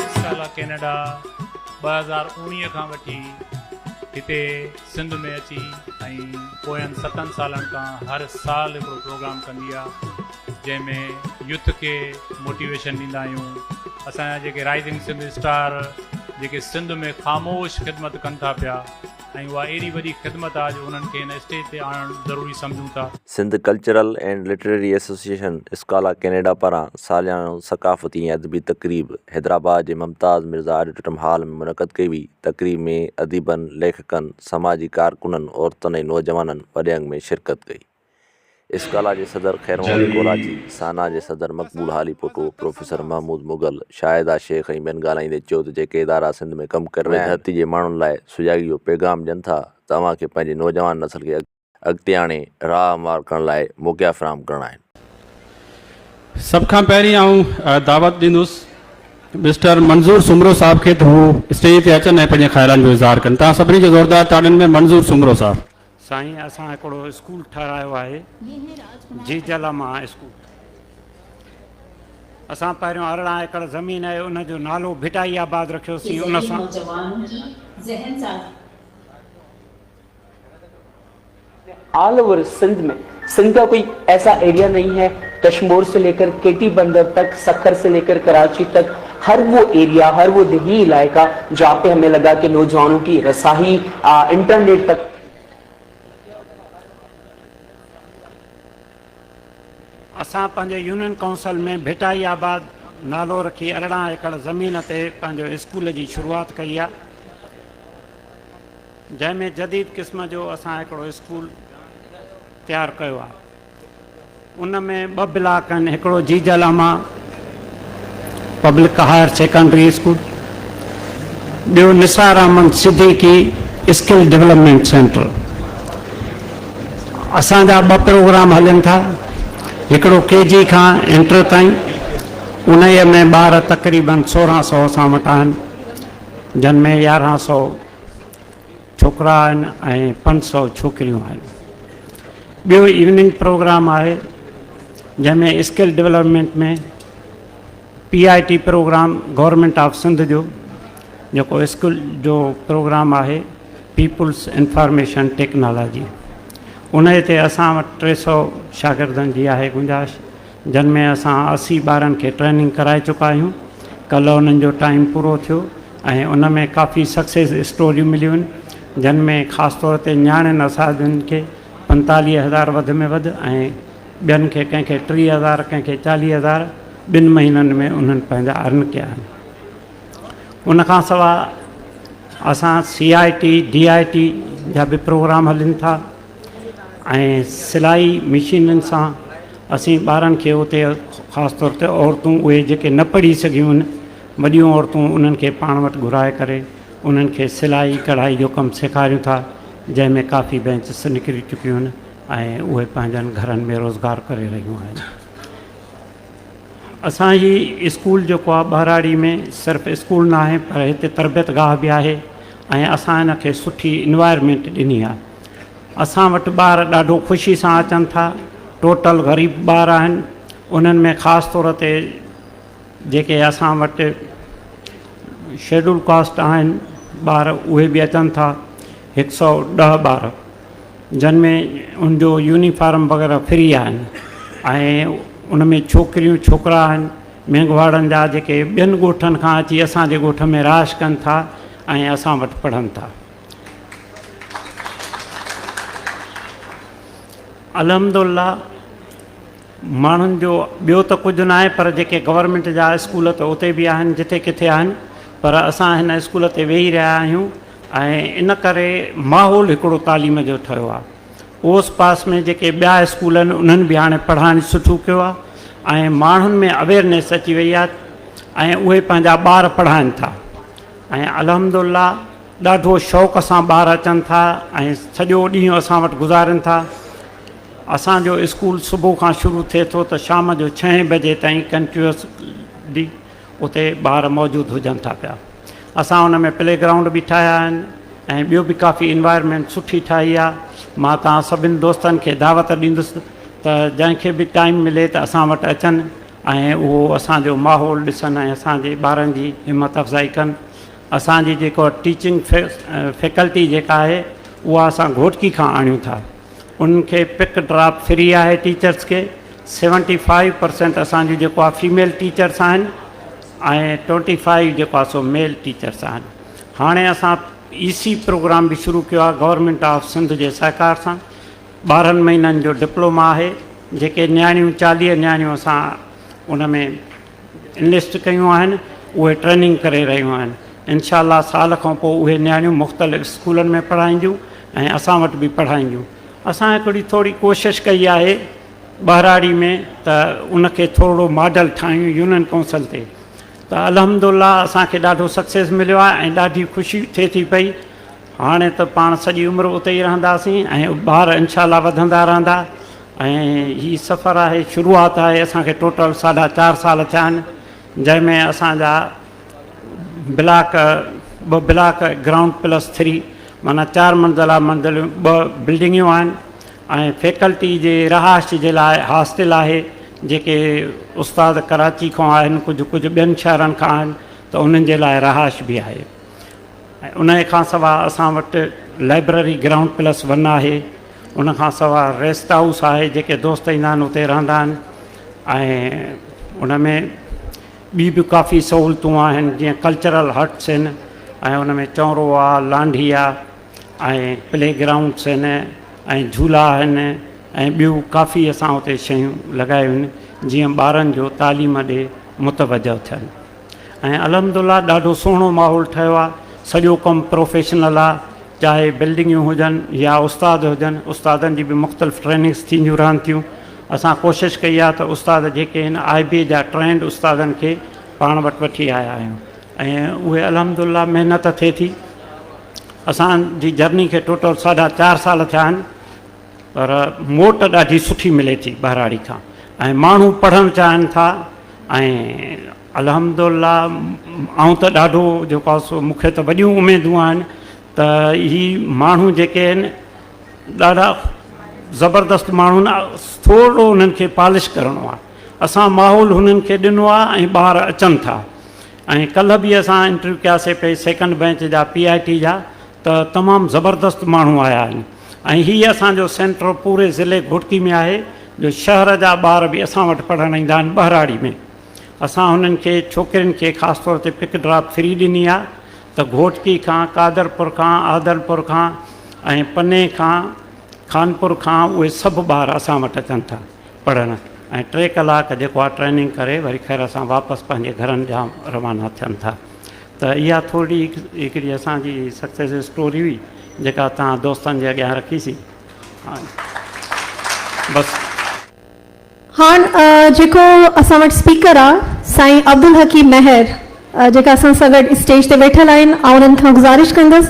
اسڪالا Canada 2019 کان وٺي هتي سنڌ ۾ اچي ۽ پوين ستن سالن کان هر سال هڪڙو پروگرام ڪندي آ جنهن ۾ يوٿ کي موٽيويشن ڏيندا آهيون. اسان جا جيڪي رائزنگ سنڌ اسٽار جيڪي سنڌ ۾ خاموش خدمت ڪن ٿا پيا ۽ اها ايڏي وڏي خدمت آ جو انهن کي هن اسٽيج تي آڻڻ ضروري سمجهون ٿا. Sindh cultural and literary association SCALA Canada پاران ساليانو ثقافتي ۽ ادبي تقريب حيدرآباد جي ممتاز مرزا آڊيٽوريم هال ۾ منعقد ڪئي وئي. تقريب ۾ اديبن، ليکڪن، سماجي ڪارڪنن، عورتن ۽ نوجوانن وڏي انگ ۾ شرڪت ڪئي. اسڪالا جي صدر خير محمد ڪولاچي، سانا جي صدر مقبول هاليپوٽو، پروفيسر محمود مغل، شاهده شيخ ۽ ٻين ڳالهائيندي چيو ته جيڪي ادارا سنڌ ۾ ڪم ڪري رهيا آهن، ڌرتي جي ماڻهن لاء سجاڳي جو پيغام ڏين ٿا ته اوهان کي پنهنجي نوجوان نسل کي اڳتي آڻي راهه هموار ڪرڻ لاء موقعا فراهم ڪرڻا آهن. سڀ کان پهرين آئون دعوت ڏيندس مسٽر منظور سومرو صاحب کي ته هو اسٽيج تي اچن ۽ پنهنجي خيالن جو اظهار ڪن. توهان سڀني جو زوردار تاڙين ۾ منظور سومرو صاحب. سائين اسان هڪڙو اسڪول ٺهرايو آهي جيجل مان اسڪول اسان پهريون 18 ايڪڙ زمين آهي ان جو نالو ڀٽائي آباد رکيوسين ان سان. آل اوور سنڌ ۾ سنڌ کا کوئي ايسا ايريا نهين هي ڪشمور سي ليڪر ڪيٽي بندر تڪ سکر سي ليڪر ڪراچي تڪ هر وو ايريا هر وو ديهي علائقه جهان پي همين لگا ڪي نوجوانون ڪي رساهي انٽرنيٽ تڪ. اسان پنهنجي يونين ڪائونسل ۾ ڀٽائي آباد نالو رکي 18 ايڪڙ زمين تي پنهنجو اسڪول جي شروعات ڪئي آ. جنهن ۾ جديد قسم جو اسان هڪڙو اسڪول تيار ڪيو آهي. ان ۾ ٻه بلاڪ آهن، هڪڙو Jijal Ama public higher secondary school, ٻيو Nisar Ahmed Siddiqui skill development centre. اسان جا ٻه پروگرام هلن ٿا، هڪڙو ڪي جي کان انٽر تائين، انهيء ۾ ٻار تقريبن 1600 اسان وٽ آهن، جن ۾ 1100 ڇوڪرا آهن ۽ 500 ڇوڪريون آهن. ٻيو ايوننگ پروگرام آهي جنهن ۾ skill development ۾ P I T programme government of Sindh جو جيڪو اسڪل جو پروگرام آهي پيپلز انفارميشن ٽيڪنالاجي ان تي اسان وٽ 300 شاگردن جي آهي گنجائش جن ۾ اسان 80 ٻارن کي ٽريننگ ڪرائي چڪا آهيون. ڪلهه انهن جو ٽائيم پورو ٿيو ۽ ان ۾ ڪافي سڪسيس اسٽوريون مليون آهن جن ۾ خاص طور تي نياڻين اساتذن کي 45 هزار وڌ ۾ وڌ ۽ ٻين کي ڪنهن کي 30 هزار ڪنهن کي 40 هزار ٻن مهينن ۾ انهن پنهنجا ارن ڪيا آهن. ان کان سواء اسان سي آء ٽي ڊي I ٽي جا به پروگرام هلن ٿا. ۽ سلائي مشينن سان اسين ٻارن کي اتي خاص طور تي عورتون اهي جيڪي نه پڙهي سگهيون آهن وڏيون عورتون انهن کي پاڻ وٽ گهرائي ڪري انهن کي سلائي ڪڙهائي جو ڪم سيکاريون ٿا جنهن ۾ ڪافي بينچس نڪري چڪيون آهن ۽ اهي پنهنجن گهرن ۾ روزگار ڪري رهيون آهن. اسان هي اسڪول جيڪو آهي ٻهراڙي ۾ صرف اسڪول نه آهي پر هتي تربيت گاهه به آهي ۽ اسان هن کي سٺي انوائرمينٽ ڏني آهي. اسان وٽ ٻار ڏاڍو خوشي سان اچن ٿا ٽوٽل غريب ٻار آهن انهن ۾ خاص طور تي جيڪي اسان وٽ شيڊول ڪاسٽ آهن ٻار اهي به اچن ٿا 110 ٻار جن ۾ ان جو يونيفارم وغيره فري آهن ۽ ان ۾ ڇوڪريون ڇوڪرا آهن مينگهواڙن جا جيڪي ٻين ڳوٺن کان اچي اسان جي ڳوٺ ۾ رهائش ڪن ٿا ۽ اسان وٽ پڙهن ٿا. الحمدالله ماڻهن جو ٻيو ته ڪجهه ناهي پر جيڪي گورنمينٽ جا اسڪول ته اتي به آهن جتي ڪٿي آهن پر اسان هن اسڪول تي ويهي رهيا آهيون ۽ ان ڪري ماحول هڪڙو تعليم جو ٺهيو آهي. اوس پاس ۾ جيڪي ٻيا اسڪول آهن انهن به هاڻي پڙهائڻ سٺو ڪيو آهي ۽ ماڻهن ۾ اويئرنيس اچي وئي آهي ۽ اهي پنهنجا ٻار پڙهائن ٿا ۽ الحمدالله ڏاڍو شوق سان ٻار اچن ٿا ۽ سڄو ڏينهن اسان وٽ گذارين ٿا. اسان جو اسڪول صبح کان شروع ٿئي ٿو ته شام جو ڇهين بجي تائين ڪنٽينيوسلي. اتي ٻار موجود هجن ٿا پيا. اسان ان ۾ پلي گرائونڊ به ٺاهيا آهن ۽ ٻيو به ڪافي انوائرمينٽ سٺي ٺاهي آهي. مان توهان سڀن دوستن کي دعوت ڏيندس ته جنهن کي به ٽائيم ملي ته اسان وٽ اچن ۽ اهو اسان جو ماحول ڏسن ۽ اسان جي ٻارن جي همت افزائي ڪن. اسان جي جيڪو ٽيچنگ فيڪلٽي جيڪا آهي اها اسان گهوٽڪي کان آڻيون ٿا. انهن کي پڪ ڊراپ فري آهي ٽيچرس کي. سيونٽي فائيو پرسينٽ اسان جون جيڪو آهي فيميل ٽيچرس آهن ۽ ٽوئنٽي فائيو جيڪو آهي سو ميل ٽيچرس آهن. هاڻي اسان اي سي پروگرام به شروع ڪيو آهي گورنمينٽ آف سنڌ جي سهڪار سان. 12 مهينن جو ڊپلوما آهي جيڪي نياڻيون 40 نياڻيون اسان ان ۾ انلسٽ ڪيون آهن اهي ٽريننگ ڪري رهيون آهن انشاء الله سال کان پوء اهي نياڻيون مختلف اسڪولن ۾ پڙهائينديون ۽ اسان وٽ به پڙهائينديون اسان هڪڙي ٿوري ڪوشش ڪئي آهي ٻهراڙي ۾ ته ان کي ٿورڙو ماڊل ٺاهيون يونين ڪونسل تي ته الحمد الله اسان کي ڏاڍو سڪسيس مليو آهي ۽ ڏاڍي خوشي ٿئي ٿي پئي هاڻي ته پاڻ سڄي عمر اتي ئي رهنداسين ۽ ٻار انشاء الله وڌندا رهندا ۽ هي سفر آهي شروعات آهي اسان کي ٽوٽل ساڍا چار سال ٿيا آهن جنهن ۾ اسان جا بلاڪ ٻه بلاڪ گرائونڊ پلس ٿري معنيٰ چار منزلا منزلون ٻه بلڊنگيون آهن ۽ فيڪلٽي جي رهائش جي لاء هاسٽل آهي جيڪي استاد ڪراچي کان آهن ڪجهه ڪجهه ٻين شهرن کان آهن ته انهن جي لاء رهائش به آهي ۽ انهيء کان سواء اسان وٽ لائبرري گرائونڊ پلس ون آهي، ان کان سواء ريسٽ هائوس آهي، جيڪي دوست ايندا آهن اتي رهندا آهن ۽ ان ۾ ٻي به ڪافي سهولتون آهن جيئن ڪلچرل هٽس آهن ۽ ان ۾ چونرو آهي، لانڍي آهي ۽ پلي گرائونڊس آهن ۽ جهولا آهن ۽ ٻيون ڪافي اسان اتي شيون لڳايون آهن جيئن ٻارن جو تعليم ڏي متوجهه ٿين. ۽ الحمد الله ڏاڍو سهڻو ماحول ٺهيو آهي سڄو ڪم پروفيشنل آهي چاهي بلڊنگيون هجن يا استاد هجن استادن جي به مختلف ٽريننگس ٿينديون رهن ٿيون اسان ڪوشش ڪئي آهي ته استاد جيڪي آهن آء بي جا ٽرينڊ استادن کي پاڻ وٽ وٺي آيا آهيون ۽ اهي الحمد الله محنت ٿئي ٿي اسان جي جرني کي ٽوٽل ساڍا چار سال ٿيا آهن پر موٽ ڏاڍي سٺي ملي ٿي ٻهراڙي کان ۽ ماڻهو پڙهڻ چاهن ٿا ۽ الحمد الله آئون ته ڏاڍو جيڪو آهي سو مون کي ته وڏيون اميدون آهن ته هي ماڻهو جيڪي آهن ڏاڍا زبردست ماڻهو آهن ٿورو انهن کي پالش ڪرڻو آهي اسان ماحول هنن کي ڏنو آهي ۽ ٻار اچن ٿا ۽ ڪلهه به اسان انٽرويو ڪياسي پئي سيڪنڊ بينچ جا پي آء ٽي جا ته تمام زبردست ماڻهو آيا آهن ۽ هي اسان جو سينٽر پوري ضلعي گهوٽڪي ۾ آهي جو شهر جا ٻار به اسان وٽ پڙهڻ ايندا آهن ٻهراڙي ۾ اسان هنن کي ڇوڪرين کي خاص طور تي پڪ ڊراپ فري ڏني آهي ته گهوٽڪي کان قادرپور کان عادلپور کان ۽ پني کان خانپور کان اهي سڀ ٻار اسان وٽ اچن ٿا پڙهڻ ۽ ٽي ڪلاڪ جيڪو آهي ٽريننگ ڪري وري خير سان واپس پنهنجي گهرن ڏانهن روانا ٿين ٿا ته اها ٿورڙي هڪڙي اسان جي سڪسيس اسٽوري هئي جيڪا توهان دوستن جي اڳيان رکي سي بس. هاڻ جيڪو اسان وٽ اسپيڪر آ سائين عبدالحڪيم مهر جيڪا اسان سان گڏ اسٽيج تي ويٺل آهن آئون انهن کان گذارش ڪندس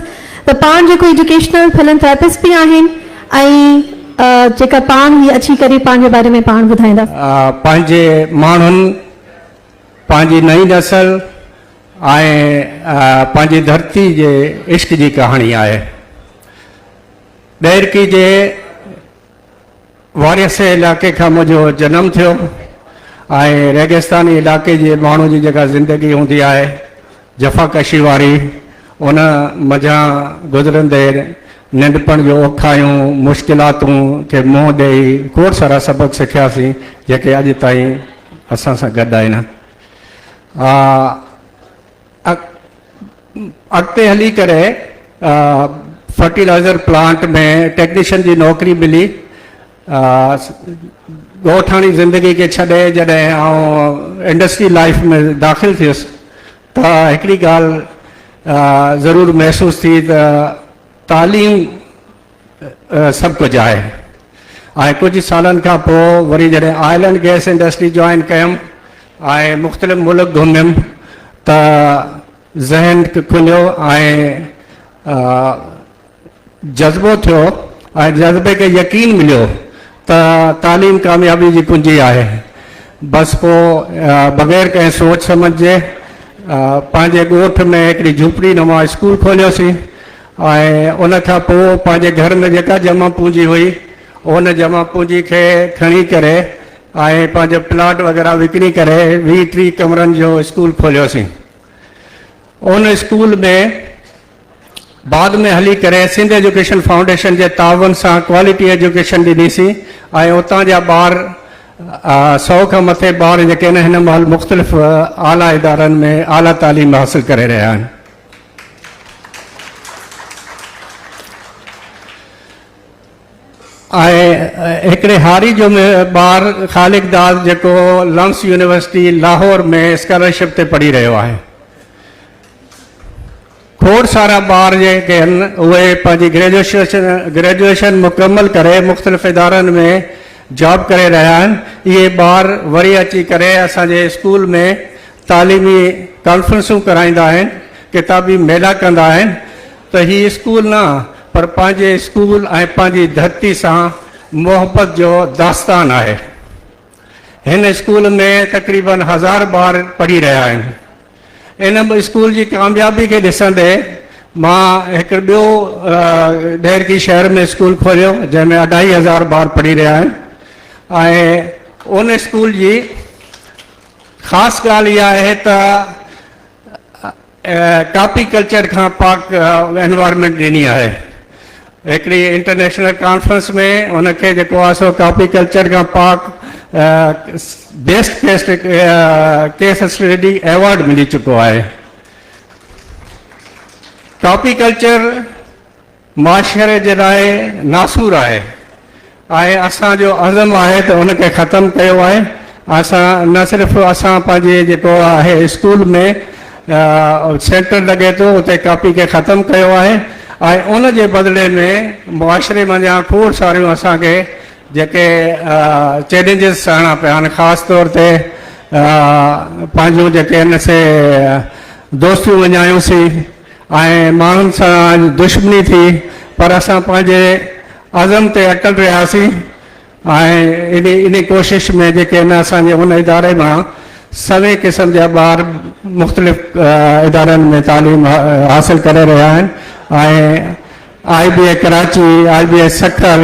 ته پاڻ جيڪو ايجوڪيشنل فلنٿراپسٽ به آهن ۽ جيڪا پاڻ هي اچي ڪري پنهنجي باري ۾ پاڻ ٻڌائيندا. پنهنجي ماڻهن پنهنجي نئين نسل ۽ پنهنجي ڌرتي جي عشق جي ڪهاڻي آهي. ڏهرڪي جي وارياسي علائقي کان منهنجو جنم ٿيو ۽ ريگستاني علائقي جي ماڻهو جي جيڪا زندگي هوندي آهي جفاڪشي واري ان منجهان گذرندي ننڍپڻ جو اوکايون مشڪلاتون کي منهن ڏئي کوڙ سارا سبق سکياسين جيڪي اڄ تائين اسان سان گڏ آهن. اڳتي هلي ڪري فرٽيلائزر پلانٽ ۾ ٽيڪنيشن جي نوڪري ملي. ڳوٺاڻي زندگي کي ڇڏي جڏهن آئون انڊسٽري لائيف ۾ داخل ٿيس ته هڪڙي ڳالهه ضرور محسوس ٿي ته تعليم سڀ ڪجهه آهي ۽ ڪجهه سالن کان پوء وري جڏهن oil and gas industry join ڪيم ۽ مختلف ملڪ گهميم ته ذهن کليو ۽ جذبو ٿيو ۽ جذبي کي يقين مليو ته تعليم ڪاميابي جي ڪنجي آهي بس پوء بغير ڪنهن سوچ سمجهه جي پنهنجي ڳوٺ ۾ هڪڙي جهوپڙي نما اسڪول کوليوسين ۽ ان کان پوء پنهنجي گهر ۾ جيڪا جمع پونجي هئي ان جمع پونجي کي کڻي ڪري ۽ پنهنجو پلاٽ وغيره وڪڻي ڪري 20 30 ڪمرن جو اسڪول کوليوسين. ان اسڪول ۾ بعد ۾ هلي ڪري سنڌ ايجوڪيشن فائونڊيشن جي تعاون سان ڪوالٽي ايجوڪيشن ڏنيسين ۽ اتان جا ٻار سئو کان مٿي ٻار جيڪي آهن هن مهل مختلف اعليٰ ادارن ۾ اعليٰ تعليم حاصل ڪري رهيا آهن. ۽ هڪڙي هاري جو ٻار خالق داد جيڪو لمس يونيورسٽي لاهور ۾ اسڪالرشپ تي پڙهي رهيو آهي. کوڙ سارا ٻار جيڪي آهن اهي پنهنجي گريجوئيشن مڪمل ڪري مختلف ادارن ۾ جاب ڪري رهيا آهن. اهي ٻار وري اچي ڪري اسان جي اسڪول ۾ تعليمي ڪانفرنسون ڪرائيندا آهن، ڪتابي ميلا ڪندا آهن ته هي اسڪول نه پر پنهنجي اسڪول ۽ پنهنجي ڌرتي سان محبت جو داستان آهي. هن اسڪول ۾ تقريبن هزار ٻار پڙهي رهيا آهن. ان اسڪول جي ڪاميابي کي ڏسندي مان هڪ ٻيو ڏهرڪي شهر ۾ اسڪول کوليو جنهن ۾ اڍائي هزار ٻار پڙهي رهيا آهن ۽ ان اسڪول جي خاص ڳالهه اها آهي ته ڪاپي ڪلچر کان پاڪ انوائرمينٽ ڏني آهي. هڪڙي انٽرنيشنل ڪانفرنس ۾ ان کي جيڪو آهي سو ڪاپي ڪلچر کان پاڪ بيسٽ ڪيس اسٽڊي ايوارڊ ملي چڪو آهي. ڪاپي ڪلچر معاشري جي لاء ناسور آهي ۽ اسان جو عزم آهي ته ان کي ختم ڪيو آهي اسان نه صرف اسان پنهنجي جيڪو آهي اسڪول ۾ سينٽر لڳي ٿو اتي ڪاپي کي ختم ڪيو آهي ۽ ان جي بدلي ۾ معاشري منجهان کوڙ ساريون اسان کي جيڪي چئلينجز سهڻا پيا آهن خاص طور تي پنهنجون جيڪي آهن سي دوستيون وڃايونسين ۽ ماڻهن سان دشمني ٿي پر اسان پنهنجي عزم تي اٽل رهياسين ۽ انهي انهي ڪوشش ۾ جيڪي آهن اسان جي ان اداري مان سوين قسم جا ٻار مختلف ادارن ۾ تعليم حاصل ڪري رهيا آهن ۽ I B A Karachi, I B A Sukkur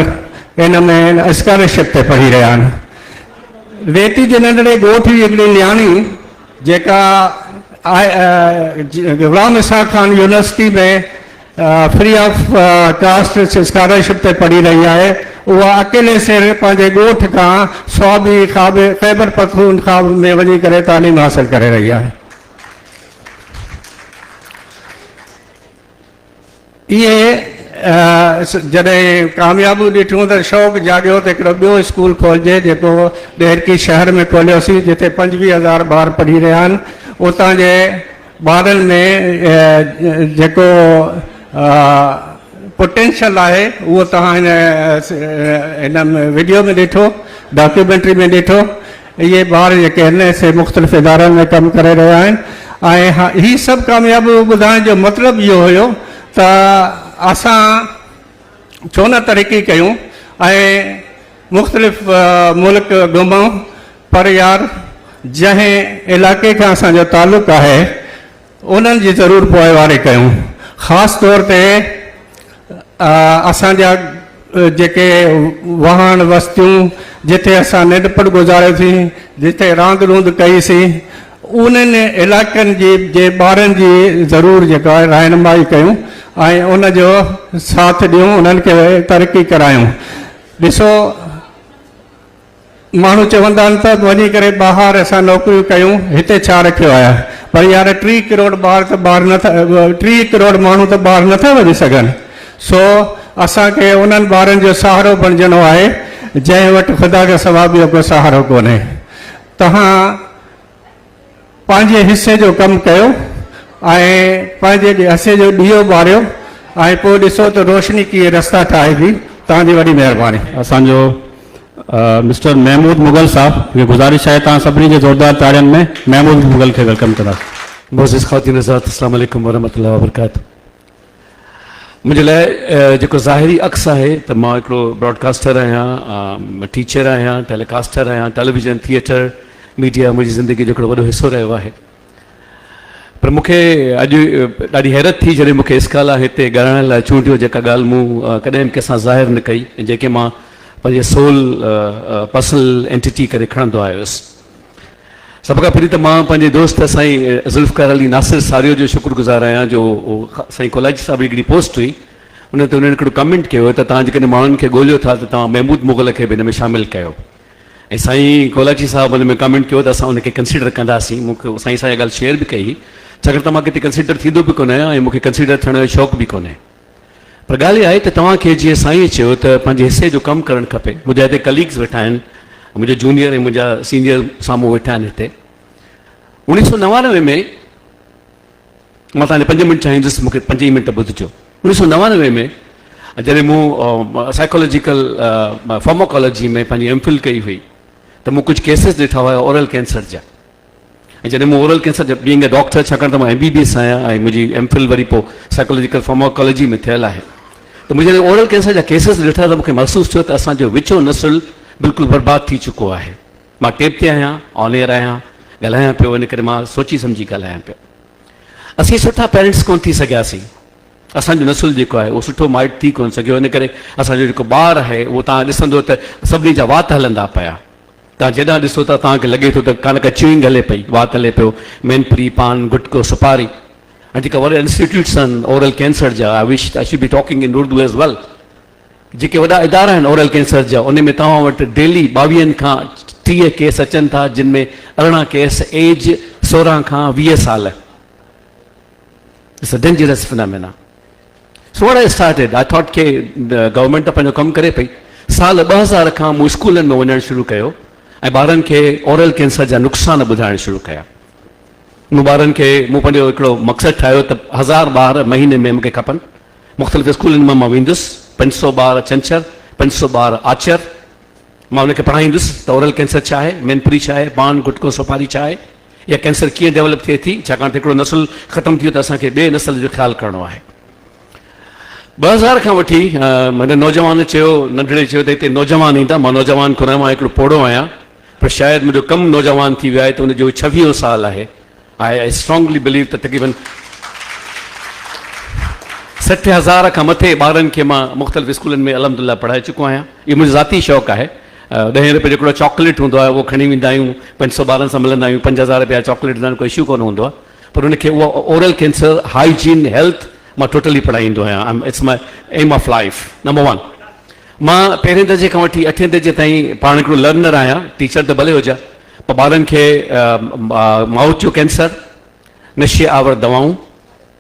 in ۾ scholarship تي پڙهي رهيا آهن. ريتي جي ننڍڙي ڳوٺ جي هڪڙي نياڻي جيڪا Ghulam Ishaq Khan university ۾ free of cost scholarship تي پڙهي رهي آهي اها اڪيلي سر پنهنجي ڳوٺ کان صوابي خيبر پختونخوا ۾ وڃي ڪري تعليم حاصل ڪري رهي آهي. اهي جڏهن ڪاميابيون ڏٺيون ته شوق جاڳيو ته هڪڙو ٻيو اسڪول کولجي جيڪو ڏهرڪي شهر ۾ کوليوسين جتي 25 هزار ٻار پڙهي رهيا آهن. اتان جي ٻارن ۾ جيڪو پوٽينشل آهي اهو توهان هن وڊيو ۾ ڏٺو، ڊاڪيومينٽري ۾ ڏٺو. اهي ٻار جيڪي آهن سي مختلف ادارن ۾ ڪم ڪري رهيا آهن ۽ هي سڀ ڪاميابيون ٻڌائڻ جو مطلب اهو هيو ته اسان ڇو نه ترقي ڪيون ۽ مختلف ملڪ گهمون پر يار جنهن علائقي کان اسان جو تعلق آهي انهن جي ضرور پوئواري ڪيون. خاص طور تي اسان جا جيڪي واهڻ وستيون جتي اسان ننڍپڻ گذاريوسين، جتي راند روند ڪئي سين، انهن علائقن جي جي ٻارن جي ضرور جيڪا رهنمائي ڪيون ۽ ان جو ساٿ ڏيون، انهن کي ترقي ڪرايون. ڏسو! ماڻهو چوندا آهن ته وڃي ڪري ٻاهر اسان نوڪريون ڪيون هتي ڇا رکيو آهي پر يار 30 ڪروڙ ٻار ته ٻاهر نٿا 30 ڪروڙ ماڻهو ته ٻاهر نٿا وڃي سگهن سو اسان کي انهن ٻارن جو سهارو بڻجڻو آهي جنهن وٽ خدا کان سوا ٻيو ڪو سهارو ڪونهي توهان پنهنجي حصي جو ڪم ڪيو ۽ پنهنجي حصي جو ڏيئو ٻاريو ۽ پوء ڏسو ته روشني ڪيئن رستا ٺاهي ٿي. توهان جي وڏي مهرباني. اسان جو مسٽر محمود مغل صاحب کي گذارش آهي توهان سڀني جي زوردار تاڙين ۾ محمود مغل کي welcome ڪنداسين. معزز خواتين حضرات السلام عليڪم ورحمة الله وبرڪاته منهنجي لاء جيڪو ظاهري عڪس آهي ته مان هڪڙو براڊڪاسٽر آهيان، ٽيچر آهيان، ٽيليڪاسٽر آهيان، ٽيليويزن، ٿيئٽر، ميڊيا منهنجي زندگي جو هڪڙو وڏو حصو رهيو آهي. پر مون کي اڄ ڏاڍي حيرت ٿي جڏهن مون کي اسڪالا هتي ڳالهائڻ لاء چونڊيو جيڪا ڳالهه مون ڪڏهن به ڪنهن سان ظاهر نه ڪئي ۽ جيڪي مان پنهنجي سول پرسنل اينٽيٽي ڪري کڻندو آيس. سڀ کان پهرين ته مان پنهنجي دوست سائين ذوالفقار علي ناصر ساريو جو شڪر گذار آهيان جو سائين ڪولاچي صاحب جي هڪڙي پوسٽ هئي ان تي انهن هڪڙو ڪمينٽ ڪيو ته توهان جيڪڏهن ماڻهن کي ڳوليو ٿا ته توهان محمود مغل کي به ان ۾ شامل ڪيو ۽ سائين ڪولاچي صاحب ان ۾ ڪمينٽ ڪيو ته اسان ان کي ڪنسيڊر ڪنداسين. مون کي سائين سان اها ڳالهه شيئر به ڪئي هئي ڇاڪاڻ ته مان ڪٿي ڪنسيڊر ٿيندو به ڪونه آهيان ۽ مون کي ڪنسيڊر ٿيڻ جو شوق به ڪونهي. پر ڳالهه اها آهي ته توهان کي جيئن سائينء چيو ته پنهنجي حصي جو ڪم ڪرڻ کپي. منهنجا هتي ڪليگز ويٺا آهن، منهنجا جونيئر ۽ منهنجا سينيئر سامهون ويٺا آهن هتي. اوڻيهه سو 99 ۾ مان توهان جا پنج منٽ چاهيندس مون کي پنج ئي منٽ ٻڌجو. اوڻيهه سو 99 ۾ جڏهن مون سائيڪالاجيڪل فارماڪالاجي ۾ پنهنجي ايم فل ڪئي هئي ته مون ڪجهه ڪيسز ڏٺا هيا اورل ڪينسر جا. ۽ جڏهن مون اورل ڪينسر جا بينگ اي ڊاڪٽر ڇاڪاڻ ته مان ايم بي بي ايس آهيان ۽ منهنجي ايم فل وري پوء سائيڪالاجيڪل فارماڪالاجي ۾ ٿيل آهي ته مون جڏهن اورل ڪينسر جا ڪيسز ڏٺا ته مون کي محسوس ٿيو ته اسان جو وچون نسل بلڪل برباد ٿي چڪو آهي. مان ٽيپ تي آهيان، آن ايئر آهيان، ڳالهايان پيو ان ڪري مان سوچي سمجهي ڳالهايان پيو. اسين سٺا پيرنٽس ڪونه ٿي سگهياسين. اسان جو نسل جيڪو آهي اهو سٺو مائٽ ٿي ڪونه سگهيو ان ڪري اسان جو جيڪو ٻار آهي اهو توهان ڏسندو ته سڀني جا وات هلندا پيا. توهان جيڏانهن ڏسو ٿا توهان کي لڳي ٿو ته ڪا نه ڪا چيوئنگ هلي پئي، وات هلي پيو، مين پري، پان، گٽڪو، سپاري ۽ جيڪا وڏا انسٽيٽيوٽس آهن اورل ڪينسر جا، I wish I should be talking in Urdu as well, جيڪي وڏا ادارا آهن اورل ڪينسر جا ان ۾ توهان وٽ ڊيلي ٻاويهن کان 30 ڪيس اچن ٿا جن ۾ 18 ڪيس ايج 16 کان 20 سال. It's a dangerous phenomena. So what I started, I thought K government ته پنهنجو ڪم ڪري پئي. سال 2000 کان مون اسڪولن ۾ وڃڻ شروع ڪيو ۽ ٻارن کي اورل ڪينسر جا نقصان ٻڌائڻ شروع ڪيا. مون ٻارن کي مون پنهنجو هڪڙو مقصد ٺاهيو ته هزار ٻار مهيني ۾ مون کي کپن. مختلف اسڪولن مان مان ويندس، 500 ٻار ڇنڇر، 500 ٻار آچر، مان انهن کي پڙهائيندس ته اورل ڪينسر ڇا آهي، مينپري ڇا آهي، پان، گٽڪو، سوپاري ڇا آهي. اها ڪينسر ڪيئن ڊيولپ ٿئي ٿي، ڇاڪاڻ ته هڪڙو نسل ختم ٿي ويو ته اسان کي ٻئي نسل جو خيال ڪرڻو آهي. 2000 کان وٺي هن نوجوان چيو، ننڍڙي چيو ته هتي نوجوان ايندا، مان نوجوان ڪونه آهيان، مان هڪڙو پوڙهو آهيان، پر شايد منهنجو ڪم نوجوان ٿي ويو آهي ته ان جو ڇويهون سال آهي. آء اسٽرانگلي بليو ته تقريبن 60 هزار کان مٿي ٻارن کي مان مختلف اسڪولن ۾ الحمدلله پڙهائي چڪو آهيان. اهو منهنجو ذاتي شوق آهي. ڏهين روپئي جو هڪڙو چاڪليٽ هوندو آهي اهو کڻي ويندا آهيون 500 ٻارن سان ملندا آهيون 5000 روپيا چاڪليٽ هوندا آهن ڪو اشو ڪونه هوندو آهي پر ان کي اها اورل ڪينسر هائيجين هيلٿ مان ٽوٽلي پڙهائيندو آهيان it's my aim of life number one مان پهرين درجي کان وٺي اٺين درجي تائين پاڻ هڪڙو لرنر آهيان ٽيچر ته ڀلي هجان پر ٻارن کي مائوٿ جو ڪينسر نشي آور دوائون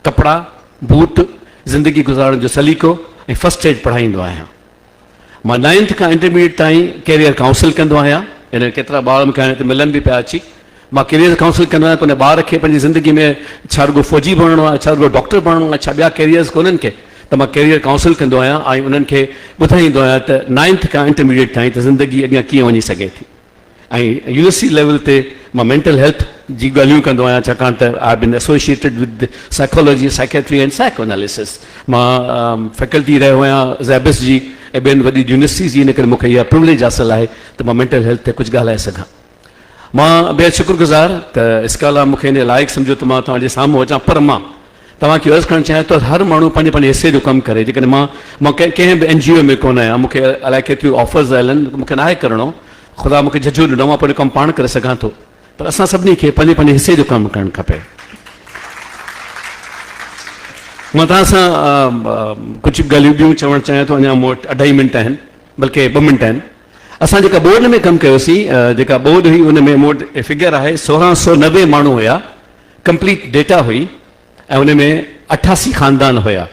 ڪپڙا بوٽ زندگي گذارڻ جو سليقو ۽ فرسٽ ايڊ پڙهائيندو آهيان. مان نائنٿ کان انٽرميڊيٽ تائين ڪيريئر ڪائونسل ڪندو آهيان. ان ڪيترا ٻار مون کي هاڻي هتي ملن به پيا اچي. مان ڪيريئر ڪائونسل ڪندو آهيان ته ان ٻار کي پنهنجي زندگي ۾ ڇا رڳو فوجي بڻڻو آهي، ڇا رڳو ڊاڪٽر بڻڻو آهي، ڇا ٻيا ڪيريئرز ڪونهن ڪي ته مان ڪيريئر ڪائونسل ڪندو آهيان ۽ انهن کي ٻڌائيندو آهيان ته نائنٿ کان انٽرميڊيٽ تائين ته زندگي اڳيان ڪيئن وڃي سگهي ٿي. ۽ يونيورسٽي ليول تي مان مينٽل هيلٿ جي ڳالهيون ڪندو آهيان ڇاڪاڻ ته I been associated with psychology, psychiatry and psychoanalysis. مان فيڪلٽي رهيو آهيان زيبس جي ۽ ٻين وڏي يونيورسٽيز جي ان ڪري مون کي اها پروليج حاصل آهي ته مان مينٽل هيلٿ تي ڪجهه ڳالهائي سگهان. مان بيحد شڪر گذار ته اسڪالا مون کي ان لائق سمجهيو ته مان توهان جي سامهون اچان پر مان توهان کي عرض ڪرڻ چاهيان ٿو ته هر ماڻهو پنهنجي پنهنجي حصي جو ڪم ڪري جيڪڏهن مان مان ڪنهن به اين جي او ۾ ڪونه آهيان مون کي الائي ڪيتريون آفرز آيل آهن مون کي ناهي ڪرڻو خدا مون کي جهجهو ڏنو مان پنهنجو ڪم پاڻ ڪري سگهان ٿو پر اسان سڀني کي پنهنجي پنهنجي حصي جو ڪم ڪرڻ کپي. مان توهان سان ڪجهه ڳالهيون ٻيون چوڻ چاهيان ٿو اڃا مون وٽ اڍائي منٽ آهن بلڪه ٻه منٽ آهن. اسان جيڪا ٻوڏ ۾ ڪم ڪيوسين جيڪا ٻوڏ هئي ان ۾ مون وٽ فگر آهي 1690 ماڻهو هيا ڪمپليٽ ڊيٽا هئي ۽ ان ۾ 88 خاندان هيا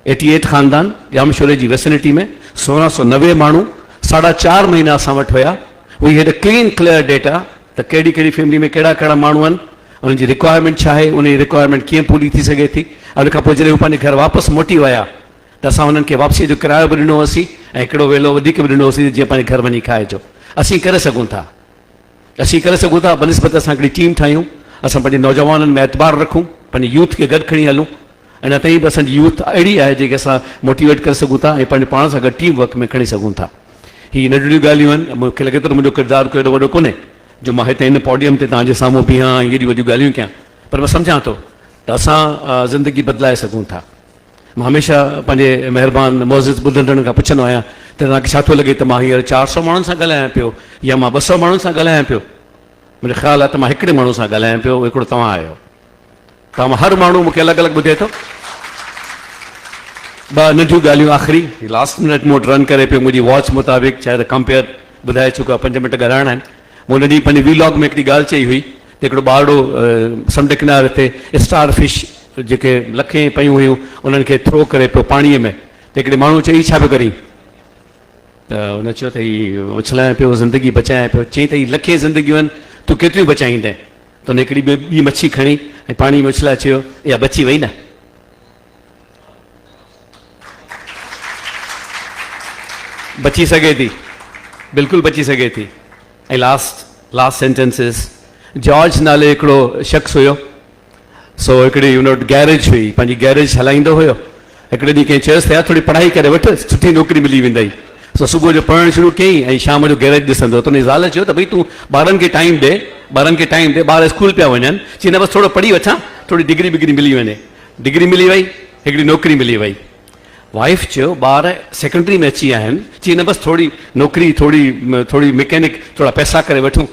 ايٽي ايٽ خاندان ڄامشوري جي ويسنٽي ۾ 1690 ماڻهو ساڍا چار مهينا اسان وٽ هيا we had a clean clear data ته ڪهڙي ڪهڙي فيملي ۾ ڪهڙا ڪهڙا ماڻهو آهن انهن جي رڪوائرمينٽ ڇا آهي ان جي رڪوائرمينٽ ڪيئن پوري ٿي سگهي ٿي ۽ ان کان پوء جڏهن هو پنهنجي گهر واپس موٽي ويا ته اسان انهن کي واپسيء جو ڪرايو به ڏنو هوسين ۽ هڪڙو ويلو وڌيڪ به ڏنو هوسين ته جيئن پنهنجي گهر وڃي کائجو. اسين ڪري سگهون ٿا. اسين ڪري سگهون ٿا بنسبت اسان هڪڙي ٽيم ٺاهيون، اسان پنهنجي نوجوانن ۾ اعتبار رکون، پنهنجي يوٿ کي گڏ کڻي هلون. اڃا تائين به اسان جي يوٿ اهڙي آهي جنهن کي اسان موٽيويٽ ڪري سگهون ٿا ۽ پنهنجي پاڻ سان گڏ ٽيم ورڪ ۾ کڻي سگهون ٿا. هي ننڍڙيون ڳالهيون آهن. مون کي لڳي ٿو ته منهنجو ڪردار ڪو ايڏو وڏو ڪونهي جو مان هتي هن پوڊيم تي توهان جي سامهون بيهان ۽ ايڏيون وڏيون ڳالهيون ڪيان. پر مان سمجهان ٿو ته اسان زندگي بدلائي سگهون ٿا. مان هميشه پنهنجي مهربان معزز ٻڌندڙن کان پڇندو آهيان ته توهان کي ڇا ٿو لڳي ته مان هينئر 400 ماڻهن سان ڳالهايان پيو يا مان 200 ماڻهن سان ڳالهايان پيو؟ منهنجو خيال آهي ته مان هڪڙي ماڻهو سان ڳالهايان پيو، اهو هڪڙو توهان آهيو. توهان مان هر ماڻهو مون کي الڳ الڳ ٻڌي ٿو. ٻه ننڍيون ڳالهيون آخري، هي لاسٽ منٽ مون وٽ رن ڪري پيو منهنجي واچ مطابق شايد ڪمپيئر ٻڌائي چڪو آهي پنج منٽ ڳالهائڻا آهن. مون ان ڏينهن پنهنجي وي لاگ ۾ هڪڙي ڳالهه چئي هئي ته هڪڙو ٻارڙو سمنڊ ڪناري تي اسٽار فش جيڪي لکين پيون هيون انهن کي ٿرو ڪري پيو پاڻيء ۾ ته هڪڙي ماڻهوء چيو هي ڇا پيو ڪرين؟ ته هن چيو ته هي اڇلايان پيو زندگي بچايان پيو. چيائين ته هي لکين زندگيون آهن تون ڪيتريون بچائيندين؟ ته هن هڪڙي ٻي مڇي کڻي ۽ پاڻيء ۾ اڇلائي چيو اها بچي وئي نه. بچي سگهي ٿي بلڪل بچي سگهي ٿي ۽ last last sentence is George نالي هڪڙو شخص هيو سو هڪڙي هن وٽ گيريج هئي پنهنجي گيريج هلائيندو هيو هڪڙي ڏينهن ڪنهن چيس ته يار ٿوري پڙهائي ڪري وٺ سٺي نوڪري ملي ويندئي سو صبح جو پڙهڻ شروع ڪيائين ۽ شام جو گيريج ڏسندو ته ان جي زال چيو ته ڀئي تون ٻارن کي ٽائيم ڏي ٻارن کي ٽائيم ڏي ٻار اسڪول پيا وڃن چي نه بس ٿورو پڙهي وٺان ٿوري ڊگري بگري ملي وڃي ڊگري ملي وئي، هڪڙي نوڪري ملي وئي. وائيف چيو، ٻار سيڪنڊري ۾ اچي ويا آهن. چي نه بس ٿوري نوڪري، ٿوري ٿوري مڪينڪ، ٿورا پئسا ڪري وٺون.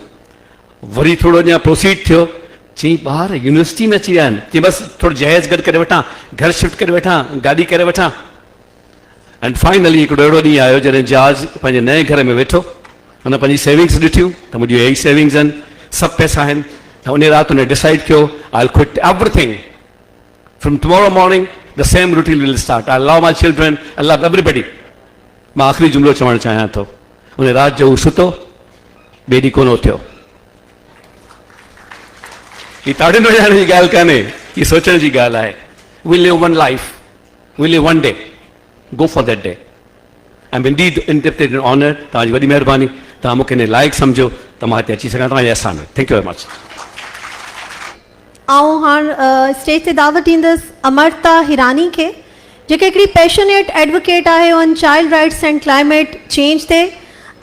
وري ٿورو اڃا پروسيڊ ٿيو. چيائين ٻار يونيورسٽي ۾ اچي ويا آهن. چي بس ٿورو جهيز گڏ ڪري وٺان، گهر شفٽ ڪري وٺان، گاڏي ڪري وٺان. اينڊ فائنلي هڪڙو اهڙو ڏينهن آيو جڏهن جارج پنهنجي نئين گهر ۾ ويٺو. هن پنهنجي سيونگز ڏٺيون ته منهنجون اهي ئي سيونگز آهن، سڀ پئسا آهن. ته انهي رات هن ڊسائيڊ ڪيو، I will quit everything. From tomorrow morning the same routine will start. I love my children, I love everybody. مان آخري جملو چوڻ چاهيان ٿو. انهي رات جو هو ستو، ٻئي ڏينهن ڪونه اٿيو. هي تاڙين وڄائڻ جي ڳالهه ڪانهي، هي سوچڻ جي ڳالهه آهي. We live one life, we live one day, go for that day. I am indeed indebted and honoured. توهان جي وڏي مهرباني توهان مون کي انهي لائق سمجهيو ته مان هتي اچي سگهان. توهان جي احسان آهي. Thank you very much. آئون هاڻ اسٽيج تي دعوت ڏيندس امرتا هيراني کي جيڪا هڪڙي پيشنيٽ ايڊووڪيٽ آهي on child rights and climate change تي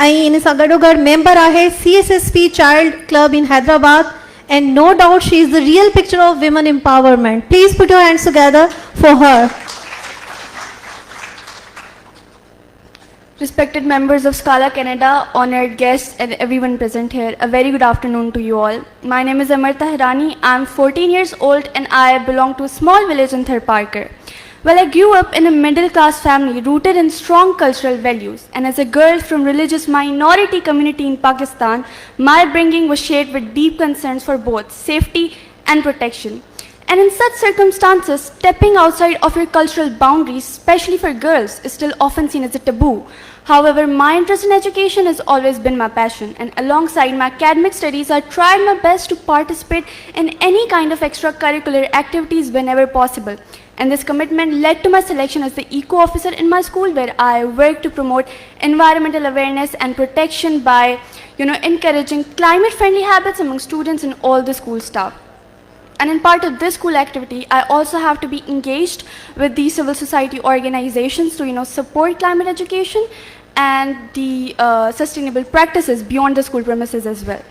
۽ ان سان گڏوگڏ ميمبر آهي C S S P child club in Hyderabad and no doubt she is the real picture of women empowerment please put your hands together for her. Respected members of Scala Canada, honored guests and everyone present here, a very good afternoon to you all. My name is Amartha Hirani. I am 14 years old and I belong to a small village in Tharparkar. Well, I grew up in a middle class family rooted in strong cultural values, and as a girl from religious minority community in Pakistan, my bringing was shaped with deep concerns for both safety and protection. And in such circumstances, stepping outside of your cultural boundaries, especially for girls, is still often seen as a taboo. However, my interest in education has always been my passion, and alongside my academic studies, I tried my best to participate in any kind of extracurricular activities whenever possible. And this commitment led to my selection as the eco officer in my school, where I worked to promote environmental awareness and protection by, you know, encouraging climate-friendly habits among students and all the school staff. And in part of this school activity, I also have to be engaged with the civil society organizations to, you know, support climate education and the sustainable practices beyond the school premises as well.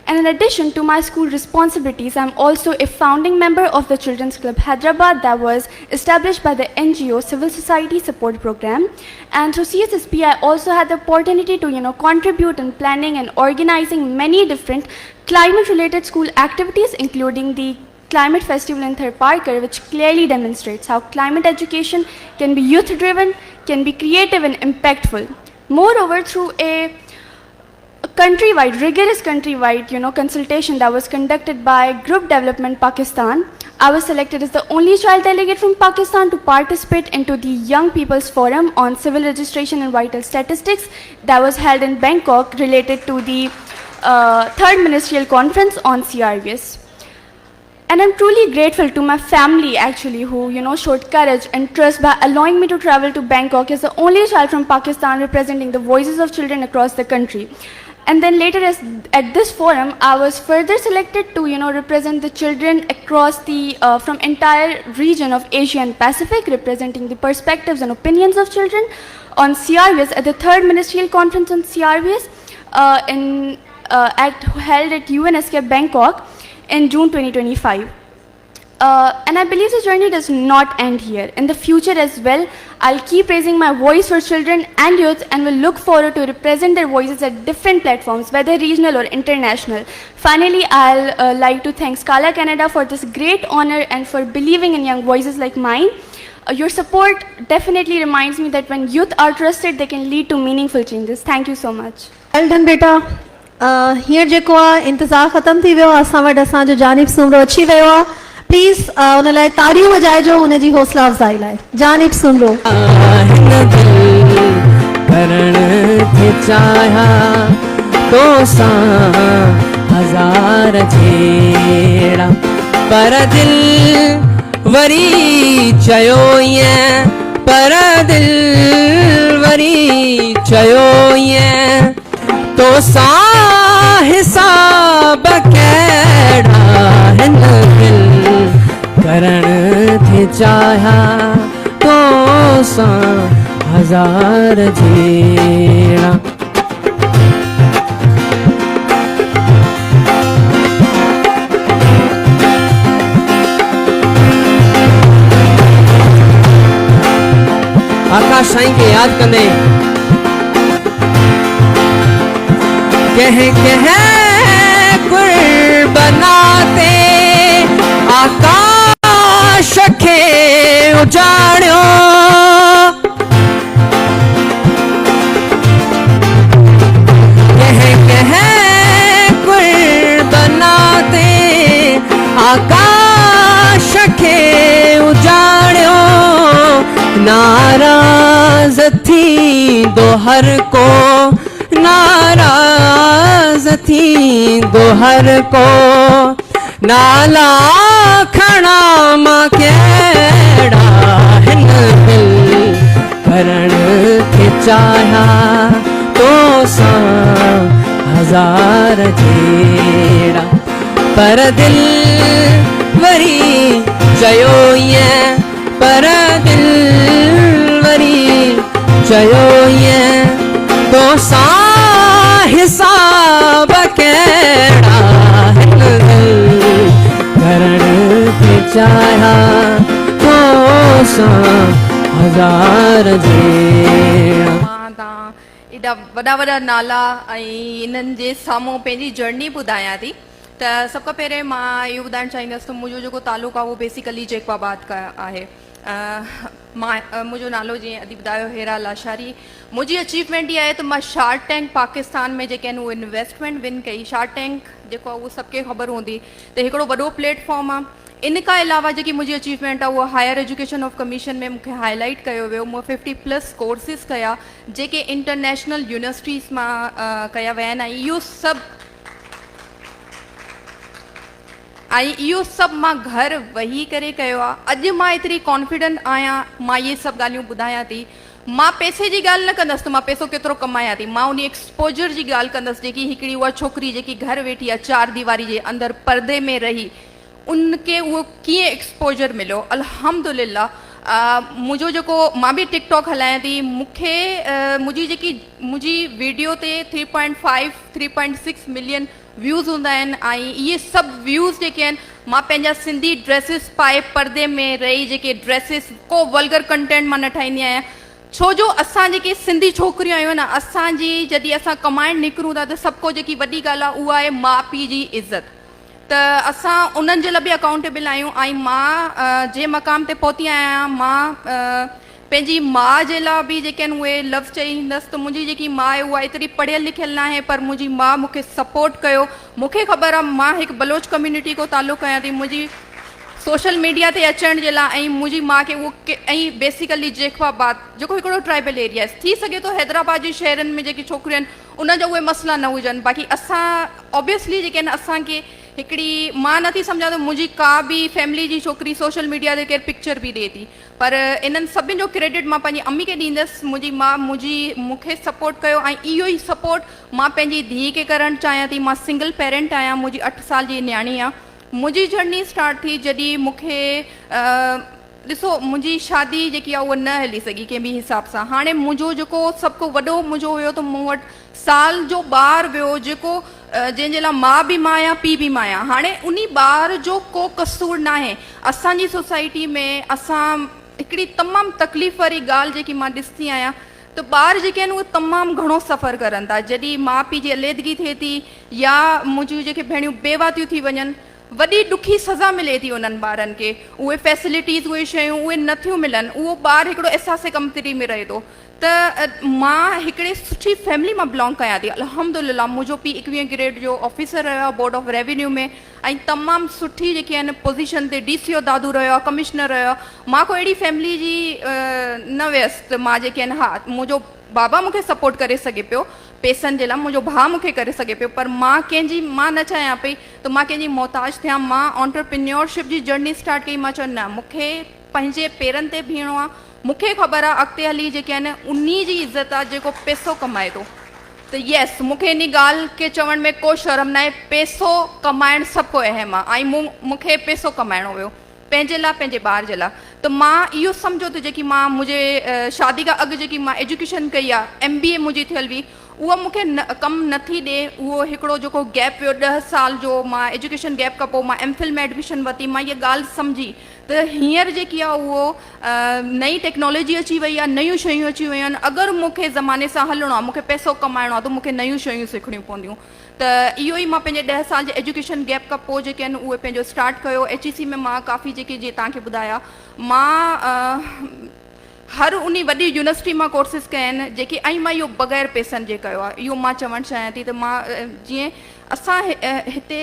And in addition to my school responsibilities, I'm also a founding member of the Children's Club Hyderabad that was established by the NGO Civil Society Support Program. And through CSSP, I also had the opportunity to, you know, contribute in planning and organizing many different climate-related school activities, including the Climate Festival in Tharparkar, which clearly demonstrates how climate education can be youth-driven, can be creative and impactful. Moreover, through a countrywide, rigorous countrywide, you know, consultation that was conducted by Group Development Pakistan, I was selected as the only child delegate from Pakistan to participate into the Young People's Forum on Civil Registration and Vital Statistics that was held in Bangkok related to the Third Ministerial Conference on CRVS. And I'm truly grateful to my family actually who, you know, showed courage and trust by allowing me to travel to Bangkok as the only child from Pakistan representing the voices of children across the country. And then later as, at this forum, I was further selected to, you know, represent the children across the, from entire region of Asia and Pacific, representing the perspectives and opinions of children on CRVS at the Third Ministerial Conference on CRVS held at UNSK Bangkok in June 2025. And I believe the journey does not end here. In the future as well, I'll keep raising my voice for children and youth and will look forward to represent their voices at different platforms, whether regional or international. Finally, I'll like to thank Scala Canada for this great honor and for believing in young voices like mine. Your support definitely reminds me that when youth are trusted, they can lead to meaningful changes. Thank you so much. Well done بيٽا هينئر جيڪو آ انتظار ختم ٿي ويو آ اسان وٽ اسان جو جانب سومرو اچي ويو آ پليز ان لاء تاڙيون وڄائجو ان جي حوصلا افزائي لاء جانب سومرو. هن دل ڪرڻ ٿي چاهيان توسان هزار جهيڙا پر دل وري چيو ائين پر دل وري چيو ائين توسان حساب ڪهڙا هن دل ڪرڻ ٿي چاهيان توسان هزار جهيڙا. آڪاش سائين کي ياد ڪندي. ڪنهن ڪنهن قرب ناتي آڪاش کي اجاڙيو. ڪنهن ڪنهن قرب ناتي آڪاش کي اجاڙيو. ناراض ٿيندو هر ڪو ناراض ٿيندو هر ڪو نالا کڻا مان ڪهڙا هن دل ڪرڻ ٿي چاهيان توسان هزار جهيڙا پر دل وري چيو ائين پر دل وري چيو ائين توسان حساب ڪهڙا هن دل ڪرڻ ٿي چاهيان توسان هزار جهيڙا. مان تان ايڏا وڏا وڏا نالا ۽ انهن جي سامهون پنهنجي جرني ٻڌايان ٿي ته سڀ کان پهرين مان اهو ٻڌائڻ چاهيندس ته منهنجو جيڪو تعلق آهي اهو بيسيڪلي جيڪب آباد کان آهي مان منهنجو نالو جيئن ادي ٻڌايو هيرا لاشاري منهنجي اچيومينٽ اها آهي ته مان شارڪ ٽينڪ پاڪستان ۾ جيڪي آهن اهي انويسٽمينٽ ون ڪئي شارڪ ٽينڪ جيڪو آهي اهو سڀ کي خبر هوندي ته هڪڙو وڏو پليٽ فارم آهي ان کان علاوه جيڪي منهنجي اچيومينٽ آهي اها هائر ايجوڪيشن آف ڪميشن ۾ مون کي هائي لائيٽ ڪيو ويو مون ففٽي پلس ڪورسز ڪيا جيڪي انٽرنيشنل يونيورسٽيز مان ڪيا ويا آهن ۽ اهو سڀ ۽ اهو سڀ مان گهر ويهي ڪري ڪيو آهي اڄ مان ايتري ڪانفيڊنٽ آهيان مان اهي سڀ ڳالهيون ٻڌايان ٿي مان پئسي جي ڳالهه نه ڪندس ته مان پئسو ڪيترو ڪمايان ٿي مان انهي ايڪسپوجر جي ڳالهه ڪندس جيڪي هڪڙي اها ڇوڪري جيڪي گهر ويٺي آهي چار ديواري جي اندر پردي ۾ رهي ان کي اهو ڪيئن ايڪسپوجر مليو الحمدلله منهنجو جيڪو مان به ٽڪ ٽاڪ هلايان ٿي مون کي منهنجي جيڪي منهنجي ويڊيو تي three point five three point six million views هوندا آهن ۽ اهي سڀ ويوز جيڪي آهن مان پنهنجا سنڌي ڊريسز پائي پردي ۾ رهي جيڪي ڊريسز ڪو ولگر ڪنٽينٽ مان نه ٺاهيندي آهيان ڇو جو اسان جيڪي سنڌي ڇوڪريون آهيون نه اسان جي جڏهن اسان ڪمائڻ نڪرون ٿا ته سڀ کان جيڪي وڏي ڳالهه آهي اها آهي ماء پيء جي عزت ته اسان انهن جي لاء به اڪائونٽيبل آهيون ۽ مان جنهن مقام تي پهتي آهيان مان پنهنجي ماء جي لاء به جيڪي آهن اهي لفظ چئي ايندس ته منهنجي جيڪي ماء آهي اها ايتري پڙهيل لکيل ناهي پر منهنجي ماء مون کي سپورٽ ڪيو مون کي خبر آهي مان هڪ بلوچ ڪميونٽي کان تعلق ڪيان ٿي منهنجي سوشل ميڊيا تي اچڻ جي لاء ۽ منهنجي ماء کي اهو ۽ بيسيڪلي جيڪب آباد جيڪو هڪڙو ٽرائبل ايريا آهي ٿي سگهي ٿو حيدرآباد جي شهرن ۾ جيڪي ڇوڪريون آهن انهن جا اهي مسئلا نه هجن باقي اسان آبويسلي جيڪي آهن اسان کي هڪڙي مان نٿي سمجهان ته منهنجي ڪا به فيملي جي ڇوڪري سوشل ميڊيا تي ڪير پڪچر به ڏي ٿي پر انهن سڀني جو ڪريڊٽ مان پنهنجي امي کي ڏيندس منهنجي ماء منهنجي مون کي سپورٽ ڪيو ۽ اهو ئي سپورٽ مان پنهنجي ڌيء کي ڪرڻ چاهيان ٿي مان سنگل پيرنٽ آهيان منهنجي اٺ سال جي نياڻي آهي منهنجي جرني اسٽارٽ ٿي جڏهن مون کي. ڏسو منهنجي شادي جيڪي آهي اها نه هلي سگهي ڪنهن به حساب سان هاڻي منهنجو جيڪو سڀ کان وڏو منهنجو هيو ته مون وٽ سال جو ٻار ويو جيڪو جنهن جي لاء ماء به مان آهيان پيء به مان آهيان هاڻي انهي ٻار جو ڪو قصور ناهي اسان جي سوسائٽي ۾ اسان هڪڙي تمام تڪليف واري ڳالهه جيڪي مان ڏسندي آهيان ته ٻار جيڪي آهن اهي تمام گهڻو سفر ڪرن ٿا جڏهن ماء پيء جي عليحدگي ٿئي ٿي يا منهنجون جيڪي ڀيڻيون بيوه ٿيون ٿي وڃن وڏي ڏکي سزا ملي ٿي انهن ٻارن کي اهي فيسلٽيز اهي شيون اهي نه ٿيون ملن اهو ٻار هڪڙو احساس ڪمتري ۾ رهي ٿو ته مان هڪڙي سٺي فيملي مان بلانگ ڪيان ٿي الحمدلله منهنجو پيء ايڪويهين گريڊ جو آفيسر رهيو آهي بورڊ آف ريونيو ۾ ۽ تمام سٺي جيڪي آهن پوزيشن تي ڊي سي او دادو رهيو آهي ڪمشنر رهيو آهي مان ڪو اهڙي فيملي جي نه ويس ته مان جيڪي آهن ها منهنجو بابا مون کي سپورٽ ڪري سگهي پيو پيسن جي لاء منهنجو ڀاء مون کي ڪري سگهي پيو پر مان ڪنهن جي مان نه چاهيان پئي ته مان ڪنهن جي محتاج ٿيان مان آنٽرپرينيورشپ جي جرني اسٽارٽ ڪئي مان چيو نه مون کي پنهنجي پيرن تي بيهڻو آهي مون کي خبر آهي اڳتي هلي جيڪي آهن انهي جي عزت آهي جيڪو پيسو ڪمائي ٿو ته يس مون کي انهي ڳالهه کي چوڻ ۾ ڪو شرم ناهي پيسو ڪمائڻ سڀ کان اهم آهي ۽ مون مون کي پيسو ڪمائڻو هيو پنهنجي لاء پنهنجي ٻار جي لاء ته مان اهو سمجهو ته جيڪي مان منهنجي شادي کان اڳ جيڪي مان ايجوڪيشن ڪئي آهي ايم بي اي منهنجي ٿيل هئي اها مون کي نه ڪم نه ٿي ڏي اهو هڪڙو جيڪو گيپ ويو ڏهه سال جو مان ايجوڪيشن گيپ کان پوء مان ايم فل ۾ ايڊميشن ورتي مان اها ڳالهه سمجهي ته هينئر جيڪي آهي اهو نئين ٽيڪنالاجي اچي وئي آهي نيون شيون اچي ويون آهن اگر مون کي زماني سان هلڻو آهي مون کي پئسو ڪمائڻو آهي ته مون کي نيون شيون سکڻيون پونديون ته اهو ئي مان پنهنجي ڏهه سال جي ايجوڪيشن گيپ کان پوء جيڪي آهن اهي پنهنجو اسٽارٽ ڪيو ايڇ اي سي ۾ مان ڪافي جيڪي جيئن توهان کي ٻڌايا مان هر انهي وڏي يونيورسٽي مان ڪورسز ڪيا آهن جيڪي ۽ مان اهو بغير پئسن جي ڪيو آهي اهو مان چوڻ چاهيان ٿي ته مان جيئن اسان هتي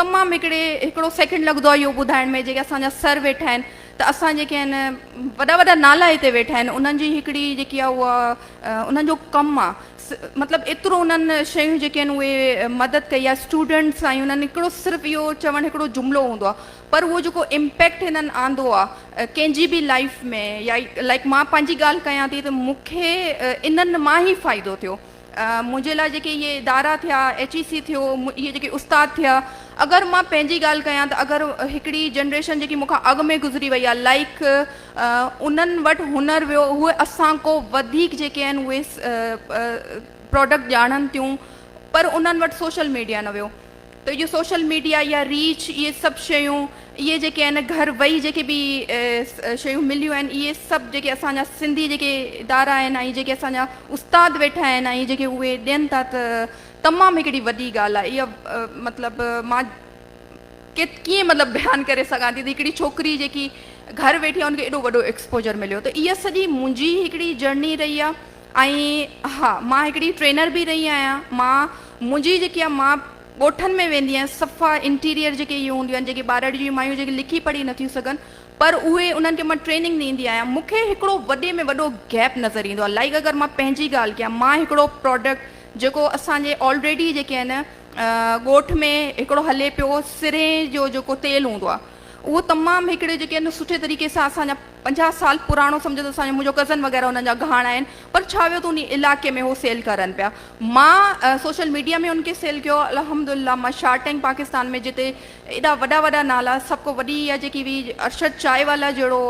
تمام هڪڙي هڪڙو سيڪنڊ لڳندو آهي اهو ٻڌائڻ ۾ جيڪي اسان جا سر ويٺا آهن ته اسان جيڪي آهن وڏا وڏا نالا هتي ويٺا آهن انهن جي هڪڙي جيڪي آهي اها انهن جو ڪم آهي مطلب ايترو انهن شيون جيڪي آهن اهي مدد ڪئي آهي اسٽوڊنٽس ۽ انهن هڪڙو صرف اهو چوڻ هڪڙو جملو هوندو آهي پر اهو جيڪو امپيڪٽ هنن آندو آهي ڪنهن جي به لائف ۾ يا لائڪ مان پنهنجي ڳالهه ڪيان ٿي ته مون کي انهن مان ئي فائدو ٿيو منهنجي لاء جيڪي اهي ادارا ٿيا ايڇ اي سي ٿيو اهي جيڪي استاد ٿيا اگر مان پنهنجي ڳالهه ڪيان ته اگر هڪڙي جنريشن جيڪي مون کان اڳ ۾ گذري وئي آهي لائڪ انهن وٽ هنر ويو اهي اسان کو وڌيڪ جيڪي آهن اهي پراڊڪٽ ڄاڻن ٿيون پر انهن وٽ سوشل ميڊيا نه ويو ته اهو سوشل ميڊيا يا ريچ اهي سڀ شيون اهي جيڪي آهن گهر ويهي جيڪي به شيون مليون آهن اهي سڀ جيڪي اسان جا سنڌي جيڪي ادارا آهن ۽ جيڪي اسان جا استاد ويٺا آهن ۽ جيڪي اهي ڏين ٿا ته تمام هڪڙي وڏي ڳالهه آهي اها مطلب مان ڪيئن مطلب بيان ڪري سگهان ٿي ته هڪڙي ڇوڪري جيڪي گهر ويٺي آهي ان کي ايڏو وڏو ايڪسپوجر مليو ته اها سڄي منهنجي هڪڙي جرني رهي آهي ۽ ها مان هڪڙي ٽرينر به رهي آهيان مان منهنجي جيڪي آهي مان ڳوٺن ۾ ويندي آهيان صفا انٽيريئر جيڪي اهي هونديون آهن جيڪي ٻارڙي جون مايون جيڪي لکي پڙهي نٿيون سگهن پر اهي انهن کي مان ٽريننگ ڏيندي آهيان مون کي هڪڙو وڏي ۾ وڏو گيپ نظر ايندو آهي لائڪ اگر مان پنهنجي ڳالهه ڪيان مان هڪڙو پراڊڪٽ جيڪو اسان جي آلريڊي جيڪي آهن ڳوٺ ۾ هڪڙو هلي پيو سرهين جو جيڪو تيل هوندو آهي اهو تمام هڪڙي جيڪي آهن سٺي طريقي سان اسان جا 50 سال پراڻو سمجهو ته اسان جو منهنجو ڪزن وغيره انهن جا گهاڻا آهن پر ڇا ويو ته ان علائقي ۾ هو سيل ڪرن پيا مان سوشل ميڊيا ۾ ان کي سيل ڪيو الحمدلله مان شارڪ ٽينڪ پاڪستان ۾ جتي ايڏا وڏا وڏا نالا سڀ کان وڏي اها جيڪي هئي ارشد چائي والا جهڙو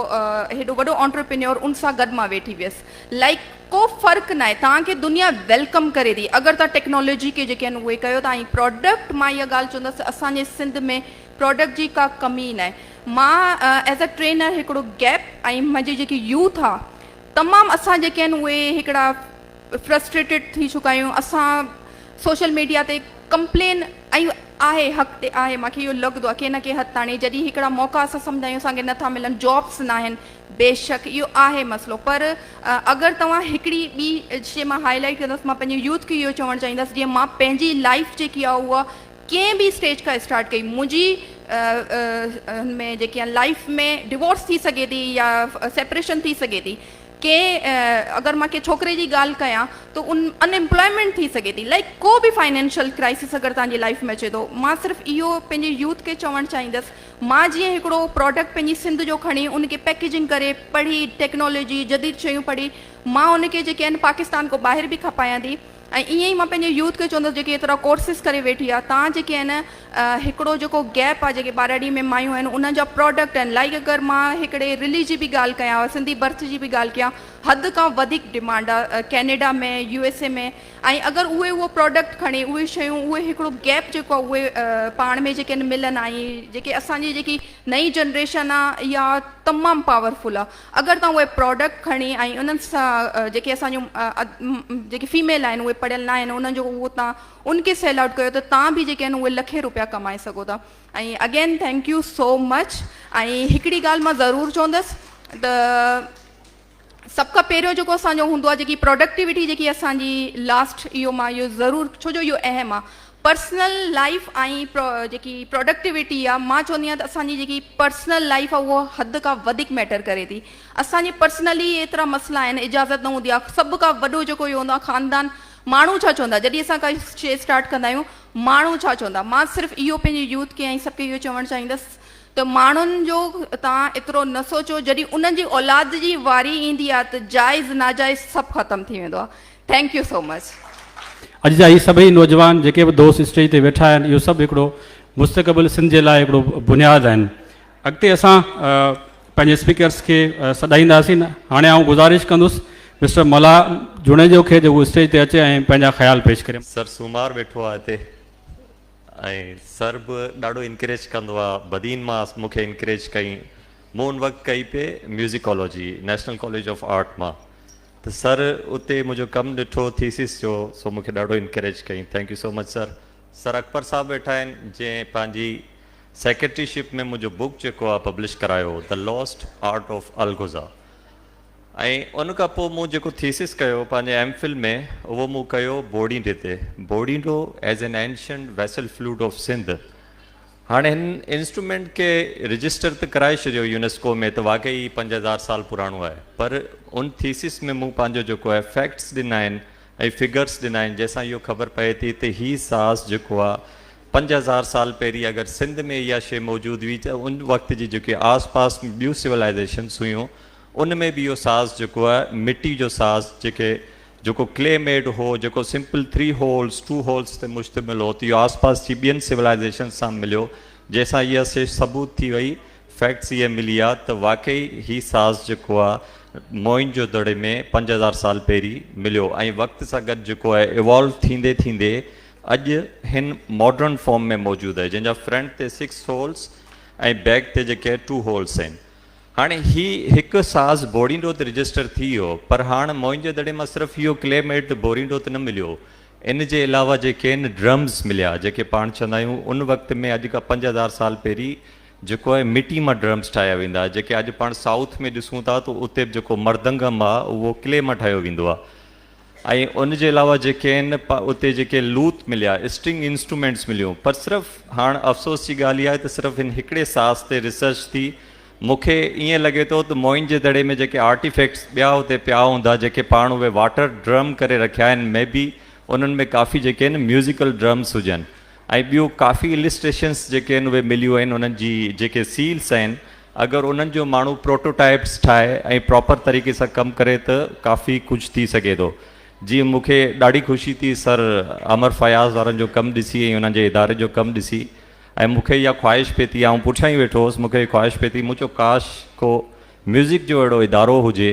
هيڏو وڏو آنٽرپرينيور ان سان گڏ مان ويٺي ويس لائڪ ڪو فرق ناهي توهان کي دنيا welcome ڪري ٿي اگر توهان ٽيڪنالاجي کي جيڪي آهن اهي ڪيو ٿا ۽ پراڊڪٽ مان اها ڳالهه چوندس اسان جي سنڌ ۾ پراڊڪٽ جي ڪا ڪمي ئي ناهي مان ايز ا ٽرينر هڪڙو گيپ ۽ منهنجي جيڪي يوٿ آ تمام اسان جيڪي آهن اهي هڪڙا فرسٽريٽيڊ ٿي چڪا آهيون اسان سوشل ميڊيا تي ڪمپلين ۽ آهي حق تي آهي مانکي اهو لڳندو آهي ڪنهن نه ڪنهن حد تاڻي جڏهن هڪڙا موقعا اسان سمجهندا آهيون اسان کي نٿا ملن جابس ناهن بيشڪ اهو آهي مسئلو پر اگر توهان هڪڙي ٻي شي مان هائي لائيٽ ڪندس مان پنهنجي يوٿ کي اهو چوڻ چاهيندس جيئن مان پنهنجي لائيف جيڪي آهي اها ڪنهن به اسٽيج کان اسٽارٽ ڪئي منهنجي هن ۾ جيڪي آهن لائيف ۾ ڊوورس ٿي سگهي ٿي يا سيپريشن ٿي سگهي ٿي ڪنهن اگر مان ڪنهن ڇوڪري جي ڳالهه ڪيان ته ان ان امپلائمينٽ ٿي سگهي ٿي لائيڪ ڪو به فائنينشل ڪرائسس اگر توهان جي لائيف ۾ اچي ٿو مان صرف اهو پنهنجي يوٿ کي چوڻ چاهيندس مان جيئن هڪڙو پراڊڪٽ پنهنجي سنڌ جو کڻي ان کي پيڪيجنگ ڪري پڙهي ٽيڪنالاجي جديد شيون پڙهي مان ان کي جيڪي آهن پاڪستان کان ٻاهر به کپايان ٿي ۽ ائين ئي مان پنهنجي يوٿ کي چوندس جيڪي ايترا ڪورسز ڪري ويٺي آهي تان جيڪي آهن هڪڙو جيڪو گيپ آهي جيڪي ٻهراڙي ۾ مايون آهن انهن جا پراڊڪٽ آهن لائيڪ اگر مان هڪڙي رلي جي به ڳالهه ڪيان سنڌي ڀرت جي به ڳالهه ڪيان حد کان وڌيڪ ڊمانڊ آهي ڪينيڊا ۾ يو ايس اي ۾ ۽ اگر اهي اهو پراڊڪٽ کڻي اهي شيون اهي هڪڙو گيپ جيڪو آهي اهي پاڻ ۾ جيڪي آهن ملن ۽ جيڪي اسان جي جيڪي نئين جنريشن آهي اها تمام پاورفل آهي اگر توهان اهي پراڊڪٽ کڻي ۽ انهن سان جيڪي اسان جون جيڪي فيميل آهن اهي پڙهيل نه آهن انهن جو اهو توهان ان کي سيل آئوٽ ڪيو ته توهان به جيڪي آهن اهي لکين روپيا ڪمائي سگهو ٿا ۽ again thank you so much ۽ هڪڙي ڳالهه مان ضرور چوندس ته سڀ کان پهريون جيڪو اسان جو هوندو آهي جيڪي پروڊڪٽيوٽي جيڪي اسان جي لاسٽ اهو مان اهو ضرور ڇو جو اهو اهم آهي پرسنل لائف ۽ جيڪي پروڊڪٽيوٽي آهي مان چوندي آهيان ته اسان جي جيڪي پرسنل لائف آهي اهو حد کان وڌيڪ ميٽر ڪري ٿي اسان جي پرسنلي ايترا مسئلا آهن اجازت نه هوندي آهي سڀ کان وڏو جيڪو اهو هوندو آهي خاندان ماڻهو ڇا چوندا جڏهن اسان ڪا شي اسٽارٽ ڪندا آهيون ماڻهو ڇا چوندا مان صرف اهو پنهنجي يوٿ کي ۽ سڀ کي اهو چوڻ چاهيندس ته ماڻهن جو توهان ايترو نه سوچو جڏهن انهن جي اولاد جي واري ايندي آهي ته جائز ناجائز سڀ ختم ٿي ويندو آهي thank you سو مچ. اڄ جا هي سڀئي نوجوان جيڪي به دوست اسٽيج تي ويٺا آهن اهو سڀ هڪڙو مستقبل سنڌ جي لاء هڪڙو بنياد آهن اڳتي اسان پنهنجي اسپيڪرس کي سڏائينداسين هاڻي آئون گذارش ڪندس مسٽر ملاح جوڻيجو کي جو هو اسٽيج تي اچي ۽ پنهنجا خيال پيش ڪري. سر سومار ويٺو آ هتي. ۽ سر به ڏاڍو انڪريج ڪندو آ بدين مان مون کي انڪريج ڪئين مون ان وقت ڪئي P musicology national college of art مان ته سر اتي منهنجو ڪم ڏٺو ٿيسز جو سو مون کي ڏاڍو انڪريج ڪئين thank you so much sir sir Akbar صاحب ويٺا آهن جنهن پنهنجي سيڪريٽري شپ ۾ منهنجو بڪ جيڪو آ پبلش ڪرايو the lost art of Alghoza ۽ ان کان پوء مون جيڪو ٿيسز ڪيو پنهنجي ايم فل ۾ اهو مون ڪيو بوڙينڊي تي، Bordino as an ancient vessel flute of Sindh. هاڻي هن انسٽرومينٽ کي رجسٽر ته ڪرائي ڇڏيو يونيسڪو ۾ ته واقعي هي 5000 سال پراڻو آهي پر ان ٿيسز ۾ مون پنهنجو جيڪو آهي فيڪٽس ڏنا آهن ۽ فگرس ڏنا آهن جنهن سان اهو خبر پئي ٿي ته هي ساز جيڪو آهي 5000 سال پهرين اگر سنڌ ۾ اها شيء موجود هئي ته ان وقت جي جيڪي آس پاس ۾ ٻيون سولائيزيشنس هيون ان ۾ به اهو ساز جيڪو آهي مٽي جو ساز جيڪي جيڪو ڪلي ميڊ هو جيڪو simple three holes two holes تي مشتمل هو ته اهو آس پاس جي ٻين سولائيزيشن سان مليو جنهن سان اها شي ثبوت ٿي وئي فيڪٽس اهي ملي آ ته واقعي هي ساز جيڪو آهي موئن جو دڙي ۾ 5000 سال پهرين مليو ۽ وقت سان گڏ جيڪو آهي ايوالو ٿيندي ٿيندي اڄ هن ماڊرن فارم ۾ موجود آهي جنهن جا فرنٽ تي سڪس هولس ۽ بيڪ تي جيڪي ٽو هولس آهن هاڻي هي هڪ ساز بورينڊو ته رجسٽر ٿي ويو پر هاڻ موئن جي دڙي مان صرف اهو ڪلي ميڊ بورينڊو ته نه مليو ان جي علاوه جيڪي آهن ڊرمز مليا جيڪي پاڻ چوندا آهيون ان وقت ۾ اڄ کان 5000 سال پهرين جيڪو آهي مٽي مان ڊرمز ٺاهيا ويندا هئا جيڪي اڄ پاڻ سائوٿ ۾ ڏسون ٿا ته اتي به جيڪو مردنگم آهي اهو ڪلي مان ٺاهيو ويندو آهي ۽ ان جي علاوه جيڪي آهن اتي جيڪي لوت مليا اسٽرنگ انسٽرومينٽس مليون پر صرف هاڻ افسوس جي ڳالهه اها آهي ته صرف هن هڪڙي ساز تي ريسرچ ٿي مون کي ائين لڳي ٿو ته موئن جي دڙي ۾ جيڪي آرٽيفيڪٽس ٻيا اتي پيا هوندا جيڪي پاڻ اهي واٽر ڊرم ڪري رکيا آهن مي بي انهن ۾ ڪافي جيڪي آهن ميوزيڪل ڊرمس هجن ۽ ٻيو ڪافي السٽريشنس جيڪي آهن اهي مليون آهن انهن جي جيڪي سيلس آهن اگر انهن جو ماڻهو پروٽوٽائپس ٺاهي ۽ پراپر طريقي سان ڪم ڪري ته ڪافي ڪجهه ٿي سگهي ٿو جيئن مون کي ڏاڍي خوشي ٿي سر امر فياض وارن جو ڪم ڏسي ۽ انهن جي اداري جو ڪم ڏسي ۽ مون کي اها خواهش پئي ٿي، آئون پٺيان ئي ويٺو هوس، مون کي خواهش پئي ٿي، مون چيو ڪاش ڪو ميوزڪ جو اهڙو ادارو هجي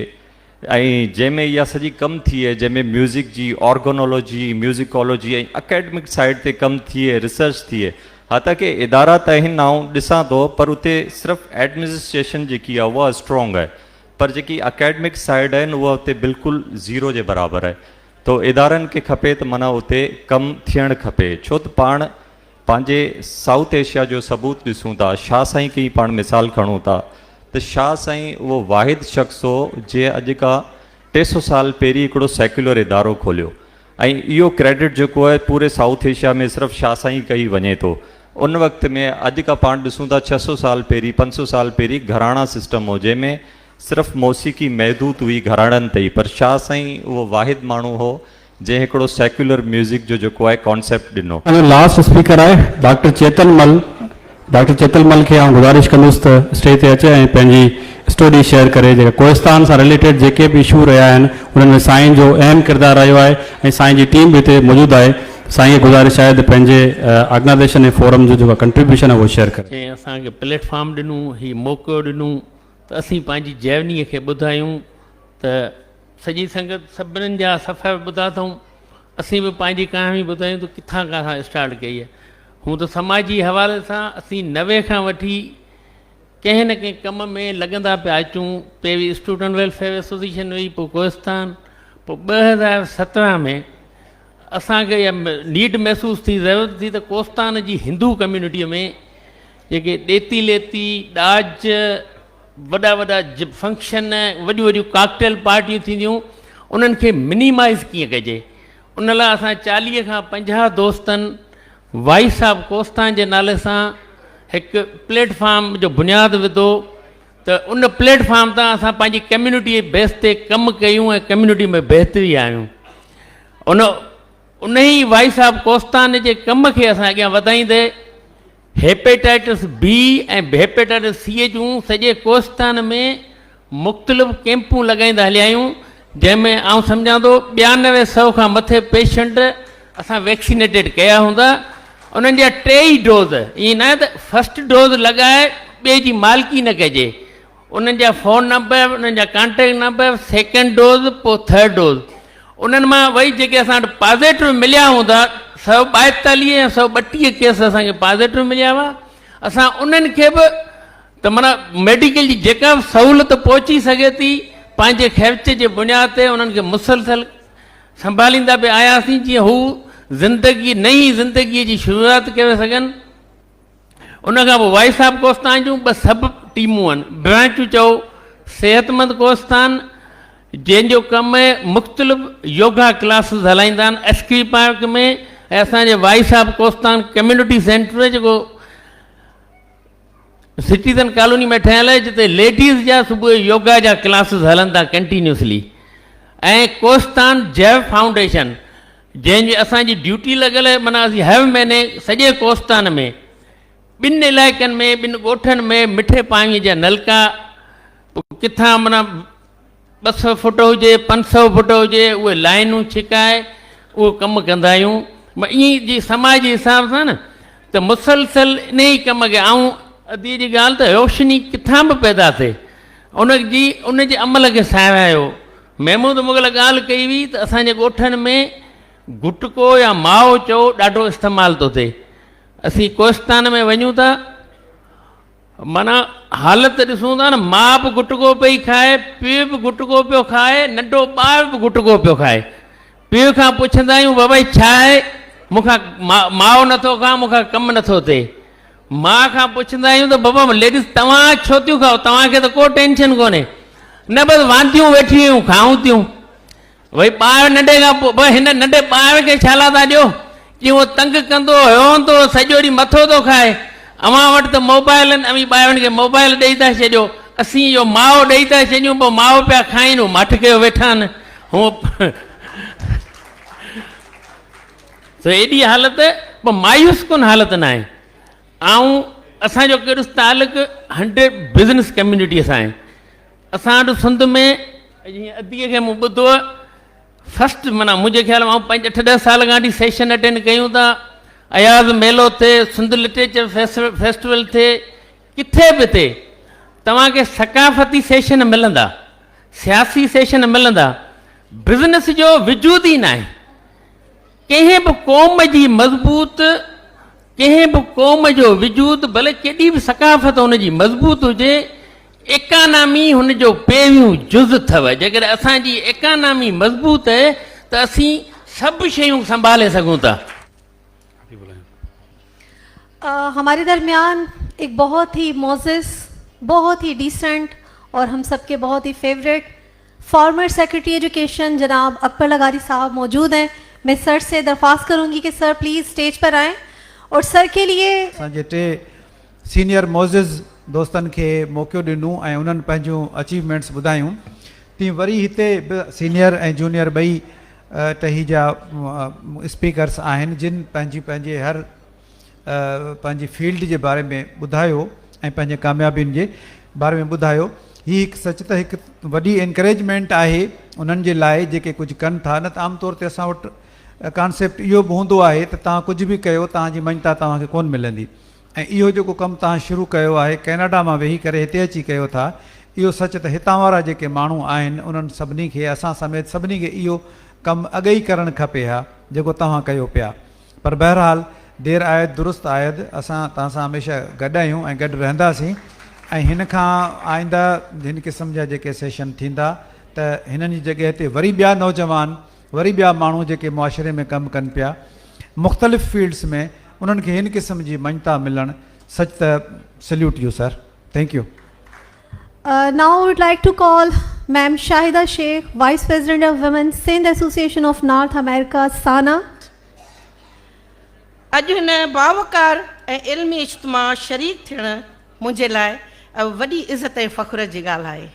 ۽ جنهن ۾ اها سڄي ڪم ٿئي، جنهن ۾ ميوزڪ جي آرگنالاجي، ميوزڪالاجي ۽ اڪيڊمڪ سائيڊ تي ڪم ٿئي، ريسرچ ٿئي. حتيٰ ڪي ادارا ته آهن، آئون ڏسان ٿو، پر اتي صرف ايڊمنسٽريشن جيڪي آهي اها اسٽرانگ آهي، پر جيڪي اڪيڊمڪ سائيڊ آهي اها اتي بلڪل زيرو جي برابر آهي. تو ادارن کي کپي ته معنيٰ اتي ڪم ٿيڻ کپي، ڇو ته پاڻ پنهنجي سائوٿ ايشيا جو ثبوت ڏسون ٿا، شاهه سائين کي ئي پاڻ مثال کڻون ٿا ته شاهه سائين اهو واحد شخص هو جنهن اڄ کان 300 سال پهرين هڪڙو سيڪيولر ادارو کوليو ۽ اهو ڪريڊٽ جيڪو آهي پوري سائوٿ ايشيا ۾ صرف شاهه سائين کي ئي وڃي ٿو. ان وقت ۾ اڄ کان پاڻ ڏسون ٿا 600 سال پهرين 500 سال پهرين گهراڻا سسٽم هو جنهن ۾ صرف موسيقي محدود هئي گهراڻن تي ئي پر شاهه سائين اهو واحد ماڻهو هو جنهن هڪڙو سيڪيولر ميوزڪ جو جيڪو آهي ڪانسيپٽ ڏنو. اسان جو لاسٽ اسپيڪر آهي ڊاڪٽر چيتن مل. ڊاڪٽر چيتن مل کي آئون گذارش ڪندس ته اسٽيج تي اچي ۽ پنهنجي اسٽوري شيئر ڪري جيڪا ڪوهستان سان رليٽيڊ جيڪي به اشو رهيا آهن انهن ۾ سائين جو اهم ڪردار رهيو آهي ۽ سائين جي ٽيم به هتي موجود آهي. سائين کي گذارش آهي ته پنهنجي آرگنائيزيشن ۽ فورم جو جيڪو ڪنٽريبيوشن آهي اهو شيئر ڪري. جنهن اسان کي پليٽ فارم ڏنو، هي موقعو ڏنو ته اسين پنهنجي جيونيء کي ٻڌايون ته سڄي سنگت سڀنن جا سفر ٻڌا اٿئون، اسين به پنهنجي ڪهاڻي ٻڌايون ته ڪٿان کان اسان اسٽارٽ ڪئي آهي. هونء ته سماجي حوالي سان اسين 90 کان وٺي ڪنهن نه ڪنهن ڪم ۾ لڳندا پيا اچون، پهرين اسٽوڊنٽ ويلفيئر ايسوسيئيشن هئي، پوء ڪوهستان، پوء 2017 ۾ اسان کي اها نيڊ محسوس ٿي، ضرورت ٿي ته ڪوهستان جي هندو ڪميونٽيء ۾ جيڪي ڏيتي ليتي، ڏاج، وڏا وڏا فنڪشن، وڏيون وڏيون ڪاڪٽيل پارٽيون ٿينديون، انهن کي منيمائيز ڪيئن ڪجي، ان لاء اسان 40 کان 50 دوستن وائس آف ڪوهستان جي نالي سان هڪ پليٽ فارم جو بنياد وڌو ته ان پليٽ فارم تان اسان پنهنجي ڪميونٽي جي بيس تي ڪم ڪيون ۽ ڪميونٽي ۾ بهتري آڻيون. ان انهي وائس آف ڪوهستان جي ڪم کي اسان اڳيان وڌائيندي هيپيٽائٽس بي ۽ هيپيٽائٽس سي جون سڄي ڪوهستان ۾ مختلف ڪيمپون لڳائيندا هليا آهيون، جنهن ۾ آئون سمجهان ٿو 92 سئو کان مٿي پيشنٽ اسان ويڪسينيٽيڊ ڪيا هوندا، انهن جا ٽي ئي ڊوز، ائين ناهي ته فرسٽ ڊوز لڳائي ٻئي جي مالڪي نه ڪجي، انهن جا فون نمبر، انهن جا ڪانٽيڪٽ نمبر، سيڪنڊ ڊوز پوء ٿرڊ ڊوز، انهن مان وري جيڪي اسان وٽ پازيٽو مليا هوندا، 142 يا 132 ڪيس اسان کي پازيٽو مليا هئا، اسان انهن کي به ته معنيٰ ميڊيڪل جي جيڪا به سهولت پهچي سگهي ٿي پنهنجي خرچ جي بنياد تي انهن کي مسلسل سنڀاليندا به آياسين جيئن هو زندگي نئين زندگي جي شروعات ڪري سگهن. ان کان پوء وائس آف ڪوهستان جون ٻه سب ٽيمون آهن، برانچون چئو، صحتمند ڪوهستان جنهن جو ڪم مختلف يوگا ڪلاسز هلائيندا آهن ايسڪري پارڪ ۾ ۽ اسان جي voice of Kohistan community centre جيڪو سٽيزن ڪالوني ۾ ٺهيل آهي جتي ليڊيز جا صبح جو يوگا جا ڪلاسز هلن ٿا ڪنٽينيوسلي ۽ ڪوهستان جيو فائونڊيشن جنهن جي اسان جي ڊيوٽي لڳل آهي معنيٰ اسين هر مهيني سڄي ڪوهستان ۾ ٻن علائقن ۾ ٻن ڳوٺن ۾ مٺي پاڻي جا نلڪا ڪٿان معنيٰ 200 فوٽ هجي، 500 فوٽ هجي، اهي لائنون ڇڪائي اهو ڪم ڪندا آهيون. ائين جي سماج جي حساب سان نه ته مسلسل انهي ڪم کي آئون ادي جي ڳالهه ته روشني ڪٿان به پيدا ٿئي ان جي ان جي عمل کي ساراهيو. محمود مغل ڳالهه ڪئي هئي ته اسان جي ڳوٺن ۾ گٽڪو يا مائو چئو ڏاڍو استعمال ٿو ٿئي. اسين ڪوهستان ۾ وڃون ٿا. معنيٰ حالت ڏسون ٿا نه ماء به گٽڪو پئي کائي، پيء به گٽڪو پيو کائي، ننڍو ٻار به گٽڪو پيو کائي. پيء کان پڇندا آهيون بابا هي ڇا آهي؟ مون کان مائو نٿو کان، مون کان ڪم نٿو ٿئي. ماء کان پڇندا آهيون ته بابا ليڊيز توهان ڇو ٿيون کائو؟ توهان کي ته ڪو ٽينشن ڪونهي. نه بس وانديون ويٺيون آهيون کائون ٿيون. ڀئي ٻار ننڍي کان پوء ڀئي هن ننڍي ٻار کي ڇا لاء ٿا ڏيو؟ چي اهو تنگ ڪندو روئندو سڄو ڏينهن مٿو ٿو کائي. اوهان وٽ ته موبائل آهن اوهين ٻارن کي موبائل ڏئي ٿا ڇڏيو. اسين اهو مائو ڏئي ٿا ڇڏيون پوء مائو پيا کائين هو ماٺ ڪيو ويٺا آهن. هو سو ايڏي حالت پوء مايوس ڪن حالت ناهي. آئون اسان جو ڪهڙو تعلق هنڊريڊ بزنس ڪميونٽيء سان آهي. اسان وٽ سنڌ ۾ جيئن اديء کي مون ٻڌو فرسٽ معنيٰ منهنجي خيال ۾ آئون پنج اٺ ڏهه سال کان وٺي سيشن اٽينڊ ڪيون ٿا، اياز ميلو ٿئي، سنڌ لٽريچر فيسٽيول ٿئي، ڪٿي به ٿئي توهان کي ثقافتي سيشن ملندا، سياسي سيشن ملندا، بزنس جو وجود ئي ناهي. ڪنهن به قوم جي مضبوط ڪنهن به قوم جو وجود ڀلي ڪيڏي به ثقافت ان جي مضبوط هجي، ايڪانامي هن جو پهريون جز اٿو. جيڪڏهن اسان جي ايڪانامي مضبوط اهي ته اسين سڀ شيون سنڀالي سگهون ٿا. هماري درميان ايڪ بهت هي معزز، بهت هي ڊيسنٽ اور هم سب ڪي بهت هي فيورٽ فارمر سيڪريٽري ايجوڪيشن جناب اڪبر لغاري صاحب موجود هين مين سر سي درخواست ڪرون گي ڪي سر پليز اسٽيج پر آئين اور سر ڪي ليي. اسان جي ٽي سينيئر معزز دوستن کي موقعو ڏنو ۽ انهن پنهنجون اچيومينٽس ٻڌايون تيئن وري هتي به سينيئر ۽ جونيئر ٻئي ٽهي جا اسپيڪرس آهن جن پنهنجي پنهنجي هر پنهنجي فيلڊ جي باري ۾ ٻڌايو ۽ پنهنجي ڪاميابين جي باري ۾ ٻڌايو. هي هڪ سچ ته هڪ وڏي انڪريجمينٽ آهي انهن جي لاء جيڪي ڪجهه ڪن ٿا نه ته عام طور تي اسان وٽ ڪانسيپٽ اهو به هوندو آهي ته توهان ڪجهه به ڪيو توهان جي مڃتا توهان کي ڪونه ملندي ۽ اهو جيڪو ڪم توهان شروع ڪيو آهي ڪئناڊا مان ويهي ڪري هتي اچي ڪيو ٿا اهو سچ ته هتان وارا جيڪي ماڻهو آهن انهن سڀني کي اسان سميت سڀني کي اهو ڪم اڳي ئي ڪرڻ کپي ها جيڪو توهان ڪيو پيا پر بهرحال دير آيد درست آيد اسان توهان سان هميشه گڏ آهيون ۽ گڏ رهنداسين ۽ هن کان آئنده هن قسم جا جيڪي سيشن ٿيندا ته هنن جي جڳهه تي وري ٻيا نوجوان وري ٻيا ماڻهو جيڪي معاشري ۾ ڪم ڪن پيا مختلف فيلڊس ۾ انهن کي هن قسم جي مڃتا ملڻ سچ ته salute you sir thank you. Now I would like to call Ma'am Shahida Sheikh, Vice President of Women Sindh Association of North America, SANA. اڄ هن باوقار ۽ علمي اجتماع شريڪ ٿيڻ منهنجي لاء وڏي عزت ۽ فخر جي ڳالهه آهي.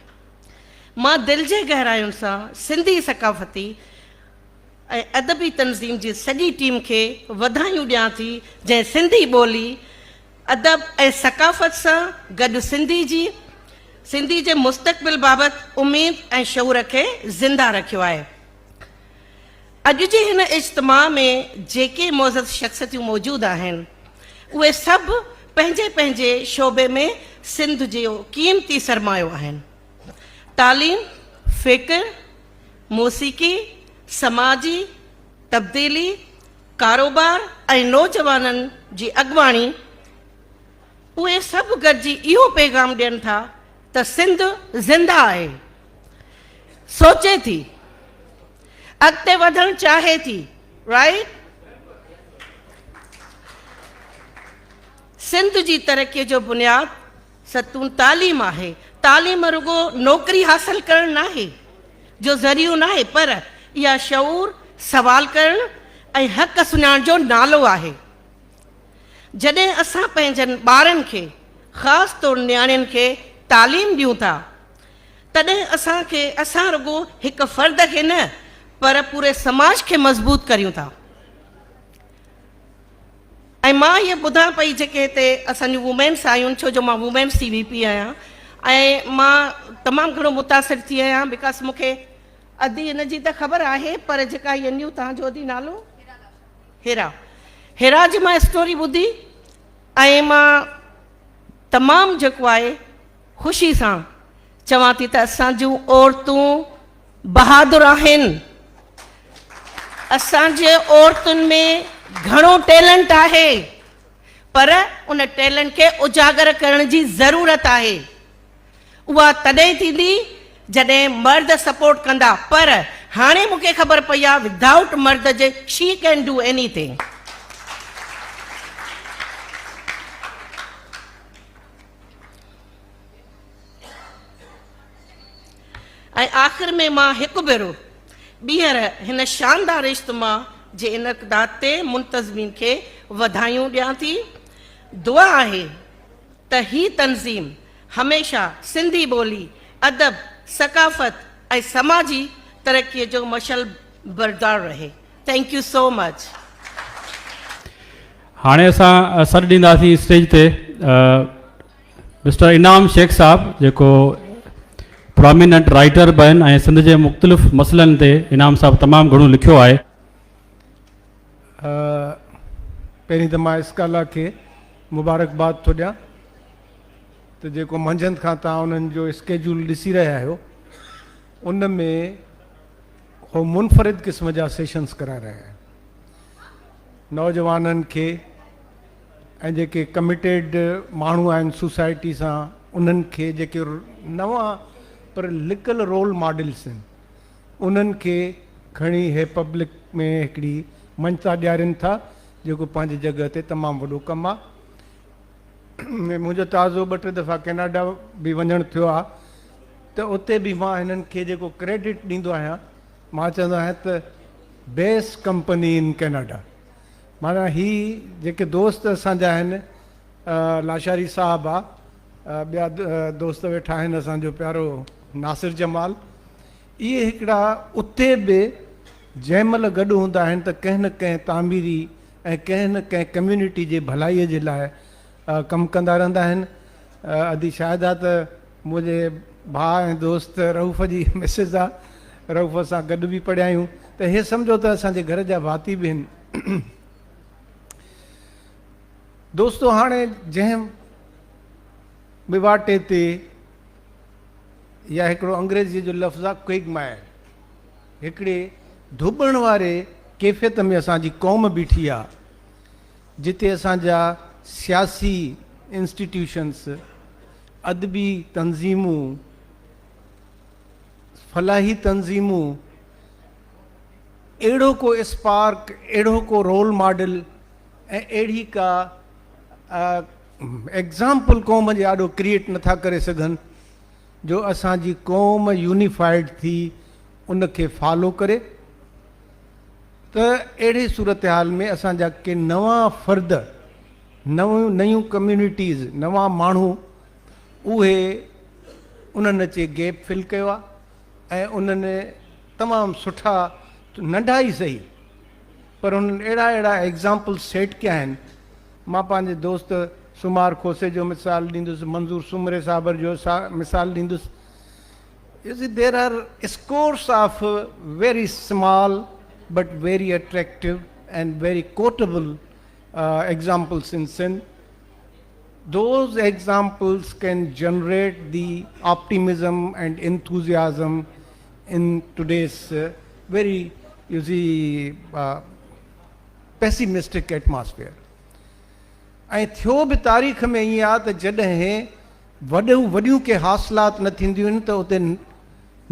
مان دل جي گهراين سان سنڌي ثقافتي ۽ ادبي تنظيم جي سڄي ٽيم کي وڌايون ڏيان ٿي جنهن سنڌي ٻولي، ادب ۽ ثقافت سان گڏ سنڌي جي سنڌي جي مستقبل بابت اميد ۽ شعور کي زنده رکيو آهي. اڄ جي هن اجتماع ۾ جيڪي معزز شخصيتون موجود آهن اهي سڀ پنهنجي پنهنجي شعبي ۾ سنڌ جو قيمتي سرمايو آهن. تعليم، فڪر، موسيقي، سماجي تبديلي، ڪاروبار ۽ نوجوانن جي اڳواڻي اهي سڀ گڏجي اهو پيغام ڏين ٿا ته سنڌ زنده آهي، سوچي ٿي، اڳتي وڌڻ چاهي ٿي، Right؟ Sindh جي ترقي جو بنياد ستون تعليم آهي. تعليم رڳو نوڪري حاصل ڪرڻ ناهي جو ذريعو ناهي پر اها شعور، سوال ڪرڻ ۽ حق سڃاڻڻ جو نالو آهي. جڏهن اسان پنهنجن ٻارن کي خاص طور نياڻين کي تعليم ڏيون ٿا تڏهن اسان کي اسان رڳو هڪ فرد کي نه پر پوري سماج کي مضبوط ڪريون ٿا. ۽ مان هيء ٻڌان پئي جيڪي هتي اسان جون وومينس آيون ڇو جو مان وومينس جي وي پي آهيان ۽ مان تمام گهڻو متاثر ٿي آهيان because مون کي ادي هن جي ته خبر آهي پر جيڪا هيء نيو توهان جو ادي نالو هيرا هيرا جي مان اسٽوري ٻڌي ۽ مان تمام جيڪو آهي خوشي سان چوان ٿي ته اسان جون عورتون بهادر آهن. اسان جي عورتن ۾ گهڻو ٽيلنٽ آهي پر ان ٽيلنٽ کي اجاگر ڪرڻ جي ضرورت آهي. اها تڏهن ٿيندي جڏهن مرد سپورٽ ڪندا پر هاڻي مون کي خبر پئي آهي ودائوٽ مرد جي she can do any thing. ۽ آخر ۾ مان هڪ ڀيرو ٻيهر هن شاندار اجتماع جي انعقداد تي منتظمين کي وڌايون ڏيان ٿي. دعا آهي ته هي تنظيم هميشه سنڌي ٻولي، ادب، ثقافت ۽ سماجي ترقي جو مشعل بردار رهي. Thank you so much. هاڻي اسان سڏ ڏينداسين اسٽيج تي مسٽر انعام شيخ صاحب جيڪو پراميننٽ رائيٽر به آهن ۽ سنڌ جي مختلف مسئلن تي انعام صاحب تمام گهڻو لکيو آهي. پهرين ته مان اسڪالا کي مبارڪباد ٿو ڏيان ته جيڪو منجهند کان توهان انهن جو اسڪيجول ڏسي رهيا آهيو ان ۾ هو منفرد قسم جا سيشنز ڪرائي رهيا آهن نوجوانن کي ۽ جيڪي ڪميٽيڊ ماڻهو آهن سوسائٽي سان انهن کي جيڪي نوان پر لڪل رول ماڊلس آهن انهن کي کڻي هي پبلڪ ۾ هڪڙي مڃتا ڏيارين ٿا جيڪو پنهنجي جڳهه تي تمام وڏو ڪم آهي منهنجو تازو ٻه ٽي دفعا ڪيناڊا به وڃڻ ٿيو آهي ته اتي به مان هنن کي جيڪو ڪريڊٽ ڏيندو آهيان مان چوندو آهيان ته بيسٽ ڪمپني ان ڪيناڊا معنيٰ هي جيڪي دوست اسان جا آهن لاشاري صاحب آ ٻيا دوست ويٺا آهن اسان جو پيارو ناصر جمال اهي هڪڙا اتي به جنهن مهل گڏ هوندا آهن ته ڪنهن نه ڪنهن تعميري ۽ ڪنهن نه ڪنهن ڪميونٽي جي ڀلائي جي لاء ڪم ڪندا رهندا آهن ادي شاهده ته منهنجي ڀاء ۽ دوست رئوف جي مسز آ رئوف سان گڏ به پڙهيا آهيون ته هي سمجهو ته اسان جي گهر جا ڀاتي به آهن. دوستو هاڻي جنهن به واٽي تي يا هڪڙو انگريزيء جو لفظ آهي Quagmire هڪڙي ڌوٻڻ واري ڪيفيت ۾ اسان جي قوم بيٺي آ جتي اسان جا سياسي انسٽيٽيوشنس، ادبي تنظيمون، فلاحي تنظيمون اهڙو ڪو اسپارڪ، اهڙو ڪو رول ماڊل ۽ اهڙي ڪا ايگزامپل قوم جي آڏو ڪريئيٽ نٿا ڪري سگهن جو اسان جي قوم يونيفائيڊ ٿي ان کي فالو ڪري ته اهڙي صورتحال ۾ اسان جا ڪي نوان فرد، نيون نيون ڪميونٽيز، نوان ماڻهو اهي انهن اچي گيپ فل ڪيو آهي ۽ انهن تمام سٺا ننڍا ئي سهي پر انهن اهڙا اهڙا ايگزامپل سيٽ ڪيا آهن. مان پنهنجي دوست سمار کوسي جو مثال ڏيندس، منظور سومري صاحب جو مثال ڏيندس. You see there are scores of very small but very attractive and very quotable examples in Sindh. Those examples can generate the optimism and enthusiasm in today's very you see pessimistic atmosphere. ۽ ٿيو به تاريخ ۾ ائين آ ته جڏهن وڏيون وڏيون ڪي حاصلات نه ٿينديون آهن ته اتي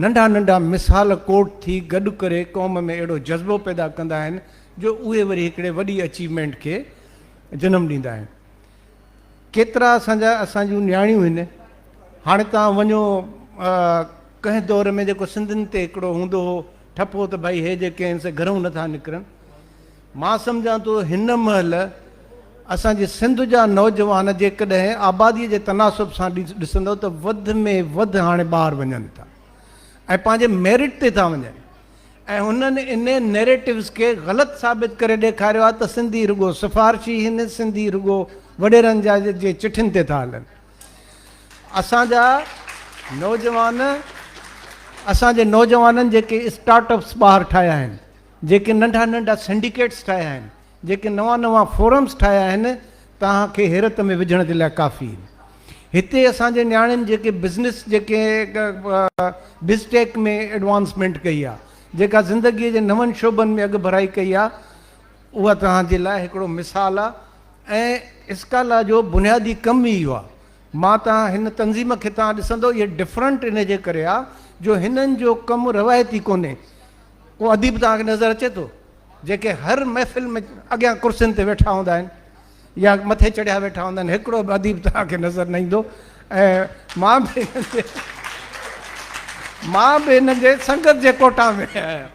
ننڍا ننڍا مثال ڪوٽ ٿي گڏ ڪري قوم ۾ اهڙو جذبو پيدا ڪندا آهن جو اهي وري هڪڙي وڏي اچيومينٽ کي جنم ڏيندا آهن. ڪيترا اسان جا اسان جون نياڻيون هن هاڻي توهان وڃو ڪنهن دور ۾ جيڪو سنڌين تي هڪڙو هوندو هو ٺپو ته ڀائي هي جيڪي آهن سي گهرئون نٿا نڪرن مان سمجهان ٿو هن مهل اسان جي سنڌ جا نوجوان جيڪڏهن آبادي جي تناسب سان ڏسندو ته وڌ ۾ وڌ هاڻي ٻاهر وڃن ٿا ۽ پنهنجي ميرٽ تي ٿا وڃن ۽ هنن انهي نيريٽوز کي غلط ثابت ڪري ڏيکاريو آهي ته سنڌي رڳو سفارشي هن، سنڌي رڳو وڏيرن جا جي چٺين تي ٿا هلن. اسان جا نوجوان اسان جي نوجوانن جيڪي اسٽارٽ اپس ٻاهر ٺاهيا آهن، جيڪي ننڍا ننڍا سنڊيڪيٽس ٺاهيا آهن، جيڪي نوان نوان فورمز ٺاهيا آهن، توهان کي حيرت ۾ وجهڻ جي لاء ڪافي آهن. هتي اسان جي نياڻين جيڪي بزنس جيڪي بز ٽيڪ ۾ ايڊوانسمينٽ ڪئي آهي، جيڪا زندگي جي نون شعبن ۾ اڳڀرائي ڪئي آهي، اها توهان جي لاء هڪڙو مثال آهي ۽ اسڪالا جو بنيادي ڪم ئي اهو آهي. مان توهان هن تنظيم کي توهان ڏسندو اهي ڊفرنٽ ان جي ڪري آهي جو هنن جو ڪم روايتي ڪونهي. ڪو اديب توهان کي نظر اچي ٿو؟ جيڪي هر محفل ۾ اڳيان ڪرسين تي ويٺا هوندا آهن يا مٿي چڙهيا ويٺا هوندا آهن، هڪڙو به اديب توهان کي نظر نه ايندو ۽ مان به هنن جي مان به هنن جي سنگت جي ڪوٽا ۾ آهيان.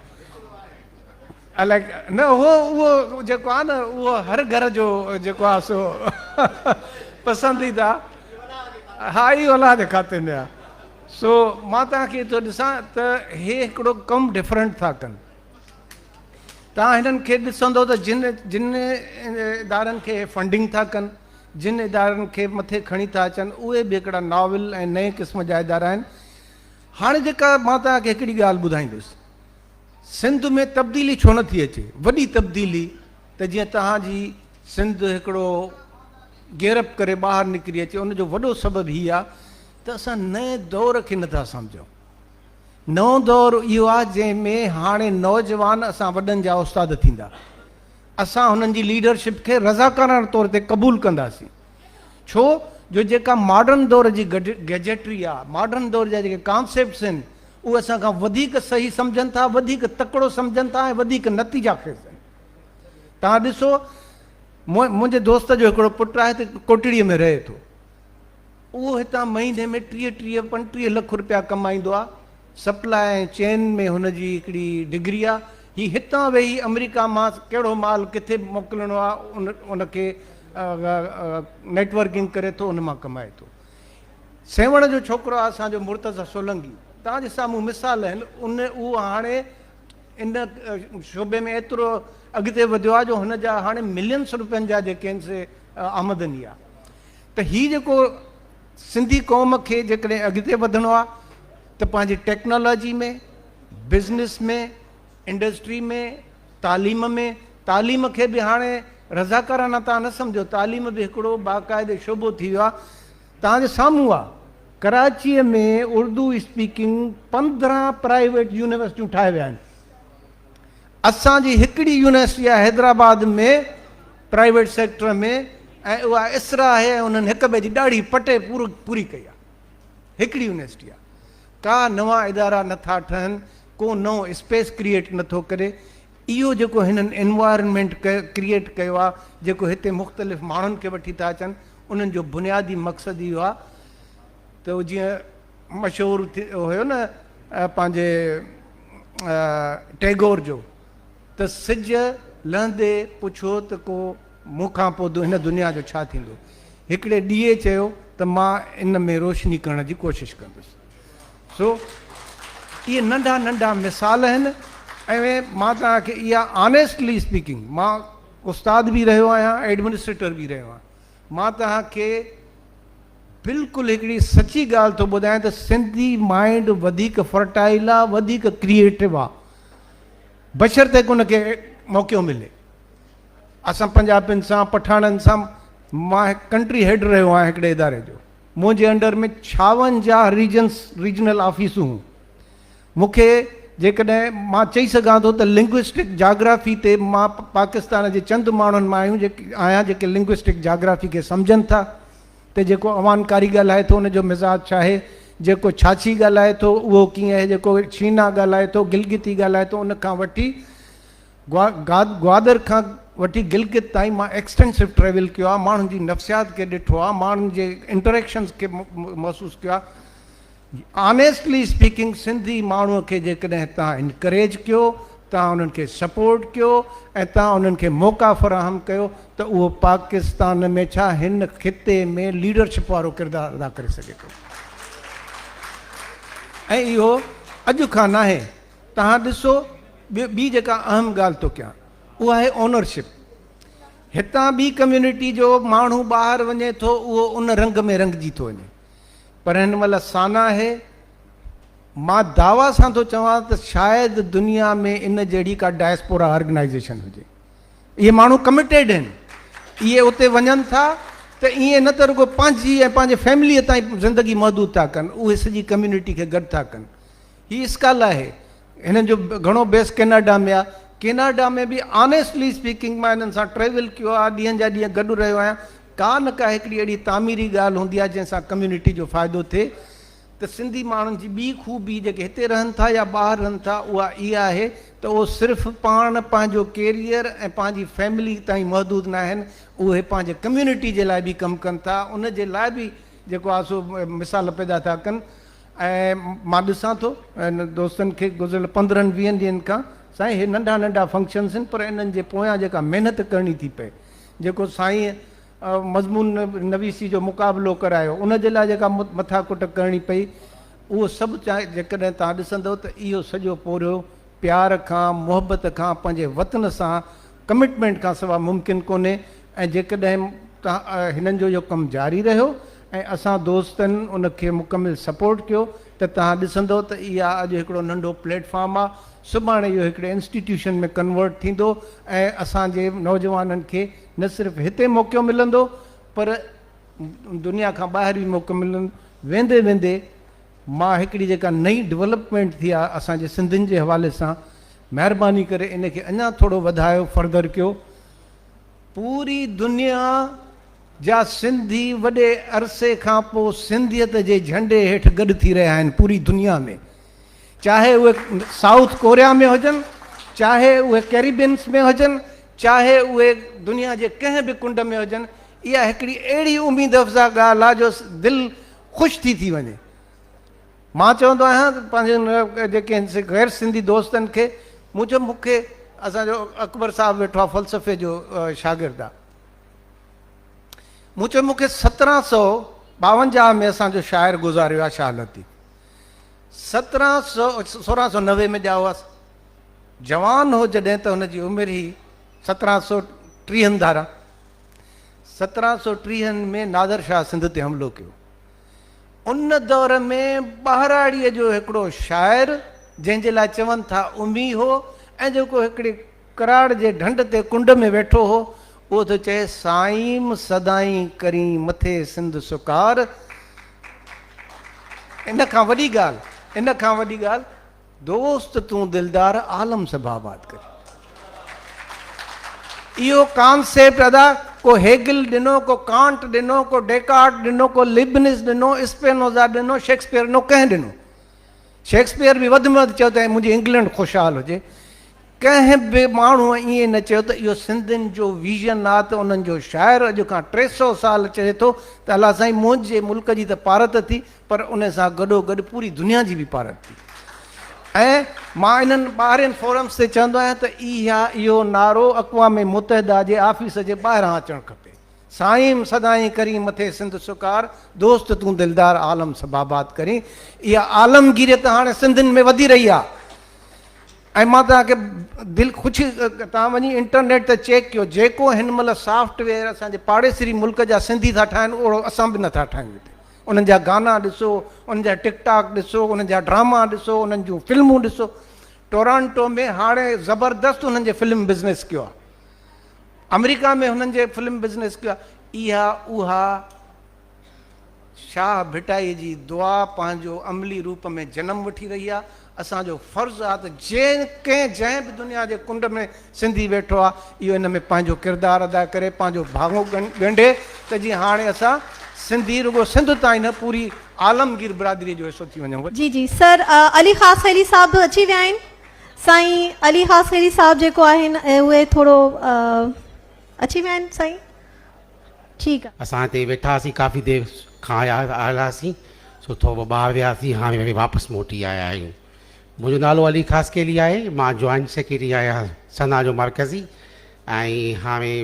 الائي نه اهو اهو جيڪو آهي نه اهو هر گهر جو جيڪو آهي سو پسنديده ها اهو الله جي کاتي ۾ آهي. سو مان توهان کي ٿو ڏسان ته هي هڪڙو ڪم ڊفرنٽ ٿا ڪن. توهان هنن کي ڏسندو ته جن جن ادارن کي هي فنڊنگ ٿا ڪن، جن ادارن کي مٿي کڻي ٿا اچن، اهي به هڪڙا ناول ۽ نئين قسم جا ادارا آهن. هاڻي جيڪا مان توهان کي هڪڙي ڳالهه ٻڌائيندس، سنڌ ۾ تبديلي ڇو نه ٿي اچي، وڏي تبديلي ته جيئن توهان جي سنڌ هڪڙو گيئر اپ ڪري ٻاهر نڪري اچي، ان جو وڏو سبب هي آهي ته اسان نئين دور کي نٿا سمجهون. نئون دور اهو آهي جنهن ۾ هاڻي نوجوان اسان وڏن جا استاد ٿيندا. اسان هنن جي ليڊرشپ کي رضاڪاراڻه طور تي قبول ڪنداسين. ڇو جو جيڪا ماڊرن دور جي گيجيٽري آهي، ماڊرن دور جا جيڪي ڪانسيپٽس آهن، اهي اسان کان وڌيڪ صحيح سمجهن ٿا، وڌيڪ تڪڙو سمجهن ٿا ۽ وڌيڪ نتيجا خيز آهن. توهان ڏسو منهنجي دوست جو هڪڙو پٽ آهي ته ڪوٽڙيء ۾ رهي ٿو. اهو هتان مهيني ۾ ٽيهه ٽيهه پنٽيهه لک رپيا ڪمائيندو آ. سپلاء ۽ چين ۾ هن جي هڪڙي ڊگري آ. هي هتان ويهي آمريڪا مان ڪهڙو مال ڪٿي موڪلڻو آ ان کي نيٽ ورڪنگ ڪري ٿو ان مان ڪمائي ٿو. سيوهڻ جو ڇوڪرو آ اسان جو مرتضيٰ سولنگي. توهان جي سامهون مثال آهن. ان اهو هاڻي ان شعبي ۾ ايترو اڳتي وڌيو آ جو هن جا هاڻي ملينس رپين جا جيڪي آهن سي آمدني آ. ته هي جيڪو سنڌي قوم کي جيڪڏهن اڳتي وڌڻو آهي ته پنهنجي ٽيڪنالاجي ۾، بزنس ۾، انڊسٽري ۾، تعليم ۾، تعليم کي به هاڻي رضاڪارانه توهان نه سمجهو، تعليم به هڪڙو باقاعدي شعبو ٿي ويو آهي، توهان جي سامهون آهي، ڪراچيء ۾ اردو اسپيڪنگ 15 پرائيويٽ يونيورسٽيون ٺاهي ويا آهن، اسان جي هڪڙي يونيورسٽي آهي حيدرآباد ۾ پرائيويٽ سيڪٽر ۾ ۽ اها اسرا آهي ۽ انهن هڪ ٻئي جي ڏاڙهي پٽي پوري ڪئي آهي، هڪڙي يونيورسٽي آهي، ڪا نوان ادارا نٿا ٺهن، ڪو نئون اسپيس ڪريئيٽ نٿو ڪري، اهو جيڪو هنن انوائرنمينٽ ڪريئيٽ ڪيو آهي، جيڪو هتي مختلف ماڻهن کي وٺي ٿا اچن، انهن جو بنيادي مقصد اهو آهي ته جيئن مشهور هيو نه پنهنجي ٽيگور جو ته سج لهندي پڇيو ته ڪو مون کان پوء هن دنيا جو ڇا ٿيندو؟ هڪڙي ڏيئي چيو ته مان ان ۾ روشني ڪرڻ جي ڪوشش ڪندس. سو اهي ننڍا ننڍا مثال آهن ۽ مان توهان کي اها آنيسٽلي اسپيڪنگ مان استاد به رهيو آهيان ايڊمنسٽريٽر به رهيو آهيان مان توهان کي بلڪل هڪڙي سچي ڳالهه ٿو ٻڌايان ته سنڌي مائنڊ وڌيڪ فرٽائل آ وڌيڪ ڪريئيٽو آ بشرطيڪ ان کي موقعو ملي اسان پنجابين سان پٺاڻن سان مان ڪنٽري هيڊ رهيو آهيان هڪڙي اداري جو منهنجي انڊر ۾ 56 ريجنس ريجنل آفيسون هيون. مون کي جيڪڏهن مان چئي سگهان ٿو ته لنگوئسٽڪ جاگرافي تي مان پاڪستان جي چند ماڻهن مان آهيون جيڪي آهيان جيڪي لنگوئسٽڪ جاگرافي کي سمجهن ٿا ته جيڪو اوانڪاري ڳالهائي ٿو ان جو مزاج ڇا آهي، جيڪو ڇاڇي ڳالهائي ٿو اهو ڪيئن آهي، جيڪو شينا ڳالهائي ٿو، گلگتي ڳالهائي ٿو ان کان وٺي گوادر کان وٺي گلگت تائين مان ايڪسٽينسو ٽريول ڪيو آهي، ماڻهن جي نفسيات کي ڏٺو آهي، ماڻهن جي انٽريڪشنز کي محسوس ڪيو آهي. آنيسٽلي اسپيڪنگ سنڌي ماڻهوء کي جيڪڏهن توهان انڪريج ڪيو، توهان انهن کي سپورٽ ڪيو ۽ توهان انهن کي موقعا فراهم ڪيو ته اهو پاڪستان ۾ ڇا هن خطي ۾ ليڊرشپ وارو ڪردار ادا ڪري سگهي ٿو ۽ اهو اڄ کان ناهي. توهان ڏسو ٻي جيڪا اهم ڳالهه ٿو ڪيان اها آهي اونرشپ. هتان ٻي ڪميونٽي جو ماڻهو ٻاهر وڃي ٿو اهو ان رنگ ۾ رنگجي ٿو وڃي پر هن مهل سانا آهي مان دعويٰ سان ٿو چوان ته شايد دنيا ۾ ان جهڙي ڪا ڊائسپورا آرگنائيزيشن هجي. اهي ماڻهو ڪمٽيڊ آهن اهي اتي وڃن ٿا ته ائين نه ته رڳو پنهنجي ۽ پنهنجي فيمليء تائين زندگي محدود ٿا ڪن اهي سڄي ڪميونٽي کي گڏ ٿا ڪن. هي اسڪال آهي. هنن جو گهڻو بيس ڪيناڊا ۾ آهي. ڪيناڊا ۾ به آنيسٽلي اسپيڪنگ مان هنن سان ٽريول ڪيو آهي، ڏينهن جا ڏينهن گڏ رهيو آهيان. ڪا نه ڪا هڪڙي اهڙي تعميري ڳالهه هوندي آهي جنهن سان ڪميونٽي جو فائدو ٿئي ته سنڌي ماڻهن جي ٻي خوبي جيڪي هتي رهن ٿا يا ٻاهر رهن ٿا اها اها آهي ته اهو صرف پاڻ پنهنجو ڪيريئر ۽ پنهنجي فيملي تائين محدود ناهن اهي پنهنجي ڪميونٽي جي لاء به ڪم ڪن ٿا ان جي لاء به جيڪو آهي سو مثال پيدا ٿا ڪن. ۽ مان ڏسان ٿو ان دوستن کي گذريل 15 20 ڏينهن کان سائين هي ننڍا ننڍا فنڪشنس آهن پر انهن جي پويان جيڪا محنت ڪرڻي ٿي پئي جيڪو سائين مضمون نويسي جو مقابلو ڪرايو ان جي لاء جيڪا مٿا ڪٽ ڪرڻي پئي اهو سڀ جيڪڏهن توهان ڏسندو ته اهو سڄو پورهيو پيار کان محبت کان پنهنجي وطن سان ڪمٽمينٽ کان سوا ممڪن ڪونهي ۽ جيڪڏهن هنن جو اهو ڪم جاري رهيو ۽ اسان دوستن ان کي مڪمل سپورٽ ڪيو ته توهان ڏسندو ته اها اڄ هڪڙو ننڍو پليٽ فارم آ سڀاڻي اهو هڪڙي انسٽيٽيوشن ۾ ڪنورٽ ٿيندو ۽ اسان جي نوجوانن کي نه صرف هتي موقعو ملندو پر دنيا کان ٻاهر به موقعو ملندو ويندي ويندي مان هڪڙي جيڪا نئين ڊولپمينٽ ٿي آ اسان جي سنڌين جي حوالي سان مهرباني ڪري ان کي اڃا ٿورو وڌايو فردر ڪيو پوري دنيا جا سنڌي وڏي عرصي کان پوء سنڌيت جي جهنڊي هيٺ گڏ ٿي رهيا آهن پوري دنيا ۾ چاهي اهي سائوٿ ڪوريا ۾ هجن چاهي اهي ڪيريبينس ۾ هجن چاهي اهي دنيا جي ڪنهن به ڪنڊ ۾ هجن اها هڪڙي اهڙي اميد افزا ڳالهه آهي جو دل خوش ٿي ٿي وڃي. مان چوندو آهيان ته پنهنجن جيڪي آهن سي غير سنڌي دوستن کي مون چيو مون کي اسان جو اڪبر صاحب ويٺو آهي فلسفي جو شاگرد آهي مون چيو مون کي 1752 ۾ اسان جو شاعر گذاريو آهي شاهه لطيف 1700 1690 ۾ ڄائو آهي جوان هو جڏهن ته هن جي عمر هئي 1730 ڌاران 1730 ۾ نادر شاهه سنڌ تي حملو ڪيو ان دور ۾ ٻهراڙيء جو هڪڙو شاعر، جنهن جي لاء چون ٿا امي هو ۽ جيڪو هڪڙي ڪراڙ جي ڍنڍ تي ڪنڊ ۾ ويٺو هو، اهو ٿو چئي، سائيم سدائين ڪرين مٿي سنڌ سڪار. ان کان وڏي ڳالهه، ان کان وڏي ڳالهه، دوست تون دلدار عالم سڀ آباد ڪرين. اهو ڪانسيپٽ ادا ڪو هيگل ڏنو، ڪو ڪانٽ ڏنو، ڪو ڊيڪارٽ ڏنو، ڪو ليبنز ڏنو، اسپينوزا ڏنو، شيڪسپيئر ڏنو، ڪنهن ڏنو؟ شيڪسپيئر به وڌ ۾ وڌ چيو ته منهنجي انگلينڊ خوشحال هجي. ڪنهن به ماڻهوء ائين نه چيو ته اهو سنڌين جو ويزن آ ته انهن جو شاعر اڄ کان 300 سال چئي ٿو ته الله سائين منهنجي ملڪ جي ته پارت ٿي پر ان سان گڏو گڏ پوري دنيا جي به پارت ٿي ۽ مان انهن ٻاهرين فورمز تي چوندو آهيان ته اها اهو نعرو اقوام متحده جي آفيس جي ٻاهران اچڻ کپي. سائين سدائين ڪرين مٿي سنڌ سڪار، دوست تون دلدار عالم سڀ آباد ڪرين. اها عالمگيريت هاڻي سنڌين ۾ وڌي رهي آهي ۽ مان توهان کي دل خوشي توهان وڃي انٽرنيٽ تي چيڪ ڪيو جيڪو هن مهل سافٽ ويئر اسان جي پاڙيسري ملڪ جا سنڌي ٿا ٺاهن اهڙو اسان به نٿا ٺاهيون هتي. انهن جا گانا ڏسو، انهن جا ٽڪ ٽاڪ ڏسو، انهن جا ڊراما ڏسو، انهن جون فلمون ڏسو. ٽورانٽو ۾ هاڻي زبردست انهن جي فلم بزنس ڪيو آهي. آمريڪا ۾ هنن جي فلم بزنس ڪيو آهي. اها اها شاهه ڀٽائي جي دعا پنهنجو عملي روپ ۾ جنم وٺي رهي آهي. اسان جو فرض آهي ته جنهن ڪنهن جنهن به دنيا جي ڪنڊ ۾ سنڌي ويٺو آهي اهو ان ۾ پنهنجو ڪردار ادا ڪري پنهنجو ڀاڱو ڳنڍي ته جيئن هاڻي اسان سنڌي رڳو سنڌ تائين نه پوري عالمگير برادري جو حصو ٿي وڃون. جي جي سر علي خاصخيلي صاحب به اچي ويا آهن سائين علي خاصخيلي صاحب جيڪو آهن اهي ٿورو اچي ويا آهن سائين ٺيڪ آ. اسان هتي ويٺا هئاسين ڪافي دير کان آيا آيل هئاسين سو ٿورو ٻاهر وياسين هاڻي وري واپس موٽي آيا آهيون منهنجو نالو علي خاصخيلي آهي مان جوائنٽ سيڪريٽري آهيان سنا جو مرڪزي ۽ هاڻي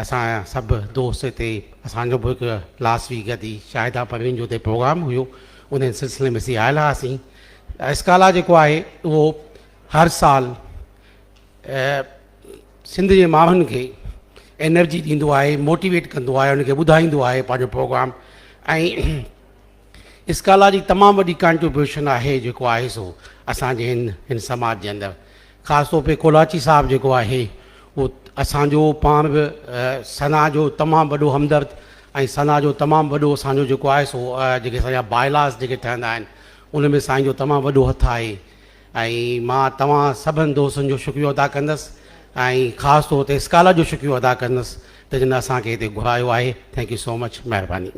اسان سڀ دوست هتي اسان جو به هڪ لاسٽ ويڪ ادي شاهده پروين جو هتي پروگرام هيو ان سلسلي ۾ اسين آيل هئاسين اسڪالا جيڪو آهي اهو هر سال سنڌ جي ماڻهن کي انرجي ڏيندو آهي موٽيويٽ ڪندو آهي ان کي ٻڌائيندو آهي پنهنجو پروگرام ۽ اسڪالا جي تمام وڏي ڪانٽريبيوشن آهي جيڪو آهي سو اسانجي هن هن سماج جي اندر خاص طور پي ڪولاچي صاحب جيڪو آهي اهو اسانجو پاڻ به سنا جو تمام وڏو همدرد ۽ سنا جو تمام وڏو اسانجو جيڪو آهي سو جيڪي اسانجا بائلاز جيڪي ٺهندا آهن ان ۾ سائين جو تمام وڏو هٿ آهي ۽ مان توهان سڀن دوستن جو شڪريو ادا ڪندس ۽ خاص طور تي اسڪالر جو شڪريو ادا ڪندس ته جن اسان کي هتي گهرايو آهي thank you سو مچ مهرباني.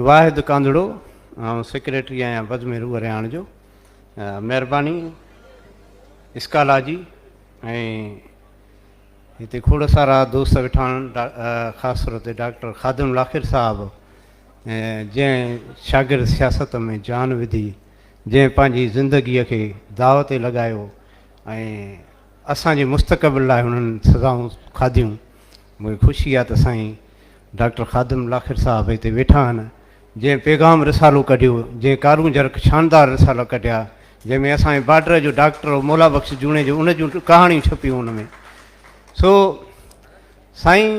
واحد ڪانڌڙو آئون سيڪريٽري آهيان بزم روح رهاڻ جو مهرباني اسڪالا جي ۽ هتي کوڙ سارا دوست ويٺا آهن خاص طور تي ڊاڪٽر خادم لاکير صاحب جنهن شاگرد سياست ۾ جان وڌي، جنهن پنهنجي زندگيء کي داء تي لڳايو ۽ اسان جي مستقبل لاء هنن سزائون کاڌيون. مون کي خوشي آهي ته سائين ڊاڪٽر خادم لاکير صاحب هتي ويٺا آهن، جنهن پيغام رسالو ڪڍيو، جنهن ڪارونجهر شاندار رسالا ڪڍيا، جنهن ۾ اسان جي بارڊر جو ڊاڪٽر مولا بخش جوڻيجو ان جون ڪهاڻيون ڇپيون ان ۾. سو سائين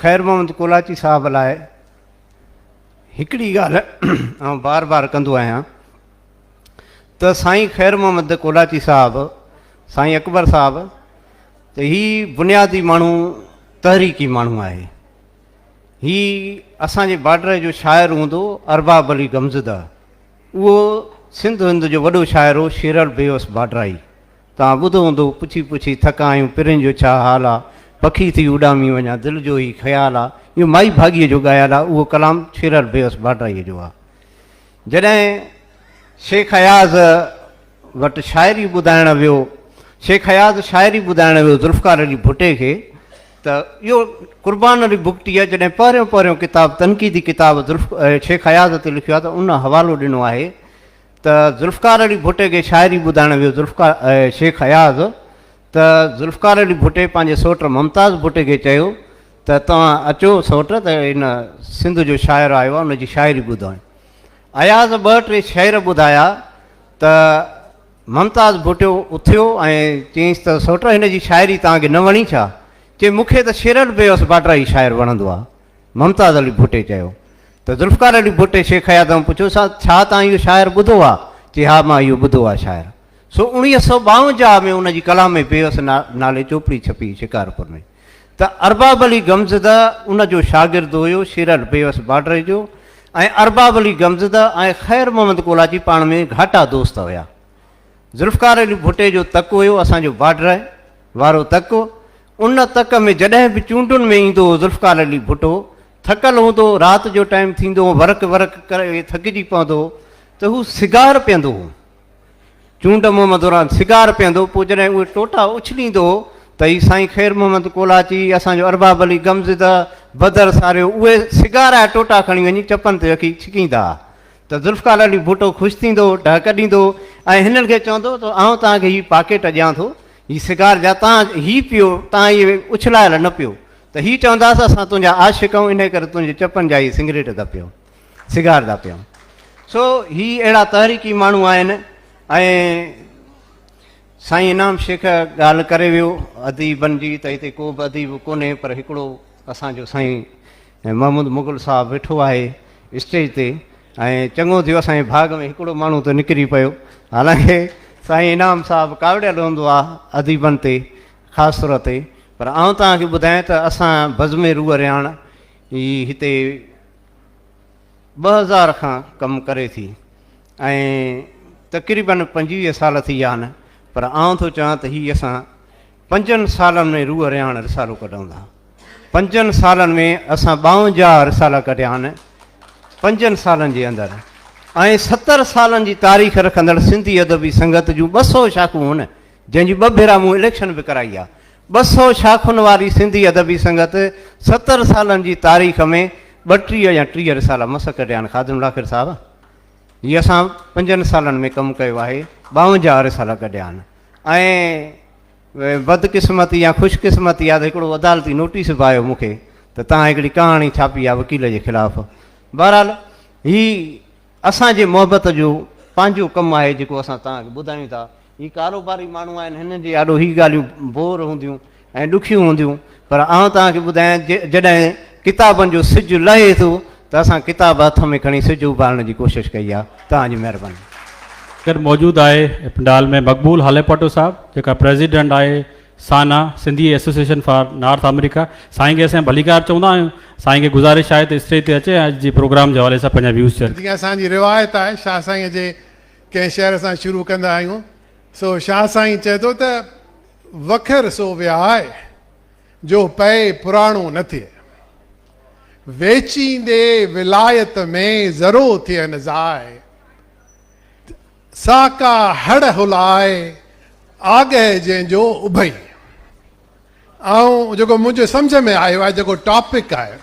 خير محمد ڪولاچي صاحب لاء هڪڙي ڳالهه آئون بار بار ڪندو آهيان ته سائين خير محمد ڪولاچي صاحب سائين اڪبر صاحب ته هي بنيادي ماڻهو تحريڪي ماڻهو آهي هي اسان جي بارڊر جو شاعر هوندو ارباب علي غمزده اهو سنڌ هند جو وڏو شاعر هو شيرل بيوس بارڊرائي توهان ٻڌو هوندو، پڇي پڇي ٿڪا آهيون، پرين جو ڇا حال آ، پکي ٿي اڏامي وڃان، دل جو هي خيال آ، اهو مائي ڀاڳيء جو ڳايل آ، اهو ڪلام شيرل بيوس ڀاٽرائيء جو آ. جڏهن شيخ اياز وٽ شاعري ٻڌائڻ ويو، شيخ اياز شاعري ٻڌائڻ ويو ذوالفقار علي ڀٽي کي ته اهو قربان علي بگٽيء جڏهن پهريون پهريون ڪتاب تنقيدي ڪتاب شيخ اياز تي لکيو آ ته ان حوالو ڏنو آهي ته ذوالفقار علي ڀٽي کي شاعري ٻڌائڻ ويو ذوالفقار شيخ اياز ته ذوالفقار علي ڀٽي پنهنجي سئوٽ ممتاز ڀٽي کي چيو ته توهان اچو سئوٽ ته هن سنڌ جو شاعر آيو آهي ان جي شاعري ٻڌو. اياز ٻه ٽي شعر ٻڌايا ته ممتاز ڀٽو اٿيو ۽ چيائينس ته سئوٽ هن جي شاعري توهان کي نه وڻي ڇا؟ چي مون کي ته شيرل بيوس باڊرائي شاعر وڻندو آهي. ممتاز علي ڀٽي چيو ته ذوالفقار علي ڀٽي شيخ اياز کان پڇيو ڇا توهان اهو شاعر ٻڌو آهي؟ چي ها مان اهو ٻڌو آهي شاعر. سو 1952 ۾ ان جي ڪلام بيوس نالي چوپڙي ڇپي شڪارپور ۾. ته ارباب علي غمزده ان جو شاگرد هيو، شيرل بيوس باڊري جو، ۽ ارباب علي غمزده ۽ خير محمد ڪولاچي پاڻ ۾ گهاٽا دوست هيا. ذوالفقار علي ڀٽي جو تڪ هيو اسان جو باڊره وارو تڪ، ان تڪ ۾ جڏهن به چونڊن ۾ ايندو هو ذوالفقار علي ڀٽو، ٿڪل هوندو هو، رات جو ٽائيم ٿيندو هو، ورڪ ورڪ ڪري ٿڪجي پوندو هو ته هو سگار پيئندو هو. چونڊ مهم دوران سگار پيئندو، پوء جڏهن اهي ٽوٽا اڇليندو هو ته هي سائين خير محمد ڪولاچي، اسان جو ارباب علي غمزده، بدر ساريو اهي سگار جا ٽوٽا کڻي وڃي چپن تي رکي ڇڪيندا ها ته ذوالفقار علي ڀٽو خوش ٿيندو هو، ٽهڪ ڏيندو هو ۽ هنن کي چوندو هو ته آئون توهان کي هي پاڪيٽ ڏيان ٿو، هي سگار جا توهان هي پيئو، توهان اهي اڇلايل نه پيئو ته هي چوندا هئس اسان تنهنجا عاشق آهيون انهي ڪري تنهنجي چپن جا هي سگريٽ ٿا پيئون. سگار ٿا پيئون. سو هي اهڙا تحريڪي ماڻهو آهن ۽ سائين انعام شيخ ڳالهه ڪري ويو اديبن جي ته هتي ڪو به اديب ڪونهي پر هڪڙو اسان جو سائين محمود مغل صاحب ويٺو آهي اسٽيج تي ۽ چڱو ٿيو اسان جي ڀاڳ ۾ هڪڙو ماڻهو ته نڪري پيو حالانڪه سائين انعام صاحب ڪاوڙيل هوندو آهي اديبن تي خاص طور تي پر آئون توهان کي ٻڌايان ته اسان بزم روح رهاڻ هي هتي 2000 کان ڪم ڪري ٿي ۽ تقريبن 25 سال ٿي ويا آهن پر آئون ٿو چوان ته هي اسان پنجن سالن ۾ روح رهاڻ رسالو ڪڍون ٿا. پنجن سالن ۾ اسان 52 رسالا ڪڍيا آهن پنجن سالن جي اندر ۽ 70 سالن جي تاريخ رکندڙ سنڌي ادبي سنگت جون 200 شاخون هن جنهن جي ٻه ڀيرا مون اليڪشن به ڪرائي آهي. 200 شاخن واري سنڌي ادبي سنگت 70 سالن جي تاريخ ۾ 32 يا 30 رسالا مس ڪڍيا آهن خادم لاکير صاحب هي اسان پنجن سالن ۾ ڪم ڪيو آهي 52 رسالا ڪڍيا آهن ۽ بدقسمتي يا خوش قسمتي آهي ته هڪڙو عدالتي نوٽيس به آيو مون کي ته توهان هڪڙي ڪهاڻي ڇاپي آهي وڪيل جي خلاف بهرحال هي اسان جي محبت جو پنهنجو ڪم آهي جيڪو اسان توهان کي ٻڌايون ٿا. هي ڪاروباري ماڻهو آهن هنن جي آڏو هي ڳالهيون بور هونديون ۽ ڏکيون هونديون پر آئون توهان کي ٻڌايان جڏهن ڪتابن جو سج لهي ٿو ته اسان ڪتاب هٿ ۾ کڻي سج اڀارڻ جي ڪوشش ڪئي آهي. توهان جي مهرباني. گڏ موجود آهي پنڊال ۾ مقبول هاليپوٽو صاحب جيڪا پريزيڊنٽ آهي SANA, Sindhi association for North America, سائين کي اسين ڀليڪار چوندا آهيون. سائين کي گذارش آهي ته اسٽيج تي اچي ۽ اڄ جي پروگرام جي حوالي سان پنهنجا ويوز شيئر ڪري. جيئن اسان جي روايت آهي شاهه سائينء جي ڪنهن شعر سان شروع ڪندا آهيون. سو شاهه سائين چئي ٿو ته وکر سو وهاء، جو پئي پراڻو نه ٿئي. ويچيندي ولايت ۾ ذرو ٿئي نه ضايع. سا ڪا هڙ هلاء، آڳهه جنهن جو اڀئي. آئون جيڪو منهنجي سمجهه ۾ آيو آهي جيڪو ٽاپڪ آهي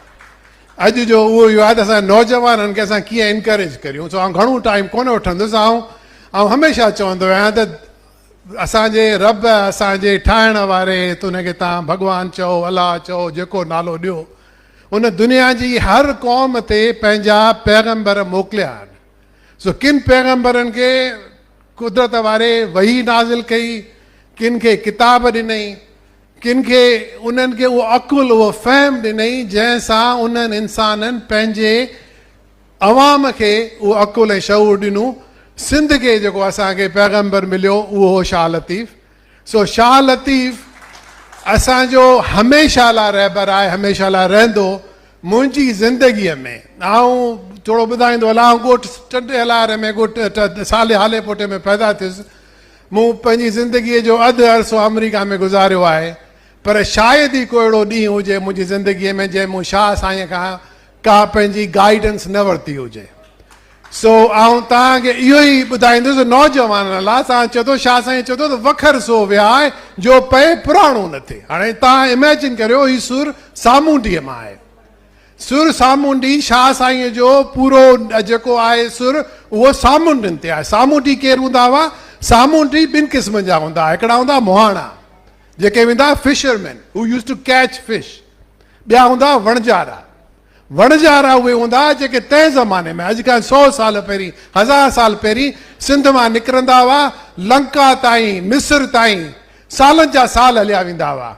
اڄ جو اهو اهو آهي ته اسان نوجوانن کي اسان ڪيئن انڪريج ڪريون. سو آئون گهڻو ٽائيم ڪونه وٺندس. آئون آئون هميشه چوندو آهيان ته اسان جي رب اسان جي ٺاهڻ واري ته ان کي تان ڀڳوان چئو الله چئو جيڪو نالو ڏيو ان دنيا جي هر قوم تي پنهنجا پيغمبر موڪليا آهن. سو ڪن پيغمبرن کي قدرت واري وحي نازل ڪئي، ڪن کي ڪتاب ڏنئي، ڪن کي انهن کي اهو عقل اهو فهم ڏنئي جنهن سان انهن انسانن پنهنجي عوام کي اهو عقل ۽ شعور ڏنو. سنڌ کي جيڪو اسان کي پيغمبر مليو اهو هو شاهه لطيف. سو شاهه لطيف اسان جو هميشه لاء رهبر آهي، هميشه لاء رهندو. منهنجي زندگيء ۾ آئون ٿورو ٻڌائيندو هلان، آئون ڳوٺ ٽنڊي هلائر ۾ ڳوٺ صالح هاليپوٽي ۾ پيدا ٿيس. مون پنهنجي زندگيء جو اڌ عرصو آمريڪا ۾ گذاريو آهي، پر شايد ئي ڪو اهڙو ڏينهن هجي منهنجي زندگيء ۾ جنهن مون شاهه سائينء کان ڪا پنهنجي گائيڊنس نه ورتي هجي. سو آئون توهان کي اهو ئي ٻڌائيندس نوجوانن لاء سان چئي ٿو شاهه سائين چئي ٿو ته وکر سو وهاء جو پئي پراڻو نه ٿئي. هاڻي توهان اميجن ڪريو هي سر سامونڊيء مان آهي. سر سامونڊي شاهه سائين جو پورو جيڪو آهي سر اهو سامونڊين تي آهي. سامونڊي ڪير هوندا هئا؟ سامونڊي ٻن قسمن جا هوندا هئا. هڪڙا هوندا مهاڻا جيڪي ويندا هئا fishermen who used to catch fish. ٻيا هوندا هئا وڻجارا. وڻجارا اهي هوندا هئا جيڪي تنهن زماني ۾ اڄ کان سئو سال پهرين، هزار سال پهرين سنڌ مان نڪرندا هئا، لنڪا تائين، مصر تائين سالن جا سال هليا ويندا هئا.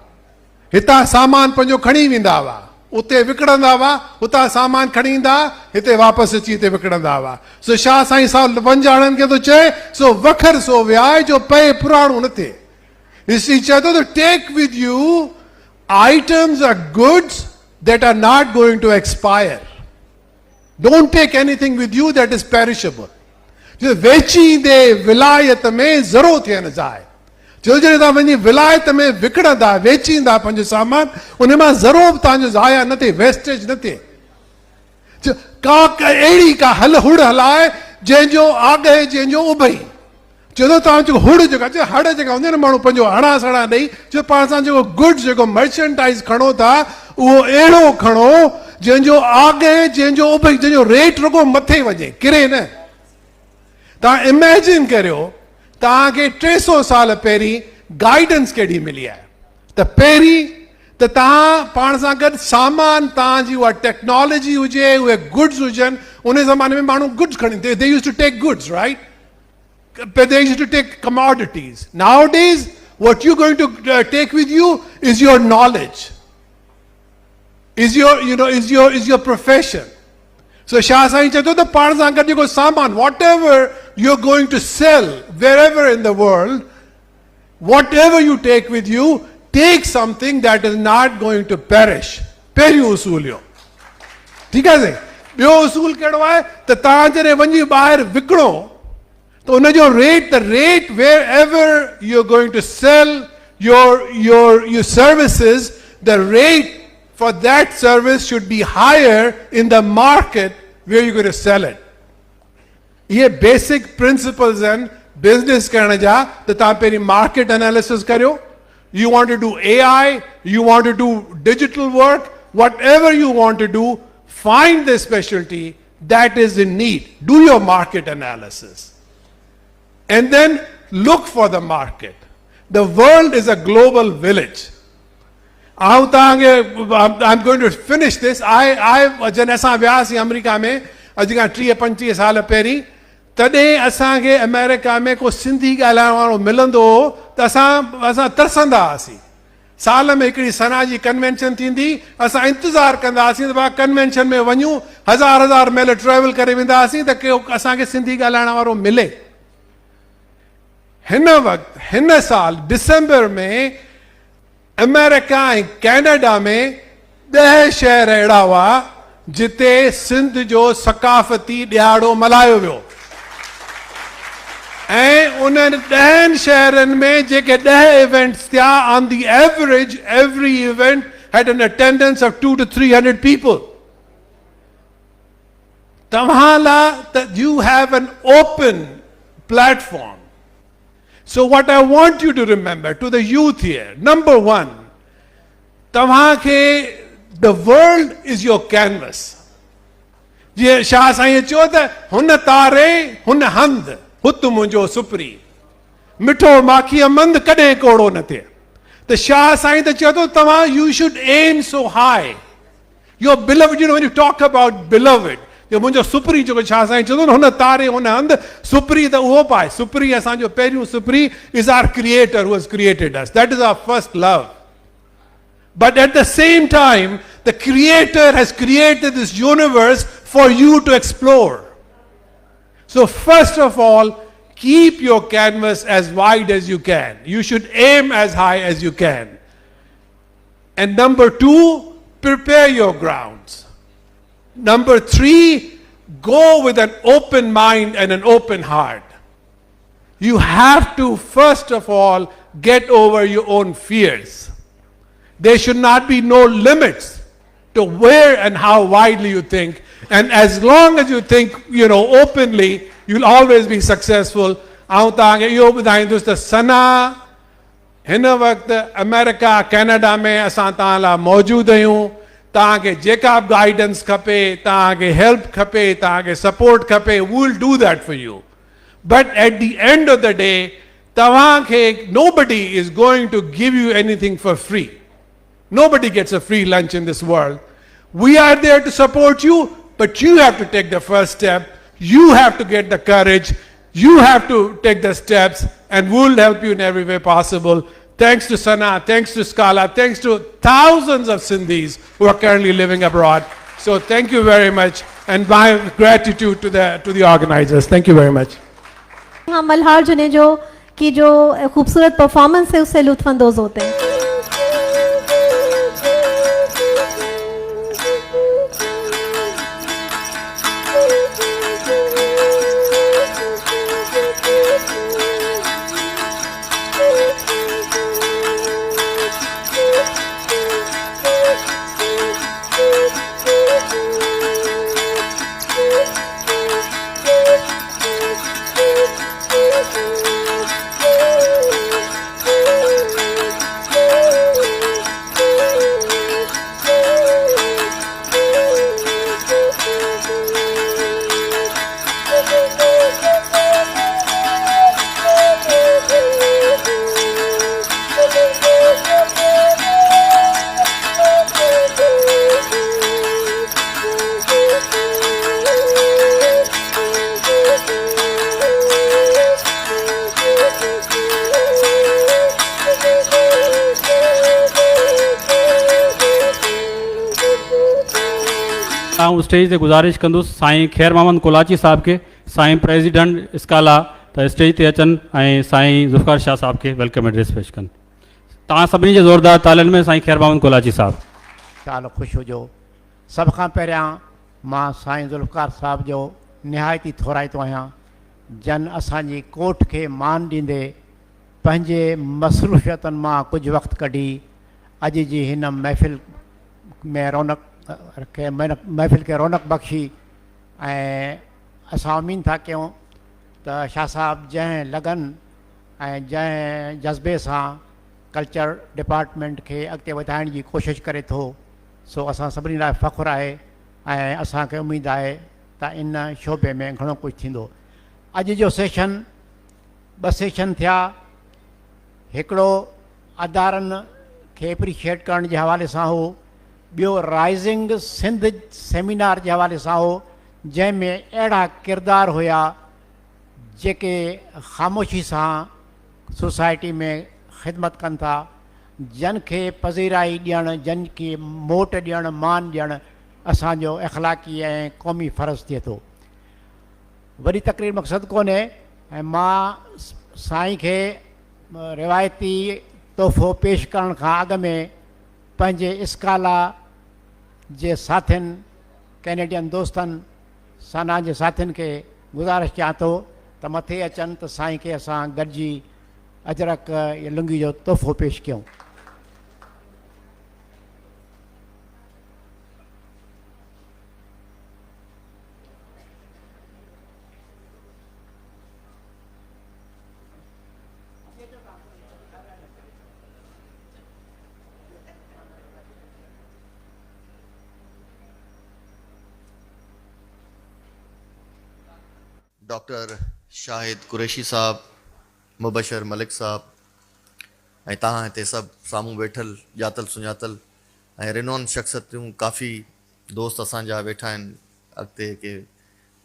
هتان سامان پنهنجو کڻي ويندا هئا. اتي وڪڻندا هئا، اتان سامان کڻي ايندا ها، هتي واپس اچي هتي وڪڻندا هئا. سو شاهه سائين سا ونجهاڻن کي ٿو چئي، سو وکر سو وياء جو پئي پراڻو نه ٿئي. ڏسي چئي ٿو ته take with you items or goods that are not going to expire. Don't take anything with you that is perishable. جو ويچيندي ولايت ۾ ذرو ٿئي نه ضايع. جو جڏهن توهان وڃي ولايت ۾ وڪڻندا ويچيندا پنهنجو سامان ان مان ذرو به توهان جو ضايع نه ٿئي ويسٽيج نه ٿئي. ڪا اهڙي ڪا هل هڙ هلاء جنهن جو آڳهه جنهن جو اڀئي. چئي ٿو توهان جيڪو هڙ جيڪا چئي هڙ جيڪا هوندي آهي نه ماڻهو پنهنجو هڙان سڙان ڏئي چئي پاڻ سان جيڪو گڊز جيڪو مرچنڊائز کڻو ٿا اهو اهڙو کڻو جنهن جو آڳهه جنهن جو اڀئي جنهن جو ريٽ رڳو مٿي وڃي ڪري نه. توهان اميجن ڪريو توهان کي 300 سال پهرين گائيڊنس ڪهڙي ملي آهي ته پهرين ته توهان پاڻ سان گڏ سامان توهان جي اها ٽيڪنالاجي هجي اهي گڊز هجن ان زماني ۾ ماڻهو گڊز کڻي they used to take goods right they used to take commodities nowadays what you going to take with you is your knowledge is your you know is your is your profession so Shah سائين چئي ٿو ته پاڻ سان گڏ جيڪو سامان whatever you are going to sell wherever in the world whatever you take with you take something that is not going to perish پهريون اصول اهو ٺيڪ آهي سائين ٻيو اصول ڪهڙو آهي ته توهان جڏهن وڃي ٻاهر وڪڻو ته ان جو rate the rate wherever you are going to sell your your your services the rate for that service should be higher in the market where you going to sell it اهي بيسڪ پرنسپلز آهن business ڪرڻ جا ته توهان پهرين market analysis ڪريو you want to do A I you want to do digital work whatever you want to do find the specialty that is in need do your market analysis and then look for the market the world is a global village آئون توهان کي I am going to finish this I I جڏهن اسان وياسين آمريڪا ۾ اڄ کان 30 35 سال پهرين تڏهن اسان کي آمريڪا ۾ ڪو سنڌي ڳالهائڻ وارو ملندو هو ته اسان اسان ترسندا هئاسين سال ۾ هڪڙي سنا جي ڪنوينشن ٿيندي اسان انتظار ڪندا هئاسين ته بابا ڪنوينشن ۾ وڃون هزار هزار ميل ٽريول ڪري ويندا هئاسين ته ڪو اسان کي سنڌي ڳالهائڻ وارو ملي هن وقت هن سال ڊسمبر ۾ آمريڪا ۽ ڪينيڊا ۾ ڏهه شهر اهڙا هئا جتي سنڌ جو ثقافتي ڏهاڙو ملهايو ويو ۽ انهن ڏهن شهرن ۾ جيڪي ڏهه ايونٽس ٿيا on the average every event had an attendance of 2 to 300 people. توهان لا ته you have an open platform. So what I want you to remember to the youth here, number one, توهان کي the world is your canvas. جيئن شاهه سائين چيو ته هن تاري هن هنڌ هت منهنجو سپري مٺو ماکيء مند ڪڏهن ڪوڙو نه ٿئي ته شاهه سائين ته چيو ته توهان you should aim so high Your beloved, you know, when you talk about beloved, جو منهنجو سپري جيڪو شاهه سائين چوندو نه هن تاري هن هنڌ سپري ته اهو به آهي سپري اسان جو پهريون سپري is our creator who has created us that is our first love but at the same time the creator has created this universe for you to explore so first of all keep your canvas as wide as you can you should aim as high as you can And number 2, prepare your grounds. Number 3, go with an open mind and an open heart. You have to first of all get over your own fears. There should not be no limits to where and how widely you think. And as long as you think, you know, openly, you'll always be successful. آئون توهان کي اهو ٻڌائيندس ته سنا هن وقت آمريڪا Canada ۾ اسان توهان لاء موجود آهيون توهان کي جيڪا به گائيڊنس کپي توهان کي هيلپ کپي توهان کي سپورٽ کپي we will do that for you but at the end of the day توهان کي nobody is going to give you anything for free nobody gets a free lunch in this world we are there to support you but you have to take the first step you have to get the courage you have to take the steps and we'll help you in every way possible. Thanks to Sana, thanks to Scala, thanks to thousands of Sindhis who are currently living abroad. So thank you very much, and my gratitude to the, to the organizers. Thank you very much. हाँ मल्हार जुनेजो की जो खूबसूरत performance है उससे लुत्फ़अंदोज़ होते हैं। आउं stage ते गुज़ारिश कंदुसि साईं ख़ैर मोहम्मद कोलाची साहब खे, साईं प्रेसिडेंट स्काला त स्टेज ते अचनि ऐं साईं ज़ुल्फ़िकार शाह साहब खे welcome address पेश कनि। तव्हां सभिनी जे ज़ोरदार तालियुनि में साईं ख़ैर मोहम्मद कोलाची साहब। साल ख़ुशि हुजो। सभ खां पहिरियां मां साईं ज़ुल्फ़िकार साहब जो निहायत ई थोराइतो आहियां, जन असांजी कोठ खे मान ॾींदे पंहिंजे मसरूफ़ियतुनि मां कुझु वक़्तु कढी अॼु जी हिन महफ़िल में रौनक खे महफ़िल खे रौनक बख़्शी। ऐं असां उमेद था कयूं त शाह साहब जंहिं लगन ऐं जंहिं जज़्बे सां कल्चर डिपार्टमेंट खे अॻिते वधाइण जी कोशिशि करे थो, सो असां सभिनी लाइ फ़ख़्रु आहे ऐं असांखे उमेद आहे त इन शोबे में घणो कुझु थींदो। अॼु जो सेशन ॿ सेशन थिया, हिकिड़ो अदारनि खे एप्रीशिएट करण जे हवाले सां हो, ॿियो राइज़िंग सिंध सेमिनार जे हवाले सां हो, जंहिंमें अहिड़ा किरदार हुया जेके ख़ामोशी सां सोसाइटी में ख़िदमत कनि था, जन खे पज़ीराई ॾियणु, जन खे मोट ॾियणु, मान ॾियणु असांजो अख़लाक़ी ऐं क़ौमी फ़र्ज़ थिए थो। वॾी तकरीर मक़सदु कोन्हे ऐं मां साईं खे रिवायती तोहफ़ो पेश करण खां अॻु में पंहिंजे स्काला जे साथियुनि, कैनेडियन दोस्तनि, साना जे साथियुनि खे गुज़ारिश कयां थो त मथे अचनि त साईं खे असां गॾिजी अजरक या लुंगी जो तोहफ़ो पेश कयूं। डॉक्टर शाहिद कुरैशी साहब, मुबशर मलिक साहब ऐं तव्हां हिते सभु साम्हूं वेठल ॼातल सुञातल ऐं रिनोन शख़्सियतूं काफ़ी दोस्त असांजा वेठा आहिनि, अॻिते के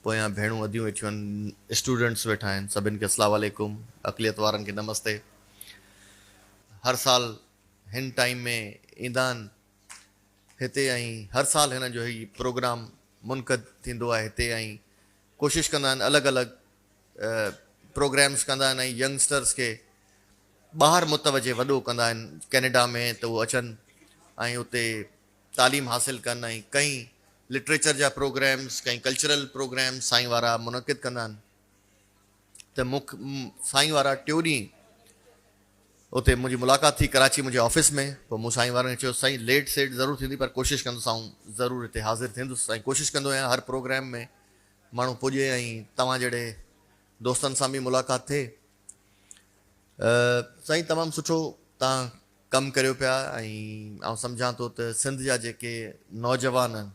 पोयां भेणूं अदियूं वेठियूं आहिनि, स्टूडेंट्स वेठा आहिनि, सभिनि खे अस्सलाम वालेकुम, अक़लियत वारनि खे नमस्ते। हर साल हिन टाइम में ईंदा आहिनि हिते ऐं हर साल हिननि जो हीउ प्रोग्राम मुनक़द थींदो आहे हिते ऐं कोशिशि कंदा आहिनि अलॻि अलॻि प्रोग्राम्स कंदा आहिनि ऐं यंगस्टर्स खे ॿाहिरि मुतवजे वॾो कंदा आहिनि कैनेडा में त उहे अचनि ऐं उते तालीम हासिल कनि ऐं कई लिटरेचर जा प्रोग्राम्स, कई कल्चरल प्रोग्राम्स साईं वारा मुनक़िद कंदा आहिनि। त मूंखे साईं वारा टियों ॾींहुं उते मुंहिंजी मुलाक़ात थी कराची मुंहिंजे ऑफिस में, पोइ मूं साईं वारनि खे चयो साईं लेट सेट ज़रूरु थींदी पर कोशिशि कंदुसि आउं ज़रूरु हिते हाज़िर थींदुसि ऐं कोशिशि कंदो आहियां हर प्रोग्राम में माण्हू पुॼे ऐं तव्हां जहिड़े दोस्तनि सां बि मुलाक़ात थिए। साईं तमामु सुठो तव्हां कमु करियो पिया ऐं आउं सम्झां थो त सिंध जा जेके नौजवान आहिनि,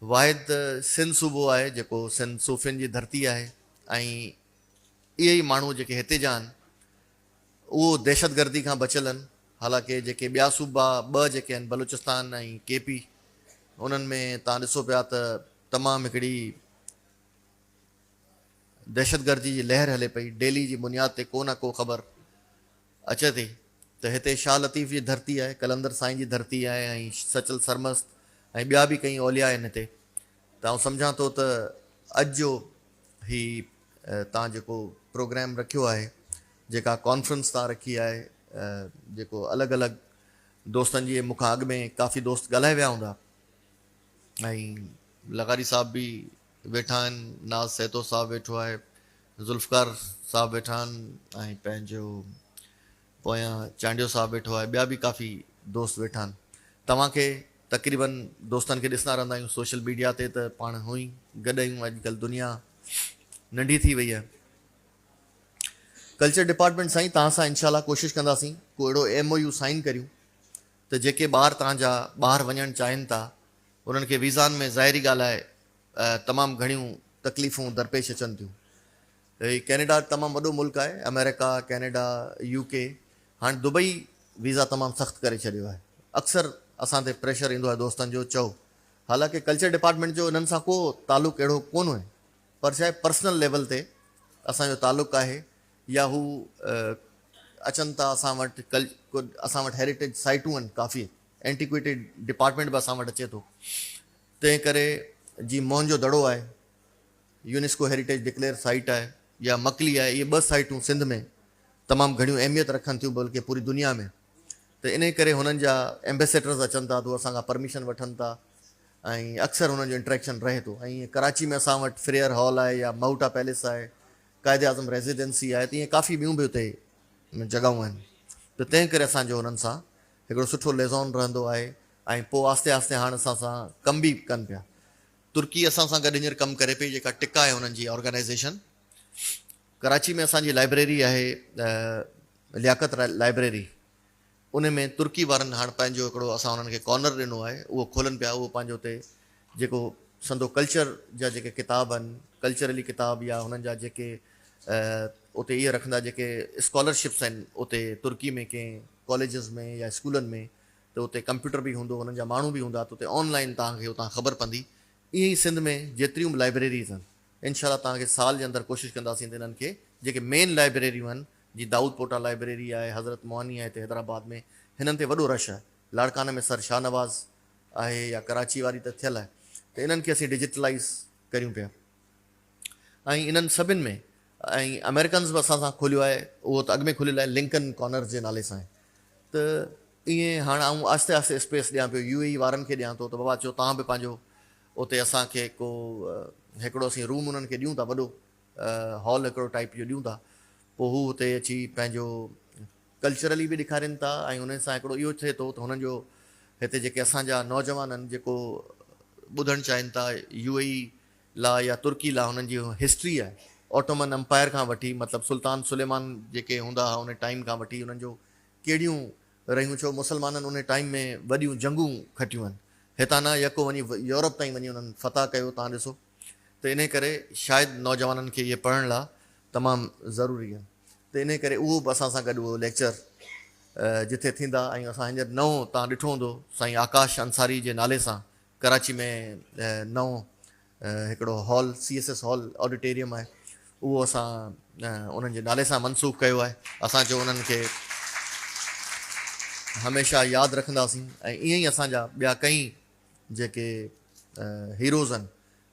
वाहिद सिंध सूबो आहे जेको सिंध सूफ़ियुनि जी धरती आहे ऐं इहे ई माण्हू जेके हिते जा आहिनि उहो दहशतगर्दी खां बचियल आहिनि। हालांकि जेके ॿिया सूबा ॿ जेके आहिनि बलूचिस्तान ऐं के पी, उन्हनि में तव्हां ॾिसो पिया त तमामु हिकिड़ी दहशतगर्दी जी लहर हले पई, डेली जी बुनियाद ते को न को ख़बर अचे थी। ته هتي شاهه لطيف جي ڌرتي آهي، قلندر سائين جي ڌرتي آهي ۽ سچل سرمست ۽ ٻيا به ڪئين اولياء آهن هتي ته آئون سمجهان ٿو ته اڄ جو هي تان جيڪو پروگرام رکيو آهي جيڪا ڪانفرنس تان رکي آهي جيڪو الڳ الڳ دوستن جي مون کان اڳ ۾ ڪافي دوست ڳالهائي ويا هوندا ۽ لغاري صاحب به ويٺا آهن، ناز سهتو صاحب ويٺو آهي، ذوالفقار صاحب ويٺا آهن ۽ پنهنجو پويان چانڊيو صاحب ويٺو آهي، ٻيا به ڪافي دوست ويٺا آهن. توهان کي تقريبن دوستن کي ڏسندا رهندا آهيون سوشل ميڊيا تي ته پاڻ هونئن ئي گڏ آهيون اڄڪلهه دنيا ننڍي ٿي وئي آهي. ڪلچر ڊپارٽمينٽ سائين توهان سان انشاء الله ڪوشش ڪنداسين ڪو اهڙو ايم او يو سائن ڪريون ته جيڪي ٻار توهان جا ٻاهر وڃڻ چاهين ٿا انهن کي ويزائن ۾ ظاهري ڳالهه آهي تمام گهڻيون تڪليفون درپيش اچن ٿيون. هي ڪينيڊا تمام وڏو ملڪ آهي، آمريڪا، ڪينيڊا، يو ڪي، هاڻ دبئي ويزا تمام سخت ڪري ڇڏيو آهي. اڪثر اسان تي پريشر ايندو آهي دوستن جو چئو حالانڪه ڪلچر ڊپارٽمينٽ جو انهن سان ڪو تعلق اهڙو ڪونه آهي پر ڇا آهي پرسنل ليول تي اسان جو تعلق آهي يا هو اچن ٿا اسان وٽ اسان وٽ هيريٽيج سائيٽون آهن ڪافي اينٽيڪوئٽي ڊپارٽمينٽ به اسان وٽ اچي ٿو تنهن ڪري جي موهن جو دڙو آهي يونيسڪو هيريٽيج ڊڪليئر سائيٽ آهي يا مڪلي آهي اهي ٻه سائيٽون سنڌ ۾ تمام گهڻيون اهميت رکن ٿيون بلڪه پوري دنيا ۾ ته انهي ڪري هنن جا ايمبيسيڊرز اچن ٿا ته اسان کان پرميشن وٺن ٿا ۽ اڪثر هنن جو انٽريڪشن رهي ٿو ۽ ڪراچي ۾ اسان وٽ فريئر هال آهي يا مهوٽا پيلس آهي قائد اعظم ريزيڊنسي آهي ته ائين ڪافي ٻيون به اتي جڳهون آهن ته تنهن ڪري اسان جو هنن سان هڪڙو سٺو ليزون رهندو آهي ۽ پوء آهستي آهستي هاڻ اسان سان ڪم به ڪن پيا. ترڪي اسان سان گڏ هينئر ڪم ڪري پئي جيڪا ٽڪا آهي انهن جي آرگنائيزيشن. ڪراچي ۾ اسان جي لائبريري آهي لياقت لائبريري ان ۾ ترڪي وارن هاڻ پنهنجو هڪڙو اسان انهن کي ڪارنر ڏنو آهي اهو کولن پيا اهو پنهنجو اتي جيڪو سندو ڪلچر جا جيڪي ڪتاب آهن ڪلچرلي ڪتاب يا هنن جا جيڪي اتي اهي رکندا جيڪي اسڪالرشپس آهن اتي ترڪي ۾ ڪنهن ڪاليجز ۾ يا اسڪولن ۾ ته اتي ڪمپيوٽر به هوندو انهن جا ماڻهو به هوندا ته اتي آن لائن توهان کي اتان خبر پوندي. ائين ئي سنڌ ۾ جيتريون به لائبريريز آهن انشاء الله توهان کي سال جي اندر ڪوشش ڪنداسين ته انهن کي جيڪي مين لائبريريون آهن جي دائود پوٽا لائبريري آهي حضرت موهني آهي هتي حيدرآباد ۾ هنن تي وڏو رش آهي لاڙڪاڻي ۾ سر شاهنواز آهي يا ڪراچي واري ته ٿيل آهي ته انهن کي اسين ڊجيٽلائيز ڪريون پيا ۽ انهن سڀن ۾ ۽ آمريڪنز به اسان سان کوليو آهي اهو ته اڳ ۾ کليل آهي لنڪن ڪارنرز جي نالي سان آهي ته ائين هاڻ آئون آهستي آهستي اسپيس ڏيان پيو يو اي اي وارن کي ڏيان ٿو ته بابا اچو توهان به پنهنجو اتي اسان کي ڪو هڪڙو اسين روم انهن کي ڏيون ٿا وڏو هال هڪڙو ٽائپ جو ڏيون ٿا پوء هو اتي اچي پنهنجو ڪلچرلي به ڏيکارين ٿا ۽ انهن سان هڪڙو اهو ٿئي ٿو ته هنن جو هتي جيڪي اسان جا نوجوان آهن جيڪو ٻڌڻ چاهين ٿا يو اي اي لا يا ترڪي لا هنن جي هسٽري آهي آٽومن امپائر کان وٺي مطلب سلطان سليمان جيڪي هوندا هئا ان ٽائيم کان وٺي انهن جو ڪهڙيون رهيون ڇو مسلمانن ان ٽائيم ۾ وڏيون جنگون کٽيون آهن هتان نه يڪو وڃي يورپ تائين وڃي انهن فتح ڪيو تان ڏسو ته انهي ڪري شايد نوجوانن کي اهي پڙهڻ لا تمام ضروري آهن ته انهي ڪري اهو به اسان سان گڏ اهو ليڪچر جٿي ٿيندا ۽ اسان هينئر نئون تان ڏٺو هوندو سائين آڪاش انصاري جي نالي سان ڪراچي ۾ نئون هڪڙو hall C S S hall auditorium آهي اهو اسان انهن جي نالي سان منسوب ڪيو آهي اسان چيو انهن کي هميشه ياد رکنداسين ۽ ائين ئي اسان جا ٻيا ڪئين جيڪي هيروز آهن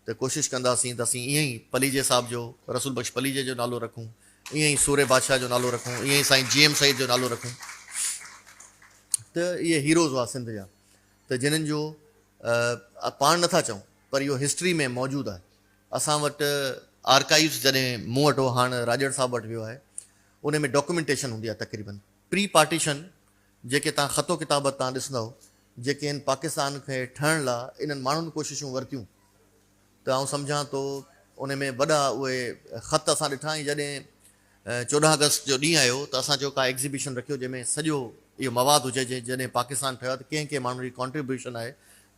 ته ڪوشش ڪنداسين ته اسين ائين ئي پليجي صاحب جو رسول بخش پليجي جو نالو رکون ائين ئي سوري بادشاهه جو نالو رکون ائين ئي سائين جي ايم سيد جو نالو رکون ته اهي هيروز هئا سنڌ جا ته جنھن جو پاڻ نٿا چئون پر اھو ھسٽري ۾ موجود آھي. اسان وٽ آرڪائيوز جڏھن مون وٽ ھو ھاڻ راڄڙ صاحب وٽ ويو آھي ان ۾ ڊاڪيومينٽيشن ھوندي آھي تقريبن پري پارٽيشن جيڪي تان خط و ڪتابت تان ڏسندؤ جيڪي ھن پاڪستان کي ٺھڻ لا انھن ماڻھن ڪوششون ورتيون ته آئون سمجهان ٿو ان ۾ وڏا اهي خط اسان ڏٺا ۽ جڏهن 14 آگسٽ جو ڏينهن آيو ته اسان چيو ڪا ايگزيبيشن رکيو جنهن ۾ سڄو اهو مواد هجي جنهن جڏهن پاڪستان ٺهيو ته ڪنهن ڪنهن ماڻهو جي ڪانٽريبيوشن آهي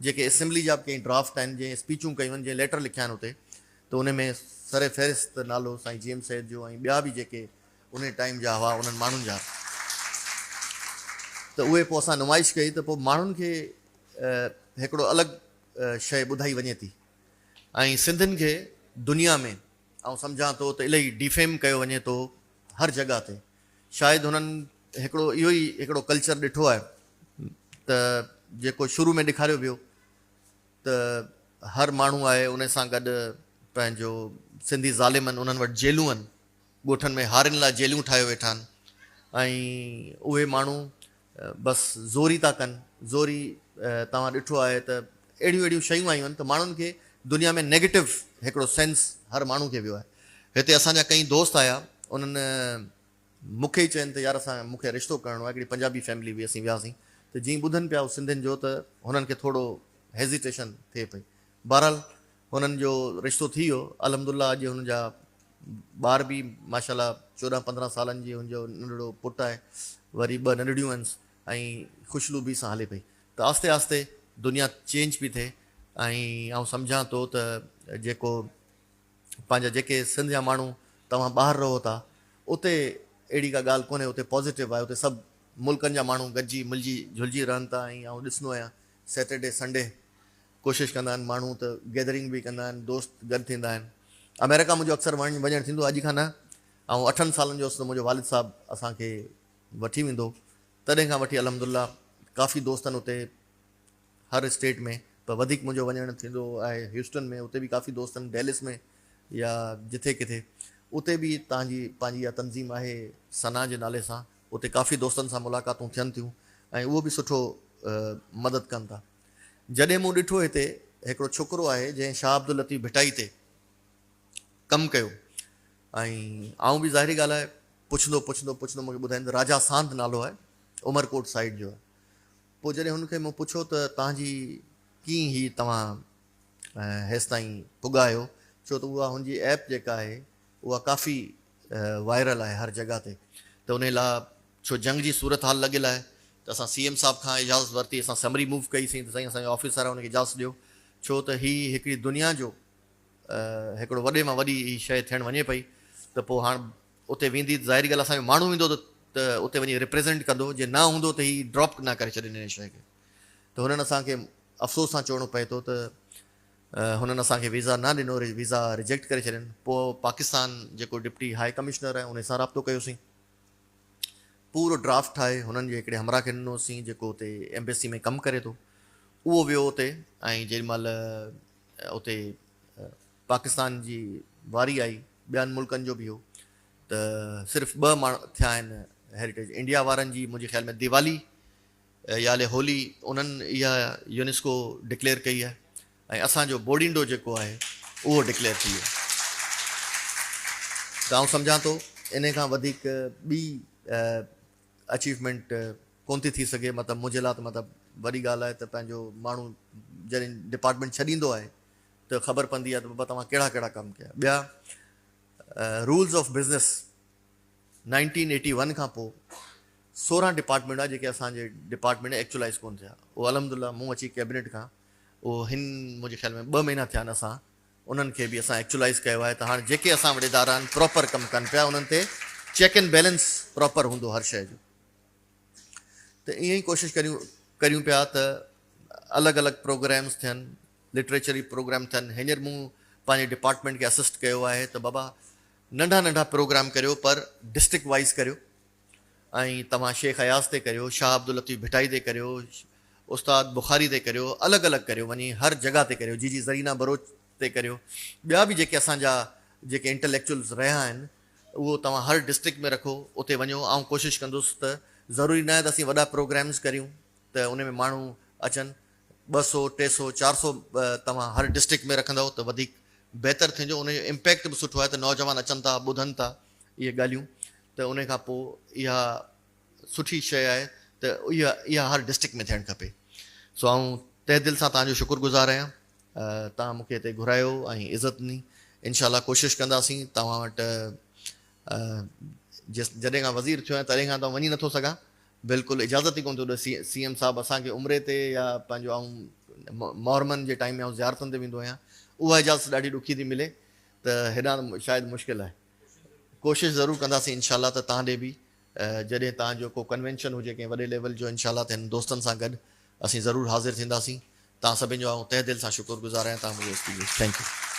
جيڪي اسيمبلي جا به ڪئين ڊرافٽ آهن جنهن اسپيچون ڪيون آهن جنهن ليٽر لکيا آهن اتي ته ان ۾ سر فهرست نالو سائين جي ايم سيد جو ۽ ٻيا به جيڪي ان ٽائيم جا هئا انهن ماڻهن جا ته اهي پوء اسان نمائش ڪئي ته پوء ماڻهن کي هڪڙو الڳ شيء ٻڌائي وڃي ٿي ۽ سنڌين کي دنيا ۾ آئون سمجهان ٿو ته الائي ڊيفيم ڪيو وڃي ٿو هر جڳهه تي شايد هنن هڪڙو اهو ئي هڪڙو ڪلچر ڏٺو آهي ته جيڪو شروع ۾ ڏيکاريو ويو ته هر ماڻهو آهي ان سان گڏ پنهنجو سنڌي ظالم آهن انهن وٽ جيلون آهن ڳوٺن ۾ هارين لاء جيلون ٺاهيو ويٺا آهن ۽ اهي ماڻهو بس زوري ٿا ڪن زوري توهان ڏٺو آهي ته اهڙيون اهڙيون شيون آيون آهن ته ماڻهن کي دنيا ۾ نيگيٽو هڪڙو سينس هر ماڻهو کي ويو آهي هتي اسان جا ڪئين دوست آيا انهن مون کي ئي چين ته يار اسان مون کي رشتو ڪرڻو آهي هڪڙي پنجابي فيملي هئي اسين وياسين ته جيئن ٻڌن پيا سنڌين جو ته هنن کي ٿورو هيزيٽيشن ٿئي پئي بهرحال هنن جو رشتو ٿي ويو الحمدلله اڄ هن جا ٻار به ماشاءالله 14 15 سالن جي هن جو ننڍڙو پٽ آهي وري ٻه ننڍڙيون آهنس ۽ خوشلوبي سان هلي پئي ته آهستي آهستي دنيا چينج پئي ٿئي ۽ آئون سمجهان ٿو ته جيڪو پنهنجا جيڪي سنڌ جا ماڻهو توهان ٻاهر رهو ٿا اتي اهڙي ڪا ڳالهه ڪونهي اتي پازيٽو آهي اتي سڀ ملڪن جا ماڻهو گڏجي ملجي جهلجي رهن ٿا ۽ آئون ڏسندو آهيان سيٽرڊي سنڊي ڪوشش ڪندا آهن ماڻهو ته گيدرنگ به ڪندا آهن دوست گڏ ٿيندا آهن آمريڪا منهنجو اڪثر وڃڻ ٿيندو اڄ کان نه آئون اٺن سالن جو هوس ته منهنجو والد صاحب اسان کي وٺي ويندو تڏهن کان وٺي الحمدلله ڪافي دوست آهن اتي هر اسٽيٽ ۾ پر وڌيڪ منهنجو وڃڻ ٿيندو آهي هيوسٽن ۾ اتي به ڪافي دوست آهن ڊيلس ۾ يا جٿي ڪٿي اتي به توهان جي پنهنجي اها تنظيم آهي ثنا جي نالي سان اتي ڪافي دوستن سان ملاقاتون ٿين ٿيون ۽ اهو به سٺو مدد ڪن ٿا جڏهن مون ڏٺو هتي هڪڙو ڇوڪرو آهي جنهن شاهه عبداللطيف ڀٽائي تي ڪم ڪيو ۽ آئون به ظاهري ڳالهه آهي پڇندو پڇندو پڇندو مونکي ٻڌائين ته راجا ساند نالو آهي عمرڪوٽ سائيڊ جو آهي پوء جڏهن هن کي مون پڇيو ته توهان جي ڪيئن هي توهان هيستائين پڳا آهيو ڇو ته اها هن جي ايپ جيڪا آهي اها ڪافي وائرل آهي هر جڳهه تي ته انهي لاء ڇو جنگ جي صورت حال لڳل آهي ته اسان سي ايم صاحب کان اجازت ورتي اسان سمري موو ڪئي سين ته سائين اسان جو آفيسر آهي ان کي اجازت ڏيو ڇو ته هي هڪڙي دنيا جو هڪڙو وڏي مان وڏي هي شيء ٿيڻ وڃي پئي ته پوء هاڻ اتي ويندي ته ظاهري ڳالهه اسان جو ماڻهو ويندو ته اتي وڃي ريپريزنٽ ڪندو جي نه هوندو ته هي ڊراپ نه ڪري ڇڏين ان شيء کي ته هنن اسان کي افسوس سان چوڻو پئي ٿو ته هنن اسان کي ويزا نه ڏنو ويزا ريجيڪٽ ڪري ڇڏين پوء پاڪستان جيڪو ڊپٽي هاء ڪمشنر آهي ان سان رابطو ڪيوسين پورو ڊرافٽ ٺاهي هنن جي هڪڙي همراهه کي ڏنوسين جيڪو اتي ايمبيسي ۾ ڪم ڪري ٿو اهو ويو اتي ۽ جيڏي مهل اتي پاڪستان جي واري آئي ٻين ملڪن جو به هو ته صرف ٻه ماڻهو ٿيا آهن هيريٽيج انڊيا وارن جي منهنجي خيال ۾ ديوالي يا الي هولي انهن اها يونيسڪو ڊڪليئر ڪئي آهي ۽ اسان جو بوڊينڊو جيڪو آهي اهو ڊڪليئر ٿي ويو ته آئون سمجهان ٿو ان کان وڌيڪ ٻي اچيومينٽ ڪونه ٿي ٿي سگهي مطلب منهنجي لاء ته مطلب وڏي ڳالهه آهي ته پنهنجو ماڻهو جڏهن ڊپارٽمينٽ ڇڏيندو آهي ته خبر پوندي آهي ته بابا توهان ڪهڙا ڪهڙا ڪم ڪيا ٻيا رولز آف بزنس 1981 کان پوء 16 ڊپارٽمينٽ آهي جيڪي اسان جي ڊپارٽمينٽ ايڪچولائز ڪونه ٿيا اهو الحمد لله مون اچي ڪيبنيٽ کان اهو هن منهنجي خيال ۾ ٻه مهينا ٿيا آهن اسان انهن کي به اسان ايڪچولائز ڪيو آهي ته هاڻ جيڪي اسان وٽ ادارا آهن پراپر ڪم ڪن پيا انهن تي چيڪ اينڊ بيلنس پراپر هوندو هر شيء جو ته ائين ئي ڪوشش ڪريون ڪريون پيا ته الڳ الڳ پروگرامز ٿين لٽريچري پروگرام ٿين هينئر مون پنهنجي ڊپارٽمينٽ کي اسسٽ ڪيو آهي ته بابا ننڍا ننڍا پروگرام ڪريو پر ڊسٽرڪٽ وائز ڪريو ۽ توهان شيخ اياز تي ڪريو شاهه عبداللطيف ڀٽائي تي ڪريو استاد بخاري تي ڪريو الڳ الڳ ڪريو وڃي هر جڳهه تي ڪريو جي جي زرينا بروچ تي ڪريو ٻيا به جيڪي اسان جا جيڪي انٽليڪچوئلز رهيا آهن اهو توهان هر ڊسٽرڪٽ ۾ رکو اتي وڃو آئون ڪوشش ڪندس ته ضروري ناهي ته اسين وڏا پروگرامز ڪريون ته ان ۾ ماڻهو اچن 200 300 400 توهان هر ڊسٽرڪٽ ۾ رکندؤ ته وڌيڪ بهتر ٿيندو ان جو امپيڪٽ به سٺو آهي ته نوجوان اچن ٿا ٻڌن ٿا اهي ڳالهيون ته ان کان پوء اها سٺي شيء آهي ته اها اها هر ڊسٽرڪٽ ۾ ٿيڻ کپي سو آئون تهه دل سان توهان جو شڪر گذار آهيان توهان مون کي هتي گهرايو ۽ عزت ڏني انشاء الله ڪوشش ڪنداسين توهان وٽ جڏهن کان وزير ٿيو آهيان تڏهن کان ته وڃي نٿو سگهان بلڪل اجازت ئي ڪونه ٿو ڏي سي ايم صاحب اسان کي عمري تي يا پنهنجو آئون محرمن جي ٽائيم ۾ آئون زيارتن تي ويندو آهيان اها اجازت ڏاڍي ڏکي ٿي ملي ته هيڏانهن شايد مشڪل آهي ڪوشش ضرور ڪنداسين انشاء الله ته توهان ڏي به جڏهن توهان جو ڪو ڪنوينشن هجي ڪنهن وڏي ليول جو انشاء الله ته هن دوستن سان گڏ اسين ضرور حاضر ٿينداسين توهان سڀني جو آئون تهه دل سان شڪر گذار آهيان توهان منهنجو اسپيچ thank you.